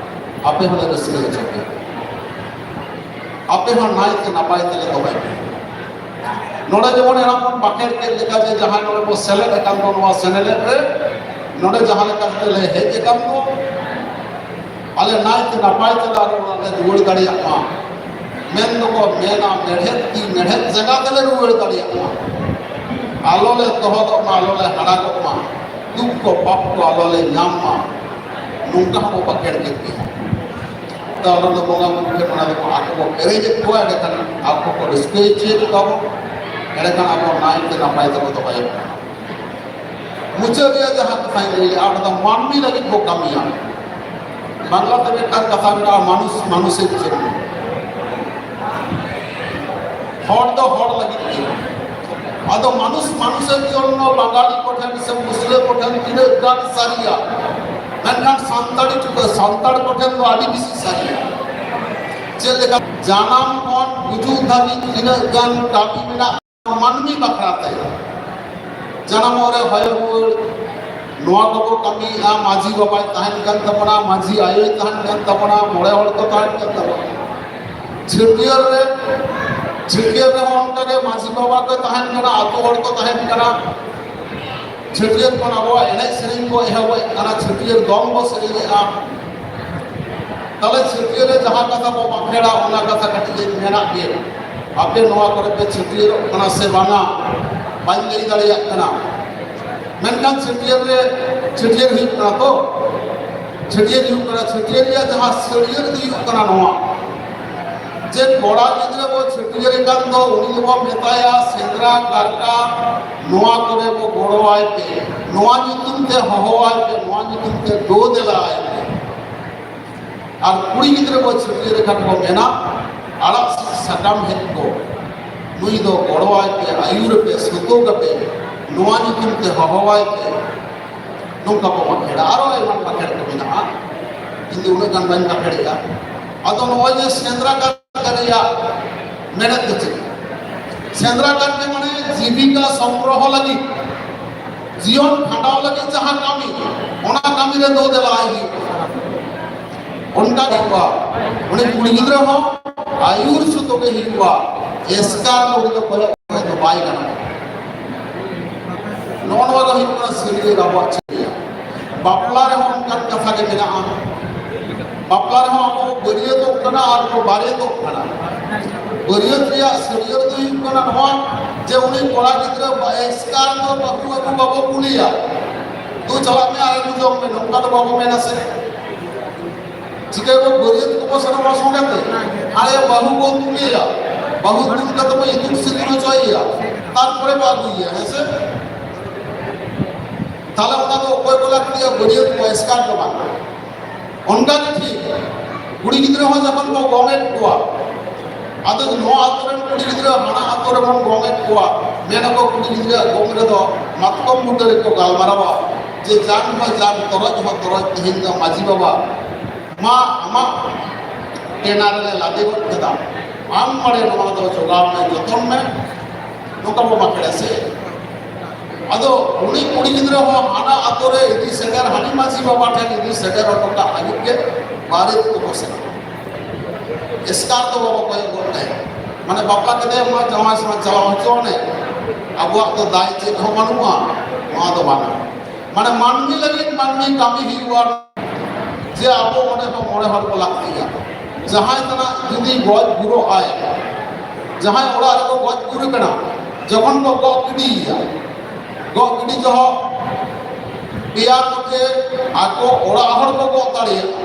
ᱟᱯᱮ ᱦᱚᱸᱞᱮ ᱨᱟᱹᱥᱠᱟᱹ ᱦᱚᱪᱚ ᱯᱮᱭᱟ, ᱟᱯᱮ ᱦᱚᱸ ᱱᱟᱭᱛᱮ ᱱᱟᱯᱟᱭ ᱛᱮᱞᱮ ᱫᱚᱦᱚᱭ ᱯᱮ᱾ ᱱᱚᱰᱮ ᱡᱮᱢᱚᱱ ᱮᱱᱟᱝ ᱵᱚᱱ ᱵᱟᱠᱷᱮᱲ ᱠᱮᱫ ᱞᱮᱠᱟ ᱡᱮ ᱡᱟᱦᱟᱸᱭ ᱱᱚᱰᱮ ᱵᱚ ᱥᱮᱞᱮᱫ ᱟᱠᱟᱱ ᱫᱚ ᱱᱚᱣᱟ ᱥᱮᱱᱮᱞᱮᱫ ᱨᱮ, ᱱᱚᱰᱮ ᱡᱟᱦᱟᱸ ᱞᱮᱠᱟ ᱠᱟᱛᱮ ᱞᱮ ᱦᱮᱡ ᱟᱠᱟᱱ ᱫᱚ, ᱟᱞᱮ ᱱᱟᱭᱛᱮ ᱱᱟᱯᱟᱭ ᱛᱮ ᱟᱨ ᱚᱲᱟᱜ ᱞᱮ ᱨᱩᱣᱟᱹᱲ ᱫᱟᱲᱮᱭᱟᱜ ᱢᱟ ᱢᱮᱱ ᱫᱚᱠᱚ ᱢᱮᱱᱟ, ᱢᱮᱲᱦᱮᱫ ᱛᱤ ᱢᱮᱲᱦᱮᱫ ᱡᱟᱸᱜᱟ ᱛᱮᱞᱮ ᱨᱩᱣᱟᱹᱲ ᱫᱟᱲᱮᱭᱟᱜ ᱢᱟ, ᱟᱞᱚ ᱞᱮ ᱛᱚᱦᱚᱫᱚᱜ ᱢᱟ, ᱟᱞᱚ ᱞᱮ ᱦᱟᱲᱟᱜᱚᱜ ᱢᱟ, ᱫᱩᱠ ᱠᱚ ᱯᱟᱯ ᱠᱚ ᱟᱞᱚ ᱞᱮ ᱧᱟᱢ ᱢᱟ, ᱱᱚᱝᱠᱟ ᱦᱚᱸᱠᱚ ᱵᱟᱠᱷᱮᱲ ᱠᱮᱫ ᱜᱮᱭᱟ᱾ ᱛᱚ ᱚᱱᱟ ᱫᱚ ᱵᱚᱸᱜᱟ ᱵᱩᱨᱩ ᱴᱷᱮᱱ ᱚᱱᱟ ᱫᱚᱠᱚ ᱟᱠᱚ ᱠᱚ ᱯᱮᱨᱮᱡᱮᱫ ᱠᱚᱣᱟ, ᱮᱸᱰᱮᱠᱷᱟᱱ ᱟᱠᱚ ᱠᱚ ᱨᱟᱹᱥᱠᱟᱹ ᱦᱚᱪᱚᱭᱮᱫ ᱠᱚᱣᱟ ᱵᱚᱱ, ᱮᱸᱰᱮᱠᱷᱟᱱ ᱟᱵᱚ ᱱᱟᱭᱛᱮ ᱱᱟᱯᱟᱭ ᱛᱮᱵᱚ ᱫᱚᱦᱚᱭᱮᱫ ᱠᱚᱣᱟ᱾ ᱢᱩᱪᱟᱹᱫ ᱨᱮᱭᱟᱜ ᱡᱟᱦᱟᱸ ᱠᱟᱛᱷᱟᱧ ᱞᱟᱹᱭ ᱞᱮᱫᱼᱟ, ᱚᱸᱰᱮ ᱫᱚ ᱢᱟᱹᱱᱢᱤ ᱞᱟᱹᱜᱤᱫ ᱵᱚ ᱠᱟᱹᱢᱤᱭᱟ᱾ ᱵᱟᱝᱞᱟ ᱛᱮ ᱢᱤᱫᱴᱟᱝ ᱠᱟᱛᱷᱟ ᱢᱮᱱᱟᱜᱼᱟ, ᱢᱟᱱᱩᱥ ᱢᱟᱱᱩᱥᱮᱨ ᱡᱚᱱᱱᱚ᱾ ᱦᱚᱲ ᱫᱚ ᱦᱚᱲ ᱞᱟᱹᱜᱤᱫ ᱜᱮ᱾ ᱟᱫᱚ ᱢᱟᱱᱩᱥ ᱢᱟᱱᱩᱥᱮᱨ ᱡᱚᱱᱱᱚ ᱵᱟᱝᱜᱟᱞᱤ ᱠᱚᱴᱷᱮᱱ ᱥᱮ ᱢᱩᱥᱞᱟᱹ ᱠᱚᱴᱷᱮᱱ ᱛᱤᱱᱟᱹᱜ ᱜᱟᱱ ᱥᱟᱹᱨᱤᱭᱟ, ᱢᱮᱱᱠᱷᱟᱱ ᱥᱟᱱᱛᱟᱲᱤ ᱴᱩᱠᱟᱹ ᱥᱟᱱᱛᱟᱲ ᱠᱚᱴᱷᱮᱱ ᱫᱚ ᱟᱹᱰᱤ ᱵᱮᱥᱤ ᱥᱟᱹᱨᱤᱭᱟ᱾ ᱪᱮᱫ ᱞᱮᱠᱟ ᱡᱟᱱᱟᱢ ᱠᱷᱚᱱ ᱜᱩᱡᱩᱜ ᱫᱷᱟᱹᱵᱤᱡ ᱛᱤᱱᱟᱹᱜ ᱜᱟᱱ ᱠᱟᱹᱢᱤ ᱢᱮᱱᱟᱜ ᱢᱟᱹᱱᱢᱤ ᱵᱟᱠᱷᱨᱟ ᱛᱮ᱾ ᱡᱟᱱᱟᱢᱚᱜ ᱨᱮ ᱦᱚᱭᱚ ᱨᱩᱣᱟᱹᱲ, ᱱᱚᱣᱟ ᱠᱚᱠᱚ ᱠᱟᱹᱢᱤᱭᱮᱫᱼᱟ᱾ ᱢᱟᱹᱡᱷᱤ ᱵᱟᱵᱟᱭ ᱛᱟᱦᱮᱱ ᱠᱟᱱ ᱛᱟᱵᱚᱱᱟ, ᱢᱟᱹᱡᱷᱤ ᱟᱭᱳᱭ ᱛᱟᱦᱮᱱ ᱠᱟᱱ ᱛᱟᱵᱚᱱᱟ, ᱢᱚᱬᱮ ᱦᱚᱲ ᱠᱚ ᱛᱟᱦᱮᱱ ᱠᱟᱱ ᱛᱟᱵᱚᱱᱟ᱾ ᱪᱷᱟᱹᱴᱭᱟᱹᱨ ᱨᱮ, ᱪᱷᱟᱹᱴᱭᱟᱹᱨ ᱨᱮᱦᱚᱸ ᱚᱱᱠᱟᱜᱮ ᱢᱟᱹᱡᱷᱤ ᱵᱟᱵᱟ ᱠᱚ ᱛᱟᱦᱮᱱ ᱠᱟᱱᱟ, ᱟᱹᱛᱩ ᱦᱚᱲ ᱠᱚ ᱛᱟᱦᱮᱱ ᱠᱟᱱᱟ᱾ ᱪᱷᱟᱹᱴᱭᱟᱹᱨ ᱠᱷᱚᱱ ᱟᱵᱚᱣᱟᱜ ᱮᱱᱮᱡ ᱥᱮᱨᱮᱧ ᱠᱚ ᱮᱦᱚᱵᱮᱫ ᱠᱟᱱᱟ, ᱪᱷᱟᱹᱴᱭᱟᱹᱨ ᱫᱚᱝ ᱵᱚ ᱥᱮᱨᱮᱧᱮᱫᱼᱟ᱾ ᱛᱟᱦᱞᱮ ᱪᱷᱟᱹᱴᱭᱟᱹᱨ ᱨᱮ ᱡᱟᱦᱟᱸ ᱠᱟᱛᱷᱟ ᱵᱚ ᱵᱟᱸᱠᱷᱮᱲᱟ, ᱚᱱᱟ ᱠᱟᱛᱷᱟ ᱠᱟᱹᱴᱤᱡ ᱤᱧ ᱢᱮᱱᱟᱜ ᱜᱮ, ᱟᱯᱮ ᱱᱚᱣᱟ ᱠᱚᱨᱮ ᱯᱮ ᱪᱷᱟᱹᱴᱭᱟᱹᱨᱚᱜ ᱠᱟᱱᱟ ᱥᱮ ᱵᱟᱝᱟ? ᱵᱟᱹᱧ ᱞᱟᱹᱭ ᱫᱟᱲᱮᱭᱟᱜ ᱠᱟᱱᱟ᱾ ᱢᱮᱱᱠᱷᱟᱱ ᱪᱷᱟᱹᱴᱭᱟᱹᱨ ᱨᱮ, ᱪᱷᱟᱹᱴᱭᱟᱹᱨ ᱦᱩᱭᱩᱜ ᱠᱟᱱᱟ ᱛᱚ, ᱪᱷᱟᱹᱴᱭᱟᱹᱨ ᱦᱩᱭᱩᱜ ᱠᱟᱱᱟ, ᱪᱷᱟᱹᱴᱭᱟᱹᱨ ᱨᱮᱭᱟᱜ ᱡᱟᱦᱟᱸ ᱥᱟᱹᱲᱭᱟᱹᱨ ᱫᱚ ᱦᱩᱭᱩᱜ ᱠᱟᱱᱟ ᱱᱚᱣᱟ, ᱡᱮ ᱠᱚᱲᱟ ᱜᱤᱫᱽᱨᱟᱹ ᱵᱚ ᱪᱷᱟᱹᱴᱭᱟᱹᱨ ᱠᱟᱱ ᱫᱚ, ᱩᱱᱤ ᱫᱚᱵᱚ ᱢᱮᱛᱟᱭᱟ ᱥᱮᱸᱫᱽᱨᱟ ᱠᱟᱨᱠᱟ ᱱᱚᱣᱟ ᱠᱚᱨᱮ ᱵᱚ ᱜᱚᱲᱚᱣᱟᱭ ᱯᱮ, ᱱᱚᱣᱟ ᱧᱩᱛᱩᱢ ᱛᱮ ᱦᱚᱦᱚᱣᱟᱭ ᱯᱮ, ᱱᱚᱣᱟ ᱧᱩᱛᱩᱢ ᱛᱮ ᱫᱳ ᱫᱮᱞᱟᱭ ᱯᱮ᱾ ᱟᱨ ᱠᱩᱲᱤ ᱜᱤᱫᱽᱨᱟᱹ ᱵᱚ ᱪᱷᱟᱹᱴᱭᱟᱹᱨ ᱠᱷᱟᱱ ᱵᱚ ᱢᱮᱱᱟ, ᱟᱲᱟᱜ ᱥᱟᱠᱟᱢ ᱦᱮᱡ ᱠᱚ, ᱱᱩᱭ ᱫᱚ ᱜᱚᱲᱚᱣᱟᱭ ᱯᱮ, ᱟᱹᱭᱩᱨ ᱯᱮ, ᱥᱩᱛᱩᱜ ᱟᱯᱮ, ᱱᱚᱣᱟ ᱧᱩᱛᱩᱢ ᱛᱮ ᱦᱚᱦᱚᱣᱟᱭ ᱯᱮ᱾ ᱱᱚᱝᱠᱟ ᱵᱚ ᱵᱟᱠᱷᱮᱲᱟ, ᱟᱨᱚ ᱮᱢᱟᱱ ᱵᱟᱠᱷᱮᱲ ᱠᱚ ᱢᱮᱱᱟᱜᱼᱟ, ᱤᱧ ᱫᱚ ᱩᱱᱟᱹᱜ ᱜᱟᱱ ᱵᱟᱹᱧ ᱵᱟᱠᱷᱮᱲᱮᱜᱼᱟ᱾ ᱟᱫᱚ ᱱᱚᱜᱼᱚᱭ ᱡᱮ ᱥᱮᱸᱫᱽᱨᱟ ᱠᱟᱨᱠᱟ ᱨᱮᱭᱟᱜ ᱢᱮᱱᱮᱫ ᱫᱚ ᱪᱮᱫ? ᱥᱮᱸᱫᱽᱨᱟ ᱠᱟᱨᱠᱟ ᱢᱟᱱᱮ ᱡᱤᱵᱤᱠᱟ ᱥᱚᱝᱜᱨᱚᱦᱚ ᱞᱟᱹᱜᱤᱫ, ᱡᱤᱭᱚᱱ ᱠᱷᱟᱸᱰᱟᱣ ᱞᱟᱹᱜᱤᱫ ᱡᱟᱦᱟᱸ ᱠᱟᱹᱢᱤ, ᱚᱱᱟ ᱠᱟᱹᱢᱤ ᱨᱮ ᱫᱳ ᱫᱮᱞᱟ ᱟᱭ ᱦᱩᱭᱩᱜᱼᱟ᱾ ᱚᱱᱠᱟ ᱜᱮ ᱦᱩᱭᱩᱜᱼᱟ᱾ ᱩᱱᱤ ᱠᱩᱲᱤ ᱜᱤᱫᱽᱨᱟᱹ ᱦᱚᱸ ᱟᱹᱭᱩᱨ ᱥᱩᱛᱩᱜ ᱜᱮ ᱦᱩᱭᱩᱜᱼᱟ, ᱮᱥᱠᱟᱨ ᱫᱚ ᱩᱱᱤ ᱫᱚ ᱠᱚᱭᱚᱜ ᱠᱚᱭᱚᱜ ᱫᱚ ᱵᱟᱭ ᱜᱟᱱᱚᱜᱼᱟ᱾ ᱱᱚᱜᱼᱚ ᱱᱚᱣᱟ ᱫᱚ ᱦᱩᱭᱩᱜ ᱠᱟᱱᱟ ᱥᱟᱹᱨᱤᱭᱟᱹ ᱟᱵᱚᱣᱟᱜ ᱪᱷᱟᱹᱲᱭᱟᱹ᱾ ᱵᱟᱯᱞᱟ ᱨᱮᱦᱚᱸ ᱚᱱᱠᱟᱱ ᱠᱟᱛᱷᱟ ᱜᱮ ᱢᱮᱱᱟᱜᱼᱟ᱾ ᱵᱟᱯᱞᱟ ᱨᱮᱦᱚᱸ ᱟᱵᱚ ᱵᱟᱹᱨᱭᱟᱹᱛᱚᱜ ᱠᱟᱱᱟ ᱟᱨ ᱠᱚ ᱵᱟᱨᱮᱛᱚᱜ ᱠᱟᱱᱟ᱾ ᱵᱟᱹᱨᱭᱟᱹᱛ ᱨᱮᱭᱟᱜ ᱥᱟᱹᱨᱭᱟᱹ ᱫᱚ ᱦᱩᱭᱩᱜ ᱠᱟᱱᱟ ᱱᱚᱣᱟ, ᱡᱮ ᱩᱱᱤ ᱠᱚᱲᱟ ᱜᱤᱫᱽᱨᱟᱹ ᱵᱟ-, ᱮᱥᱠᱟᱨ ᱫᱚ ᱵᱟᱹᱦᱩ ᱟᱹᱜᱩ ᱵᱟᱵᱚ ᱠᱩᱞᱤᱭᱟ, "ᱫᱩ ᱪᱟᱞᱟᱜ ᱢᱮ ᱟᱨ ᱟᱹᱜᱩ ᱡᱚᱝ ᱢᱮ", ᱱᱚᱝᱠᱟ ᱫᱚ ᱵᱟᱵᱚ ᱢᱮᱱᱟ ᱥᱮ᱾ ᱪᱤᱠᱟᱹᱭᱟᱵᱚ? ᱵᱟᱹᱨᱭᱟᱹᱛ ᱠᱚᱠᱚ ᱥᱮᱱᱚᱜᱼᱟ ᱥᱚᱸᱜᱮ ᱛᱮ, ᱦᱟᱸᱰᱮ ᱵᱟᱹᱦᱩ ᱵᱚ ᱛᱩᱞᱮᱭᱟ, ᱵᱟᱹᱦᱩ ᱛᱩᱞ ᱠᱟᱛᱮ ᱵᱚ ᱤᱛᱩᱫ ᱥᱤᱸᱫᱩᱨ ᱦᱚᱪᱚᱭᱮᱭᱟ, ᱛᱟᱨᱯᱚᱨᱮ ᱵᱚ ᱟᱹᱜᱩᱭᱮᱭᱟ, ᱦᱮᱸ ᱥᱮ? ᱛᱟᱦᱞᱮ ᱚᱱᱟ ᱫᱚ ᱚᱠᱚᱭ ᱠᱚ ᱞᱟᱹᱠᱛᱤᱭᱟ? ᱵᱟᱹᱨᱭᱟᱹᱛ ᱠᱚ, ᱮᱥᱠᱟᱨ ᱫᱚ ᱵᱟᱝ᱾ ᱚᱱᱠᱟ ᱜᱮ ᱴᱷᱤᱠ, ᱠᱩᱲᱤ ᱜᱤᱫᱽᱨᱟᱹ ᱦᱚᱸ ᱡᱚᱠᱷᱚᱱ ᱵᱚ ᱜᱚᱝᱮᱫ ᱠᱚᱣᱟ, ᱟᱫᱚ ᱱᱚᱣᱟ ᱟᱛᱳ ᱨᱮᱱ ᱠᱩᱲᱤ ᱜᱤᱫᱽᱨᱟᱹ ᱦᱟᱱᱟ ᱟᱛᱳ ᱨᱮᱵᱚᱱ ᱜᱚᱝᱮᱫ ᱠᱚᱣᱟ, ᱢᱮᱱᱟᱠᱚ ᱠᱩᱲᱤ ᱜᱤᱫᱽᱨᱟᱹ ᱜᱚᱝ ᱨᱮᱫᱚ ᱢᱟᱛᱠᱚᱢ ᱵᱩᱴᱟᱹ ᱨᱮᱠᱚ ᱜᱟᱞᱢᱟᱨᱟᱣᱟ ᱡᱮ ᱡᱟᱝ ᱦᱚᱸ ᱡᱟᱝ, ᱛᱚᱨᱚᱡ ᱦᱚᱸ ᱛᱚᱨᱚᱡ, ᱛᱮᱦᱮᱧ ᱫᱚ ᱢᱟᱹᱡᱷᱤ ᱵᱟᱵᱟ ᱢᱟ ᱟᱢᱟᱜ ᱴᱮᱱᱟ ᱨᱮᱞᱮ ᱞᱟᱫᱮ ᱜᱚᱫ ᱠᱮᱫᱟ, ᱟᱢ ᱵᱟᱲᱮ ᱱᱚᱣᱟ ᱫᱚ ᱡᱚᱜᱟᱣ ᱢᱮ, ᱡᱚᱛᱚᱱ ᱢᱮ, ᱱᱚᱝᱠᱟ ᱵᱚ ᱵᱟᱠᱷᱮᱲᱟ ᱥᱮ᱾ ᱟᱫᱚ ᱩᱱᱤ ᱠᱩᱲᱤ ᱜᱤᱫᱽᱨᱟᱹ ᱦᱚᱸ ᱦᱟᱱᱟ ᱟᱛᱳ ᱨᱮ ᱤᱫᱤ ᱥᱮᱴᱮᱨ, ᱦᱟᱹᱱᱤ ᱢᱟᱹᱡᱷᱤ ᱵᱟᱵᱟ ᱴᱷᱮᱱ ᱤᱫᱤ ᱥᱮᱴᱮᱨ ᱦᱚᱴᱚ ᱠᱟᱜ ᱞᱟᱹᱜᱤᱫ ᱜᱮ ᱵᱟᱨᱮᱛ ᱠᱚᱠᱚ ᱥᱮᱱᱚᱜᱼᱟ᱾ ᱮᱥᱠᱟᱨ ᱫᱚ ᱵᱟᱵᱟ ᱠᱚᱭᱚᱜ ᱜᱚᱫ ᱠᱟᱭᱟ, ᱢᱟᱱᱮ ᱵᱟᱯᱞᱟ ᱠᱮᱫᱮᱭᱟ ᱢᱟ ᱡᱟᱶᱟᱭ ᱥᱟᱶ ᱪᱟᱞᱟᱣ ᱦᱚᱪᱚ ᱟᱱᱮ, ᱟᱵᱚᱣᱟᱜ ᱫᱚ ᱫᱟᱭ ᱪᱮᱫ ᱦᱚᱸ ᱵᱟᱹᱱᱩᱜᱼᱟ, ᱱᱚᱣᱟ ᱫᱚ ᱵᱟᱝ᱾ ᱢᱟᱱᱮ ᱢᱟᱹᱱᱢᱤ ᱞᱟᱹᱜᱤᱫ ᱢᱟᱹᱱᱢᱤ ᱠᱟᱹᱢᱤ ᱦᱩᱭᱩᱜᱼᱟ᱾ ᱡᱮ ᱟᱵᱚ ᱚᱸᱰᱮ ᱦᱚᱸ ᱢᱚᱬᱮ ᱦᱚᱲ ᱠᱚ ᱞᱟᱹᱠᱛᱤᱜᱼᱟ᱾ ᱡᱟᱦᱟᱸᱭ ᱠᱟᱱᱟ ᱡᱩᱫᱤ ᱜᱚᱡ ᱜᱩᱨᱚᱜ ᱟᱭ, ᱡᱟᱦᱟᱸᱭ ᱚᱲᱟᱜ ᱨᱮᱠᱚ ᱜᱚᱡ ᱜᱩᱨ ᱠᱟᱱᱟ, ᱡᱚᱠᱷᱚᱱ ᱠᱚ ᱜᱚᱜ ᱜᱤᱰᱤᱭᱮᱭᱟ, ᱜᱚᱜ ᱜᱤᱰᱤ ᱡᱚᱦᱚᱜ ᱯᱮᱭᱟ ᱠᱚᱴᱷᱮ ᱟᱠᱚ ᱚᱲᱟᱜ ᱦᱚᱲ ᱠᱚ ᱜᱚᱜ ᱫᱟᱲᱮᱭᱟᱜᱼᱟ,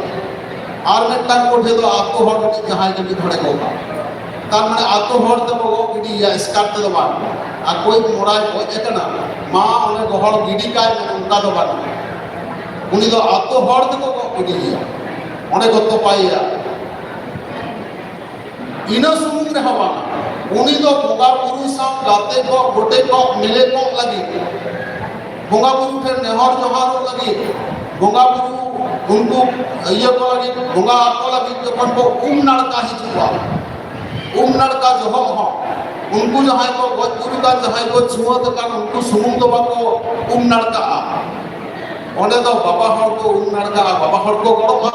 ᱟᱨ ᱢᱤᱫᱴᱟᱝ ᱠᱚᱴᱷᱮ ᱫᱚ ᱟᱛᱳ ᱦᱚᱲ ᱨᱤᱱᱤᱡ ᱡᱟᱦᱟᱸᱭ ᱜᱮ ᱢᱤᱫ ᱦᱚᱲᱮ ᱜᱚᱜᱟ᱾ ᱛᱟᱨ ᱢᱟᱱᱮ ᱟᱛᱳ ᱦᱚᱲ ᱛᱮᱠᱚ ᱜᱚᱜ ᱜᱤᱰᱤᱭᱮᱭᱟ, ᱮᱥᱠᱟᱨ ᱛᱮᱫᱚ ᱵᱟᱝ᱾ ᱟᱠᱚᱭᱤᱡ ᱢᱚᱲᱟᱭ ᱜᱚᱡ ᱟᱠᱟᱱᱟ, ᱢᱟ ᱚᱸᱰᱮ ᱜᱚᱦᱚᱲ ᱜᱤᱰᱤ ᱠᱟᱭ ᱢᱮ, ᱚᱱᱠᱟ ᱫᱚ ᱵᱟᱝ᱾ ᱩᱱᱤ ᱫᱚ ᱟᱛᱳ ᱦᱚᱲ ᱛᱮᱠᱚ ᱜᱚᱜ ᱜᱤᱰᱤᱭᱮᱭᱟ, ᱚᱸᱰᱮ ᱠᱚ ᱛᱚᱯᱟᱭᱮᱭᱟ᱾ ᱤᱱᱟᱹ ᱥᱩᱢᱩᱝ ᱨᱮᱦᱚᱸ ᱵᱟᱝ, ᱩᱱᱤ ᱫᱚ ᱵᱚᱸᱜᱟ ᱵᱩᱨᱩ ᱥᱟᱶ ᱜᱟᱛᱮ ᱠᱚᱜ, ᱜᱚᱴᱮ ᱠᱚᱜ, ᱢᱤᱞᱮ ᱠᱚᱜ ᱞᱟᱹᱜᱤᱫ, ᱵᱚᱸᱜᱟ ᱵᱩᱨᱩ ᱴᱷᱮᱱ ᱱᱮᱦᱚᱨ ᱡᱚᱦᱟᱨᱚᱜ ᱞᱟᱹᱜᱤᱫ, ᱵᱚᱸᱜᱟ ᱵᱩᱨᱩ ᱩᱱᱠᱩ ᱤᱭᱟᱹ ᱠᱚ ᱞᱟᱹᱜᱤᱫ, ᱵᱚᱸᱜᱟ ᱟᱠᱚ ᱞᱟᱹᱜᱤᱫ ᱡᱚᱠᱷᱚᱱ ᱠᱚ ᱩᱢ ᱱᱟᱲᱠᱟ ᱦᱤᱡᱩᱜᱼᱟ, ᱩᱢ ᱱᱟᱲᱠᱟ ᱡᱚᱦᱚᱜ ᱦᱚᱸ ᱩᱱᱠᱩ ᱡᱟᱦᱟᱸᱭ ᱠᱚ ᱜᱚᱡ ᱜᱩᱨ ᱟᱠᱟᱱ, ᱡᱟᱦᱟᱸᱭ ᱠᱚ ᱪᱷᱩᱣᱟᱹᱛ ᱟᱠᱟᱱ, ᱩᱱᱠᱩ ᱥᱩᱢᱩᱝ ᱫᱚ ᱵᱟᱠᱚ ᱩᱢ ᱱᱟᱲᱠᱟᱜᱼᱟ᱾ ᱚᱸᱰᱮ ᱫᱚ ᱵᱟᱵᱟ ᱦᱚᱲ ᱠᱚ ᱩᱢ ᱱᱟᱲᱠᱟᱜᱼᱟ, ᱵᱟᱵᱟ ᱦᱚᱲ ᱠᱚ ᱜᱚᱲᱚᱜᱼᱟ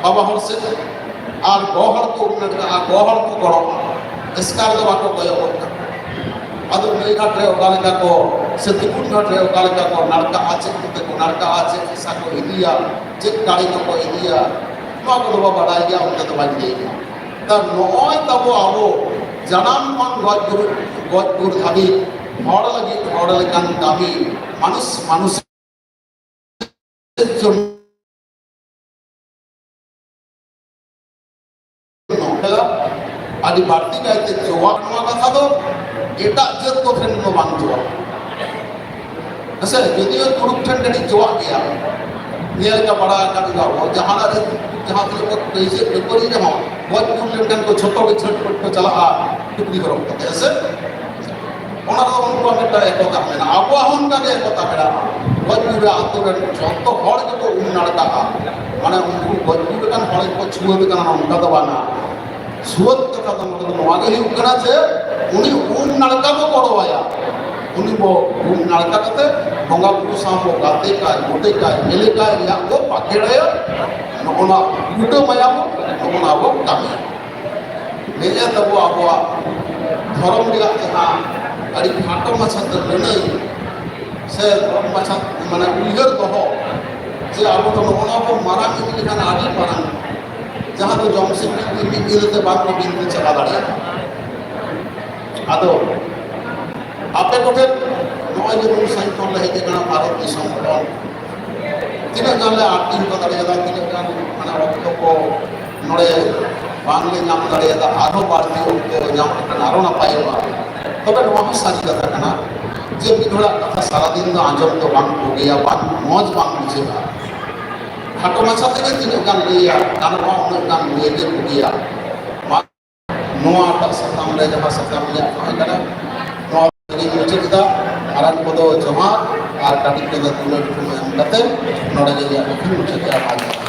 ᱵᱟᱵᱟ ᱦᱚᱲ ᱥᱮᱫ, ᱟᱨ ᱜᱚ ᱦᱚᱲ ᱠᱚ ᱩᱢ ᱱᱟᱲᱠᱟᱜᱼᱟ, ᱜᱚ ᱦᱚᱲ ᱠᱚ ᱜᱚᱲᱚᱜᱼᱟ, ᱮᱥᱠᱟᱨ ᱫᱚ ᱵᱟᱠᱚ ᱠᱚᱭᱚᱜᱚᱜ ᱠᱟᱱᱟ᱾ ᱟᱫᱚ ᱱᱟᱹᱭ ᱜᱷᱟᱴ ᱨᱮ ᱚᱠᱟ ᱞᱮᱠᱟ ᱠᱚ, ᱥᱮ ᱛᱩᱯᱩᱱ ᱜᱷᱟᱴ ᱨᱮ ᱚᱠᱟ ᱞᱮᱠᱟ ᱠᱚ ᱱᱟᱲᱠᱟᱜᱼᱟ, ᱪᱮᱫ ᱠᱚᱛᱮ ᱠᱚ ᱱᱟᱲᱠᱟᱜᱼᱟ, ᱪᱮᱫ ᱦᱟᱥᱟ ᱠᱚ ᱤᱫᱤᱭᱟ, ᱪᱮᱫ ᱫᱟᱲᱮ ᱠᱚᱠᱚ ᱤᱫᱤᱭᱟ, ᱱᱚᱣᱟ ᱠᱚᱫᱚ ᱵᱚ ᱵᱟᱰᱟᱭ ᱜᱮᱭᱟ, ᱚᱱᱛᱮ ᱫᱚ ᱵᱟᱹᱧ ᱞᱟᱹᱭ ᱜᱮᱭᱟ᱾ ᱛᱟ ᱱᱚᱜᱼᱚᱭ ᱛᱟᱵᱚ ᱟᱵᱚ ᱡᱟᱱᱟᱢ ᱠᱷᱚᱱ ᱜᱚᱡ ᱜᱩᱨ, ᱜᱚᱡ ᱜᱩᱨ ᱫᱷᱟᱹᱵᱤᱡ ᱦᱚᱲ ᱞᱟᱹᱜᱤᱫ ᱦᱚᱲ ᱞᱮᱠᱟᱱ ᱠᱟᱹᱢᱤ, ᱢᱟᱱᱩᱥ, ᱢᱟᱱᱩᱥ ᱡᱚᱱᱢᱚ ᱟᱹᱰᱤ ᱵᱟᱹᱲᱛᱤ ᱠᱟᱭᱛᱮ ᱡᱚᱣᱟᱜ ᱱᱚᱣᱟ ᱠᱟᱛᱷᱟ ᱫᱚ ᱮᱴᱟᱜ ᱡᱟᱹᱛ ᱠᱚ ᱴᱷᱮᱱ ᱫᱚ ᱵᱟᱝ ᱡᱚᱣᱟ᱾ ᱦᱮᱸᱥᱮ, ᱡᱩᱫᱤᱭᱳ ᱛᱩᱲᱩᱠ ᱴᱷᱮᱱ ᱠᱟᱹᱴᱤᱡ ᱡᱚᱣᱟᱜ ᱜᱮᱭᱟ, ᱧᱮᱞ ᱞᱮᱠᱟ ᱵᱟᱲᱟ ᱟᱠᱟᱫ ᱜᱮᱭᱟ ᱵᱚ, ᱡᱟᱦᱟᱱᱟᱜ ᱨᱮ, ᱡᱟᱦᱟᱸ ᱛᱤᱱᱟᱹᱜ ᱠᱚ ᱠᱟᱹᱭᱡᱟᱹ ᱠᱷᱟᱹᱯᱟᱹᱨᱤ ᱨᱮᱦᱚᱸ ᱜᱚᱡ ᱜᱩᱨ ᱞᱮᱱᱠᱷᱟᱱ ᱠᱚ ᱡᱷᱚᱛᱚ ᱜᱮ ᱪᱷᱟᱹᱴᱯᱟᱹᱴ ᱠᱚ ᱪᱟᱞᱟᱜᱼᱟ ᱴᱩᱯᱨᱤ ᱦᱚᱨᱚᱜ ᱠᱟᱛᱮ, ᱦᱮᱸᱥᱮ? ᱚᱱᱟ ᱫᱚ ᱩᱱᱠᱩᱣᱟᱜ ᱢᱤᱫᱴᱟᱝ ᱮᱠᱚᱛᱟ ᱢᱮᱱᱟᱜᱼᱟ᱾ ᱟᱵᱚᱣᱟᱜ ᱦᱚᱸ ᱚᱱᱠᱟ ᱜᱮ ᱮᱠᱚᱛᱟ ᱢᱮᱱᱟᱜᱼᱟ᱾ ᱜᱚᱡ ᱜᱩᱨ ᱨᱮ ᱟᱛᱳ ᱨᱮᱱ ᱡᱷᱚᱛᱚ ᱦᱚᱲ ᱜᱮᱠᱚ ᱩᱢ ᱱᱟᱲᱠᱟᱜᱼᱟ, ᱢᱟᱱᱮ ᱩᱱᱠᱩ ᱜᱚᱡ ᱜᱩᱨ ᱟᱠᱟᱱ ᱦᱚᱲ ᱜᱮᱠᱚ ᱪᱷᱩᱣᱟᱹᱛ ᱠᱟᱱᱟ, ᱱᱚᱝᱠᱟ ᱫᱚ ᱵᱟᱝᱟ᱾ ᱥᱩᱣᱟᱹᱫ ᱠᱟᱛᱷᱟ ᱫᱚ ᱱᱚᱰᱮ ᱫᱚ ᱱᱚᱣᱟ ᱜᱮ ᱦᱩᱭᱩᱜ ᱠᱟᱱᱟ ᱡᱮ ᱩᱱᱤ ᱩᱢ ᱱᱟᱲᱠᱟ ᱵᱚ ᱜᱚᱲᱚᱣᱟᱭᱟ, ᱩᱱᱤ ᱵᱚ ᱩᱢ ᱱᱟᱲᱠᱟ ᱠᱟᱛᱮ ᱵᱚᱸᱜᱟ ᱵᱩᱨᱩ ᱥᱟᱶ ᱵᱚ ᱜᱟᱛᱮ ᱠᱟᱭ, ᱜᱚᱴᱮ ᱠᱟᱭ, ᱢᱮᱞᱮ ᱠᱟᱭ ᱨᱮᱭᱟᱜ ᱵᱚ ᱯᱟᱠᱮᱲᱟᱭᱟ, ᱱᱚᱜᱼᱚ ᱱᱟ ᱠᱩᱴᱟᱹᱢᱟᱭᱟ ᱵᱚ, ᱱᱚᱜᱼᱚ ᱱᱟ ᱵᱚ ᱠᱟᱹᱢᱤᱭᱟ᱾ ᱱᱤᱭᱟᱹ ᱛᱟᱵᱚ ᱟᱵᱚᱣᱟᱜ ᱫᱷᱚᱨᱚᱢ ᱨᱮᱭᱟᱜ ᱡᱟᱦᱟᱸ ᱟᱹᱰᱤ ᱠᱷᱟᱴᱚ ᱢᱟᱪᱷᱟ ᱛᱮ ᱞᱟᱹᱱᱟᱹᱭ ᱥᱮ ᱫᱷᱚᱨᱚᱢ ᱢᱟᱪᱷᱟ ᱢᱟᱱᱮ ᱩᱭᱦᱟᱹᱨ ᱫᱚᱦᱚ ᱡᱮ ᱟᱵᱚ ᱫᱚ ᱱᱚᱜᱼᱚ ᱱᱟ ᱵᱚ ᱢᱟᱨᱟᱝ ᱤᱫᱤ ᱞᱮᱠᱷᱟᱱ ᱟᱹᱰᱤ ᱢᱟᱨᱟᱝ ᱡᱟᱦᱟᱸ ᱫᱚ ᱡᱚᱢᱥᱤᱢ ᱵᱤᱱᱛᱤ ᱢᱤᱫ ᱧᱤᱫᱟᱹ ᱛᱮ ᱵᱟᱝ ᱠᱚ ᱵᱤᱱᱛᱤ ᱪᱟᱵᱟ ᱫᱟᱲᱮᱭᱟᱜᱼᱟ᱾ ᱟᱫᱚ ᱟᱯᱮ ᱠᱚᱴᱷᱮᱱ ᱱᱚᱜᱼᱚᱭ ᱡᱮ ᱱᱩᱱ ᱥᱟᱺᱜᱤᱧ ᱠᱷᱚᱱ ᱞᱮ ᱦᱮᱡ ᱟᱠᱟᱱᱟ ᱵᱷᱟᱨᱚᱛ ᱫᱤᱥᱚᱢ ᱠᱷᱚᱱ, ᱛᱤᱱᱟᱹᱜ ᱜᱟᱱ ᱞᱮ ᱟᱹᱠᱷᱨᱤᱧ ᱠᱚ ᱫᱟᱲᱮᱭᱟᱫᱟ, ᱛᱤᱱᱟᱹᱜ ᱜᱟᱱ ᱢᱟᱱᱮ ᱚᱠᱛᱚ ᱠᱚ ᱱᱚᱰᱮ ᱵᱟᱝᱞᱮ ᱧᱟᱢ ᱫᱟᱲᱮᱭᱟᱫᱟ, ᱟᱨᱦᱚᱸ ᱵᱟᱹᱲᱛᱤ ᱚᱠᱛᱚ ᱧᱟᱢ ᱞᱮᱠᱷᱟᱱ ᱟᱨᱦᱚᱸ ᱱᱟᱯᱟᱭᱚᱜᱼᱟ᱾ ᱛᱚᱵᱮ ᱱᱚᱣᱟ ᱦᱚᱸ ᱥᱟᱹᱨᱤ ᱠᱟᱛᱷᱟ ᱠᱟᱱᱟ ᱡᱮ ᱢᱤᱫ ᱦᱚᱲᱟᱜ ᱠᱟᱛᱷᱟ ᱥᱟᱨᱟᱫᱤᱱ ᱫᱚ ᱟᱸᱡᱚᱢ ᱫᱚ ᱵᱟᱝ ᱵᱩᱜᱤᱭᱟ, ᱵᱟᱝ ᱢᱚᱡᱽ ᱵᱟᱝ ᱵᱩᱡᱷᱟᱹᱜᱼᱟ᱾ ᱠᱷᱟᱴᱚ ᱢᱟᱪᱷᱟ ᱛᱮᱜᱮ ᱛᱤᱱᱟᱹᱜ ᱜᱟᱱ ᱞᱟᱹᱭᱟ ᱜᱟᱱᱚᱜᱼᱟ, ᱩᱱᱟᱹᱜ ᱜᱟᱱ ᱞᱟᱹᱭ ᱜᱮ ᱵᱩᱜᱤᱭᱟ᱾ ᱱᱚᱣᱟᱴᱟᱜ ᱥᱟᱛᱟᱢ ᱨᱮ ᱡᱟᱦᱟᱸ ᱥᱟᱛᱟᱢ ᱨᱮᱭᱟᱜ ᱛᱟᱦᱮᱸ ᱠᱟᱱᱟ, ᱱᱚᱣᱟ ᱜᱮᱧ ᱢᱩᱪᱟᱹᱫ ᱮᱫᱟ᱾ ᱢᱟᱨᱟᱝ ᱠᱚᱫᱚ ᱡᱚᱦᱟᱨ ᱟᱨ ᱠᱟᱹᱴᱤᱡ ᱠᱚᱫᱚ ᱫᱩᱞᱟᱹᱲ ᱠᱚ ᱮᱢ ᱠᱟᱛᱮ ᱱᱚᱰᱮ ᱜᱮ ᱤᱧᱟᱹᱜ ᱠᱟᱛᱷᱟᱧ ᱢᱩᱪᱟᱹᱫ ᱮᱫᱟ᱾ ᱢᱟ ᱡᱚᱦᱟᱨ᱾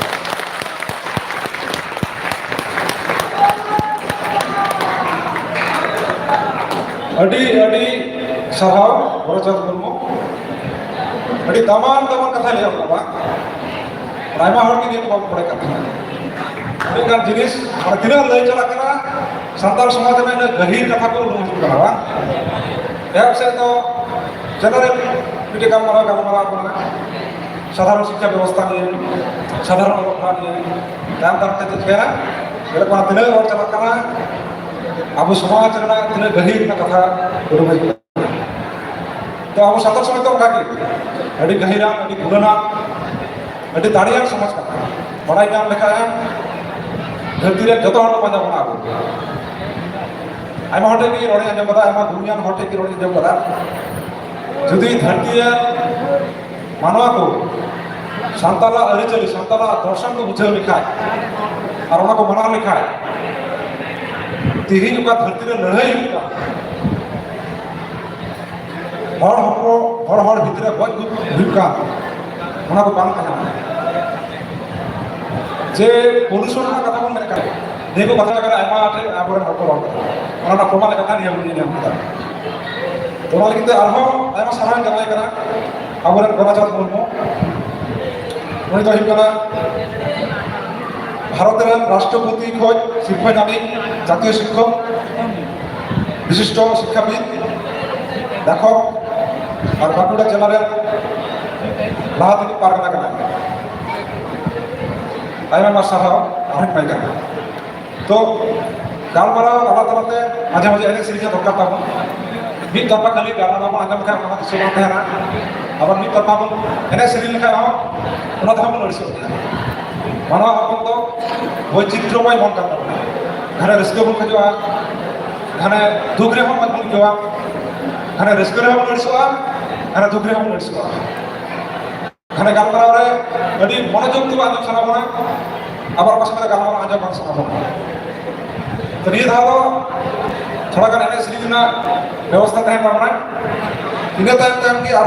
ᱟᱹᱰᱤ ᱟᱹᱰᱤ ᱥᱟᱨᱦᱟᱣ ᱜᱚᱨᱚᱪᱟᱸᱫᱽ ᱢᱩᱨᱢᱩ, ᱟᱹᱰᱤ ᱫᱟᱢᱟᱱ ᱫᱟᱢᱟᱱ ᱠᱟᱛᱷᱟ ᱞᱟᱹᱭ ᱟᱠᱟᱫᱟ ᱵᱟᱝ? ᱟᱭᱢᱟ ᱦᱚᱲ ᱜᱮ ᱱᱤᱭᱟᱹ ᱠᱚ ᱵᱟᱠᱚ ᱵᱟᱲᱟᱭ ᱠᱟᱱ ᱛᱟᱦᱮᱸᱱᱟ᱾ ᱟᱹᱰᱤ ᱜᱟᱱ ᱡᱤᱱᱤᱥ ᱢᱟᱱᱮ ᱛᱤᱱᱟᱹᱜ ᱞᱟᱹᱭ ᱪᱟᱞᱟᱜ ᱠᱟᱱᱟ, ᱥᱟᱱᱛᱟᱲ ᱥᱚᱢᱟᱡᱽ ᱨᱮ ᱤᱱᱟᱹᱜ ᱜᱟᱹᱦᱤᱨ ᱠᱟᱛᱷᱟ ᱠᱚ ᱩᱰᱩᱝ ᱦᱤᱡᱩᱜ ᱠᱟᱱᱟ ᱵᱟᱝ? ᱮᱦᱚᱵ ᱥᱮᱫ ᱫᱚ ᱡᱮᱱᱟᱨᱮᱞ ᱢᱤᱫᱴᱮᱡ ᱜᱟᱞᱢᱟᱨᱟᱣ ᱜᱟᱞᱢᱟᱨᱟᱣ ᱠᱟᱱᱟ, ᱥᱟᱫᱷᱟᱨᱚᱱ ᱥᱤᱠᱠᱷᱟ ᱵᱮᱵᱚᱥᱛᱷᱟ ᱱᱤᱭᱮ, ᱥᱟᱫᱷᱟᱨᱚᱱ ᱚᱞᱚᱜ ᱯᱟᱲᱦᱟᱜ ᱱᱤᱭᱮ᱾ ᱛᱟᱭᱚᱢ ᱫᱟᱨᱟᱢ ᱛᱮ ᱪᱮᱫ ᱪᱤᱠᱟᱹᱭᱮᱱᱟ? ᱧᱮᱞᱚᱜ ᱠᱟᱱᱟ ᱛᱤᱱᱟᱹᱜ ᱨᱚᱲ ᱪᱟᱞᱟᱜ ᱠᱟᱱᱟ, ᱟᱵᱚ ᱥᱚᱢᱟᱡᱽ ᱨᱮᱱᱟᱜ ᱛᱤᱱᱟᱹᱜ ᱜᱟᱹᱦᱤᱨ ᱨᱮᱱᱟᱜ ᱠᱟᱛᱷᱟ ᱩᱰᱩᱝ ᱦᱤᱡᱩᱜ ᱠᱟᱱᱟ᱾ ᱛᱚ ᱟᱵᱚ ᱥᱟᱱᱛᱟᱲ ᱥᱚᱢᱟᱡᱽ ᱫᱚ ᱚᱱᱠᱟ ᱜᱮ ᱟᱹᱰᱤ ᱜᱟᱹᱦᱤᱨᱟᱱ, ᱟᱹᱰᱤ ᱜᱩᱱᱟᱹᱱᱟᱱ, ᱟᱹᱰᱤ ᱫᱟᱲᱮᱭᱟᱱ ᱥᱚᱢᱟᱡᱽ ᱠᱟᱱᱟ᱾ ᱵᱟᱲᱟᱭ ᱧᱟᱢ ᱞᱮᱠᱷᱟᱱ ᱫᱷᱟᱹᱨᱛᱤ ᱨᱮ ᱡᱚᱛᱚ ᱦᱚᱲ ᱠᱚ ᱯᱟᱸᱡᱟ ᱵᱚᱱᱟ ᱟᱵᱚ᱾ ᱟᱭᱢᱟ ᱦᱚᱲ ᱴᱷᱮᱱ ᱜᱮ ᱨᱚᱲᱤᱧ ᱟᱸᱡᱚᱢ ᱠᱟᱫᱟ, ᱟᱭᱢᱟ ᱜᱩᱱᱤᱭᱟᱱ ᱦᱚᱲ ᱴᱷᱮᱱ ᱜᱮ ᱨᱚᱲᱤᱧ ᱟᱸᱡᱚᱢ ᱠᱟᱫᱟ, ᱡᱩᱫᱤ ᱫᱷᱟᱹᱨᱛᱤ ᱨᱮ ᱢᱟᱱᱣᱟ ᱠᱚ ᱥᱟᱱᱛᱟᱲᱟᱜ ᱟᱹᱨᱤᱪᱟᱹᱞᱤ, ᱥᱟᱱᱛᱟᱲᱟᱜ ᱫᱚᱨᱥᱚᱱ ᱠᱚ ᱵᱩᱡᱷᱟᱹᱣ ᱞᱮᱠᱷᱟᱡ ᱟᱨ ᱚᱱᱟ ᱠᱚ ᱢᱟᱱᱟᱣ ᱞᱮᱠᱷᱟᱡ, ᱛᱮᱦᱮᱧ ᱚᱠᱟ ᱫᱷᱟᱹᱨᱛᱤ ᱨᱮ ᱞᱟᱹᱲᱦᱟᱹᱭ ᱦᱩᱭᱩᱜ ᱠᱟᱱ, ᱦᱚᱲ ᱦᱚᱯᱚᱱ, ᱦᱚᱲ ᱦᱚᱲ ᱵᱷᱤᱛᱨᱤ ᱨᱮ ᱜᱚᱡ ᱜᱩᱡ ᱦᱩᱭᱩᱜ ᱠᱟᱱ, ᱚᱱᱟ ᱠᱚ ᱵᱟᱝ ᱛᱟᱦᱮᱱᱟ᱾ ᱡᱮ ᱯᱚᱞᱩᱥᱚᱱ ᱨᱮᱱᱟᱜ ᱠᱟᱛᱷᱟ ᱵᱚᱱ ᱢᱮᱱ ᱠᱟᱱᱟ, ᱱᱤᱭᱟᱹ ᱠᱚ ᱠᱟᱛᱷᱟ ᱠᱟᱱᱟ, ᱟᱭᱢᱟ ᱴᱷᱮᱱ ᱟᱵᱚᱨᱮᱱ ᱦᱚᱲ ᱠᱚ ᱨᱚᱲ ᱠᱟᱫᱟ, ᱚᱱᱟ ᱨᱮᱱᱟᱜ ᱯᱨᱚᱢᱟᱱ ᱞᱮᱠᱟᱛᱮ ᱱᱤᱭᱟᱹ ᱵᱚᱱ ᱧᱮᱞ ᱧᱟᱢ ᱠᱮᱫᱟ᱾ ᱛᱚ ᱚᱱᱟ ᱞᱟᱹᱜᱤᱫ ᱛᱮ ᱟᱨᱦᱚᱸ ᱟᱭᱢᱟ ᱥᱟᱨᱦᱟᱣ ᱤᱧ ᱪᱟᱞᱟᱭ ᱠᱟᱱᱟ ᱟᱵᱚᱨᱮᱱ ᱜᱳᱨᱟᱪᱟᱸᱫᱽ ᱢᱩᱨᱢᱩ᱾ ᱩᱱᱤ ᱫᱚ ᱦᱩᱭᱩᱜ ᱠᱟᱱᱟ ᱵᱷᱟᱨᱚᱛ ᱨᱮᱱ ᱨᱟᱥᱴᱨᱚᱯᱚᱛᱤ ᱠᱷᱚᱱ ᱥᱤᱨᱯᱷᱟᱹ ᱧᱟᱢᱤᱡ ᱡᱟᱛᱤᱭᱚ ᱥᱤᱠᱠᱷᱚᱠ, ᱵᱤᱥᱤᱥᱴᱚ ᱥᱤᱠᱠᱷᱟᱵᱤᱫ, ᱞᱮᱠᱷᱚᱠ ᱟᱨ ᱵᱟᱸᱠᱩᱲᱟ ᱡᱮᱞᱟ ᱨᱮᱱ ᱞᱟᱦᱟ ᱛᱮᱱᱤᱡ ᱯᱟᱨᱜᱟᱱᱟ ᱠᱟᱱᱟᱭ᱾ ᱟᱭᱢᱟ ᱟᱭᱢᱟ ᱥᱟᱨᱦᱟᱣ ᱟᱨᱦᱚᱸ ᱮᱢᱟᱭ ᱠᱟᱱᱟ᱾ ᱛᱚ ᱜᱟᱞᱢᱟᱨᱟᱣ ᱛᱟᱞᱟ ᱛᱟᱞᱟᱛᱮ ᱢᱟᱡᱷᱮ ᱢᱟᱡᱷᱮ ᱮᱱᱮᱡ ᱥᱮᱨᱮᱧ ᱦᱚᱸ ᱫᱚᱨᱠᱟᱨ ᱛᱟᱵᱚᱱ᱾ ᱢᱤᱫ ᱛᱚᱨᱯᱷᱟ ᱠᱷᱟᱹᱞᱤ ᱜᱟᱱ ᱵᱟᱵᱚᱱ ᱟᱸᱡᱚᱢ ᱞᱮᱠᱷᱟᱱ ᱚᱱᱟ ᱫᱤᱥᱚᱢ ᱵᱟᱝ ᱛᱟᱦᱮᱱᱟ᱾ ᱟᱵᱟᱨ ᱢᱤᱫ ᱛᱚᱨᱯᱷᱟ ᱵᱚᱱ ᱮᱱᱮᱡ ᱥᱮᱨᱮᱧ ᱞᱮᱠᱷᱟᱱ ᱦᱚᱸ ᱚᱱᱟ ᱛᱮᱦᱚᱸ ᱵᱚᱱ ᱟᱹᱲᱤᱥᱚᱜ ᱜᱮᱭᱟ᱾ ᱢᱟᱱᱣᱟ ᱦᱚᱯᱚᱱ ᱫᱚ ᱵᱳᱭᱪᱤᱛᱨᱚᱢᱚᱭ ᱢᱚᱱ ᱠᱟᱱ ᱛᱟᱵᱚᱱᱟ᱾ ᱜᱷᱟᱱᱮ ᱨᱟᱹᱥᱠᱟᱹ ᱵᱚᱱ ᱠᱷᱚᱡᱚᱜᱼᱟ, ᱜᱷᱟᱱᱮ ᱫᱩᱠ ᱨᱮᱦᱚᱸ ᱢᱚᱡᱽ ᱵᱚᱱ ᱟᱹᱭᱠᱟᱹᱣᱟ, ᱜᱷᱟᱱᱮ ᱨᱟᱹᱥᱠᱟᱹ ᱨᱮᱦᱚᱸ ᱵᱚᱱ ᱟᱹᱲᱤᱥᱚᱜᱼᱟ, ᱜᱷᱟᱱᱮ ᱫᱩᱠ ᱨᱮᱦᱚᱸ ᱵᱚᱱ ᱟᱹᱲᱤᱥᱚᱜᱼᱟ᱾ ᱜᱷᱟᱱᱮ ᱜᱟᱞᱢᱟᱨᱟᱣ ᱨᱮ ᱟᱹᱰᱤ ᱢᱚᱱᱳᱡᱳᱜᱽ ᱛᱮ ᱟᱸᱡᱚᱢ ᱥᱟᱱᱟ ᱵᱚᱱᱟ, ᱟᱵᱟᱨ ᱚᱠᱟ ᱥᱚᱢᱚᱭ ᱫᱚ ᱜᱟᱞᱢᱟᱨᱟᱣ ᱟᱸᱡᱚᱢ ᱵᱟᱝ ᱥᱟᱱᱟ ᱵᱚᱱᱟ᱾ ᱛᱚ ᱱᱤᱭᱟᱹ ᱫᱷᱟᱣ ᱫᱚ ᱛᱷᱚᱲᱟ ᱜᱟᱱ ᱮᱱᱮᱡ ᱥᱮᱨᱮᱧ ᱨᱮᱱᱟᱜ ᱵᱮᱵᱚᱥᱛᱷᱟ ᱛᱟᱦᱮᱱ ᱛᱟᱵᱚᱱᱟ᱾ ᱤᱱᱟᱹ ᱛᱟᱭᱚᱢ ᱛᱟᱭᱚᱢ ᱜᱮ ᱟᱨᱦᱚᱸ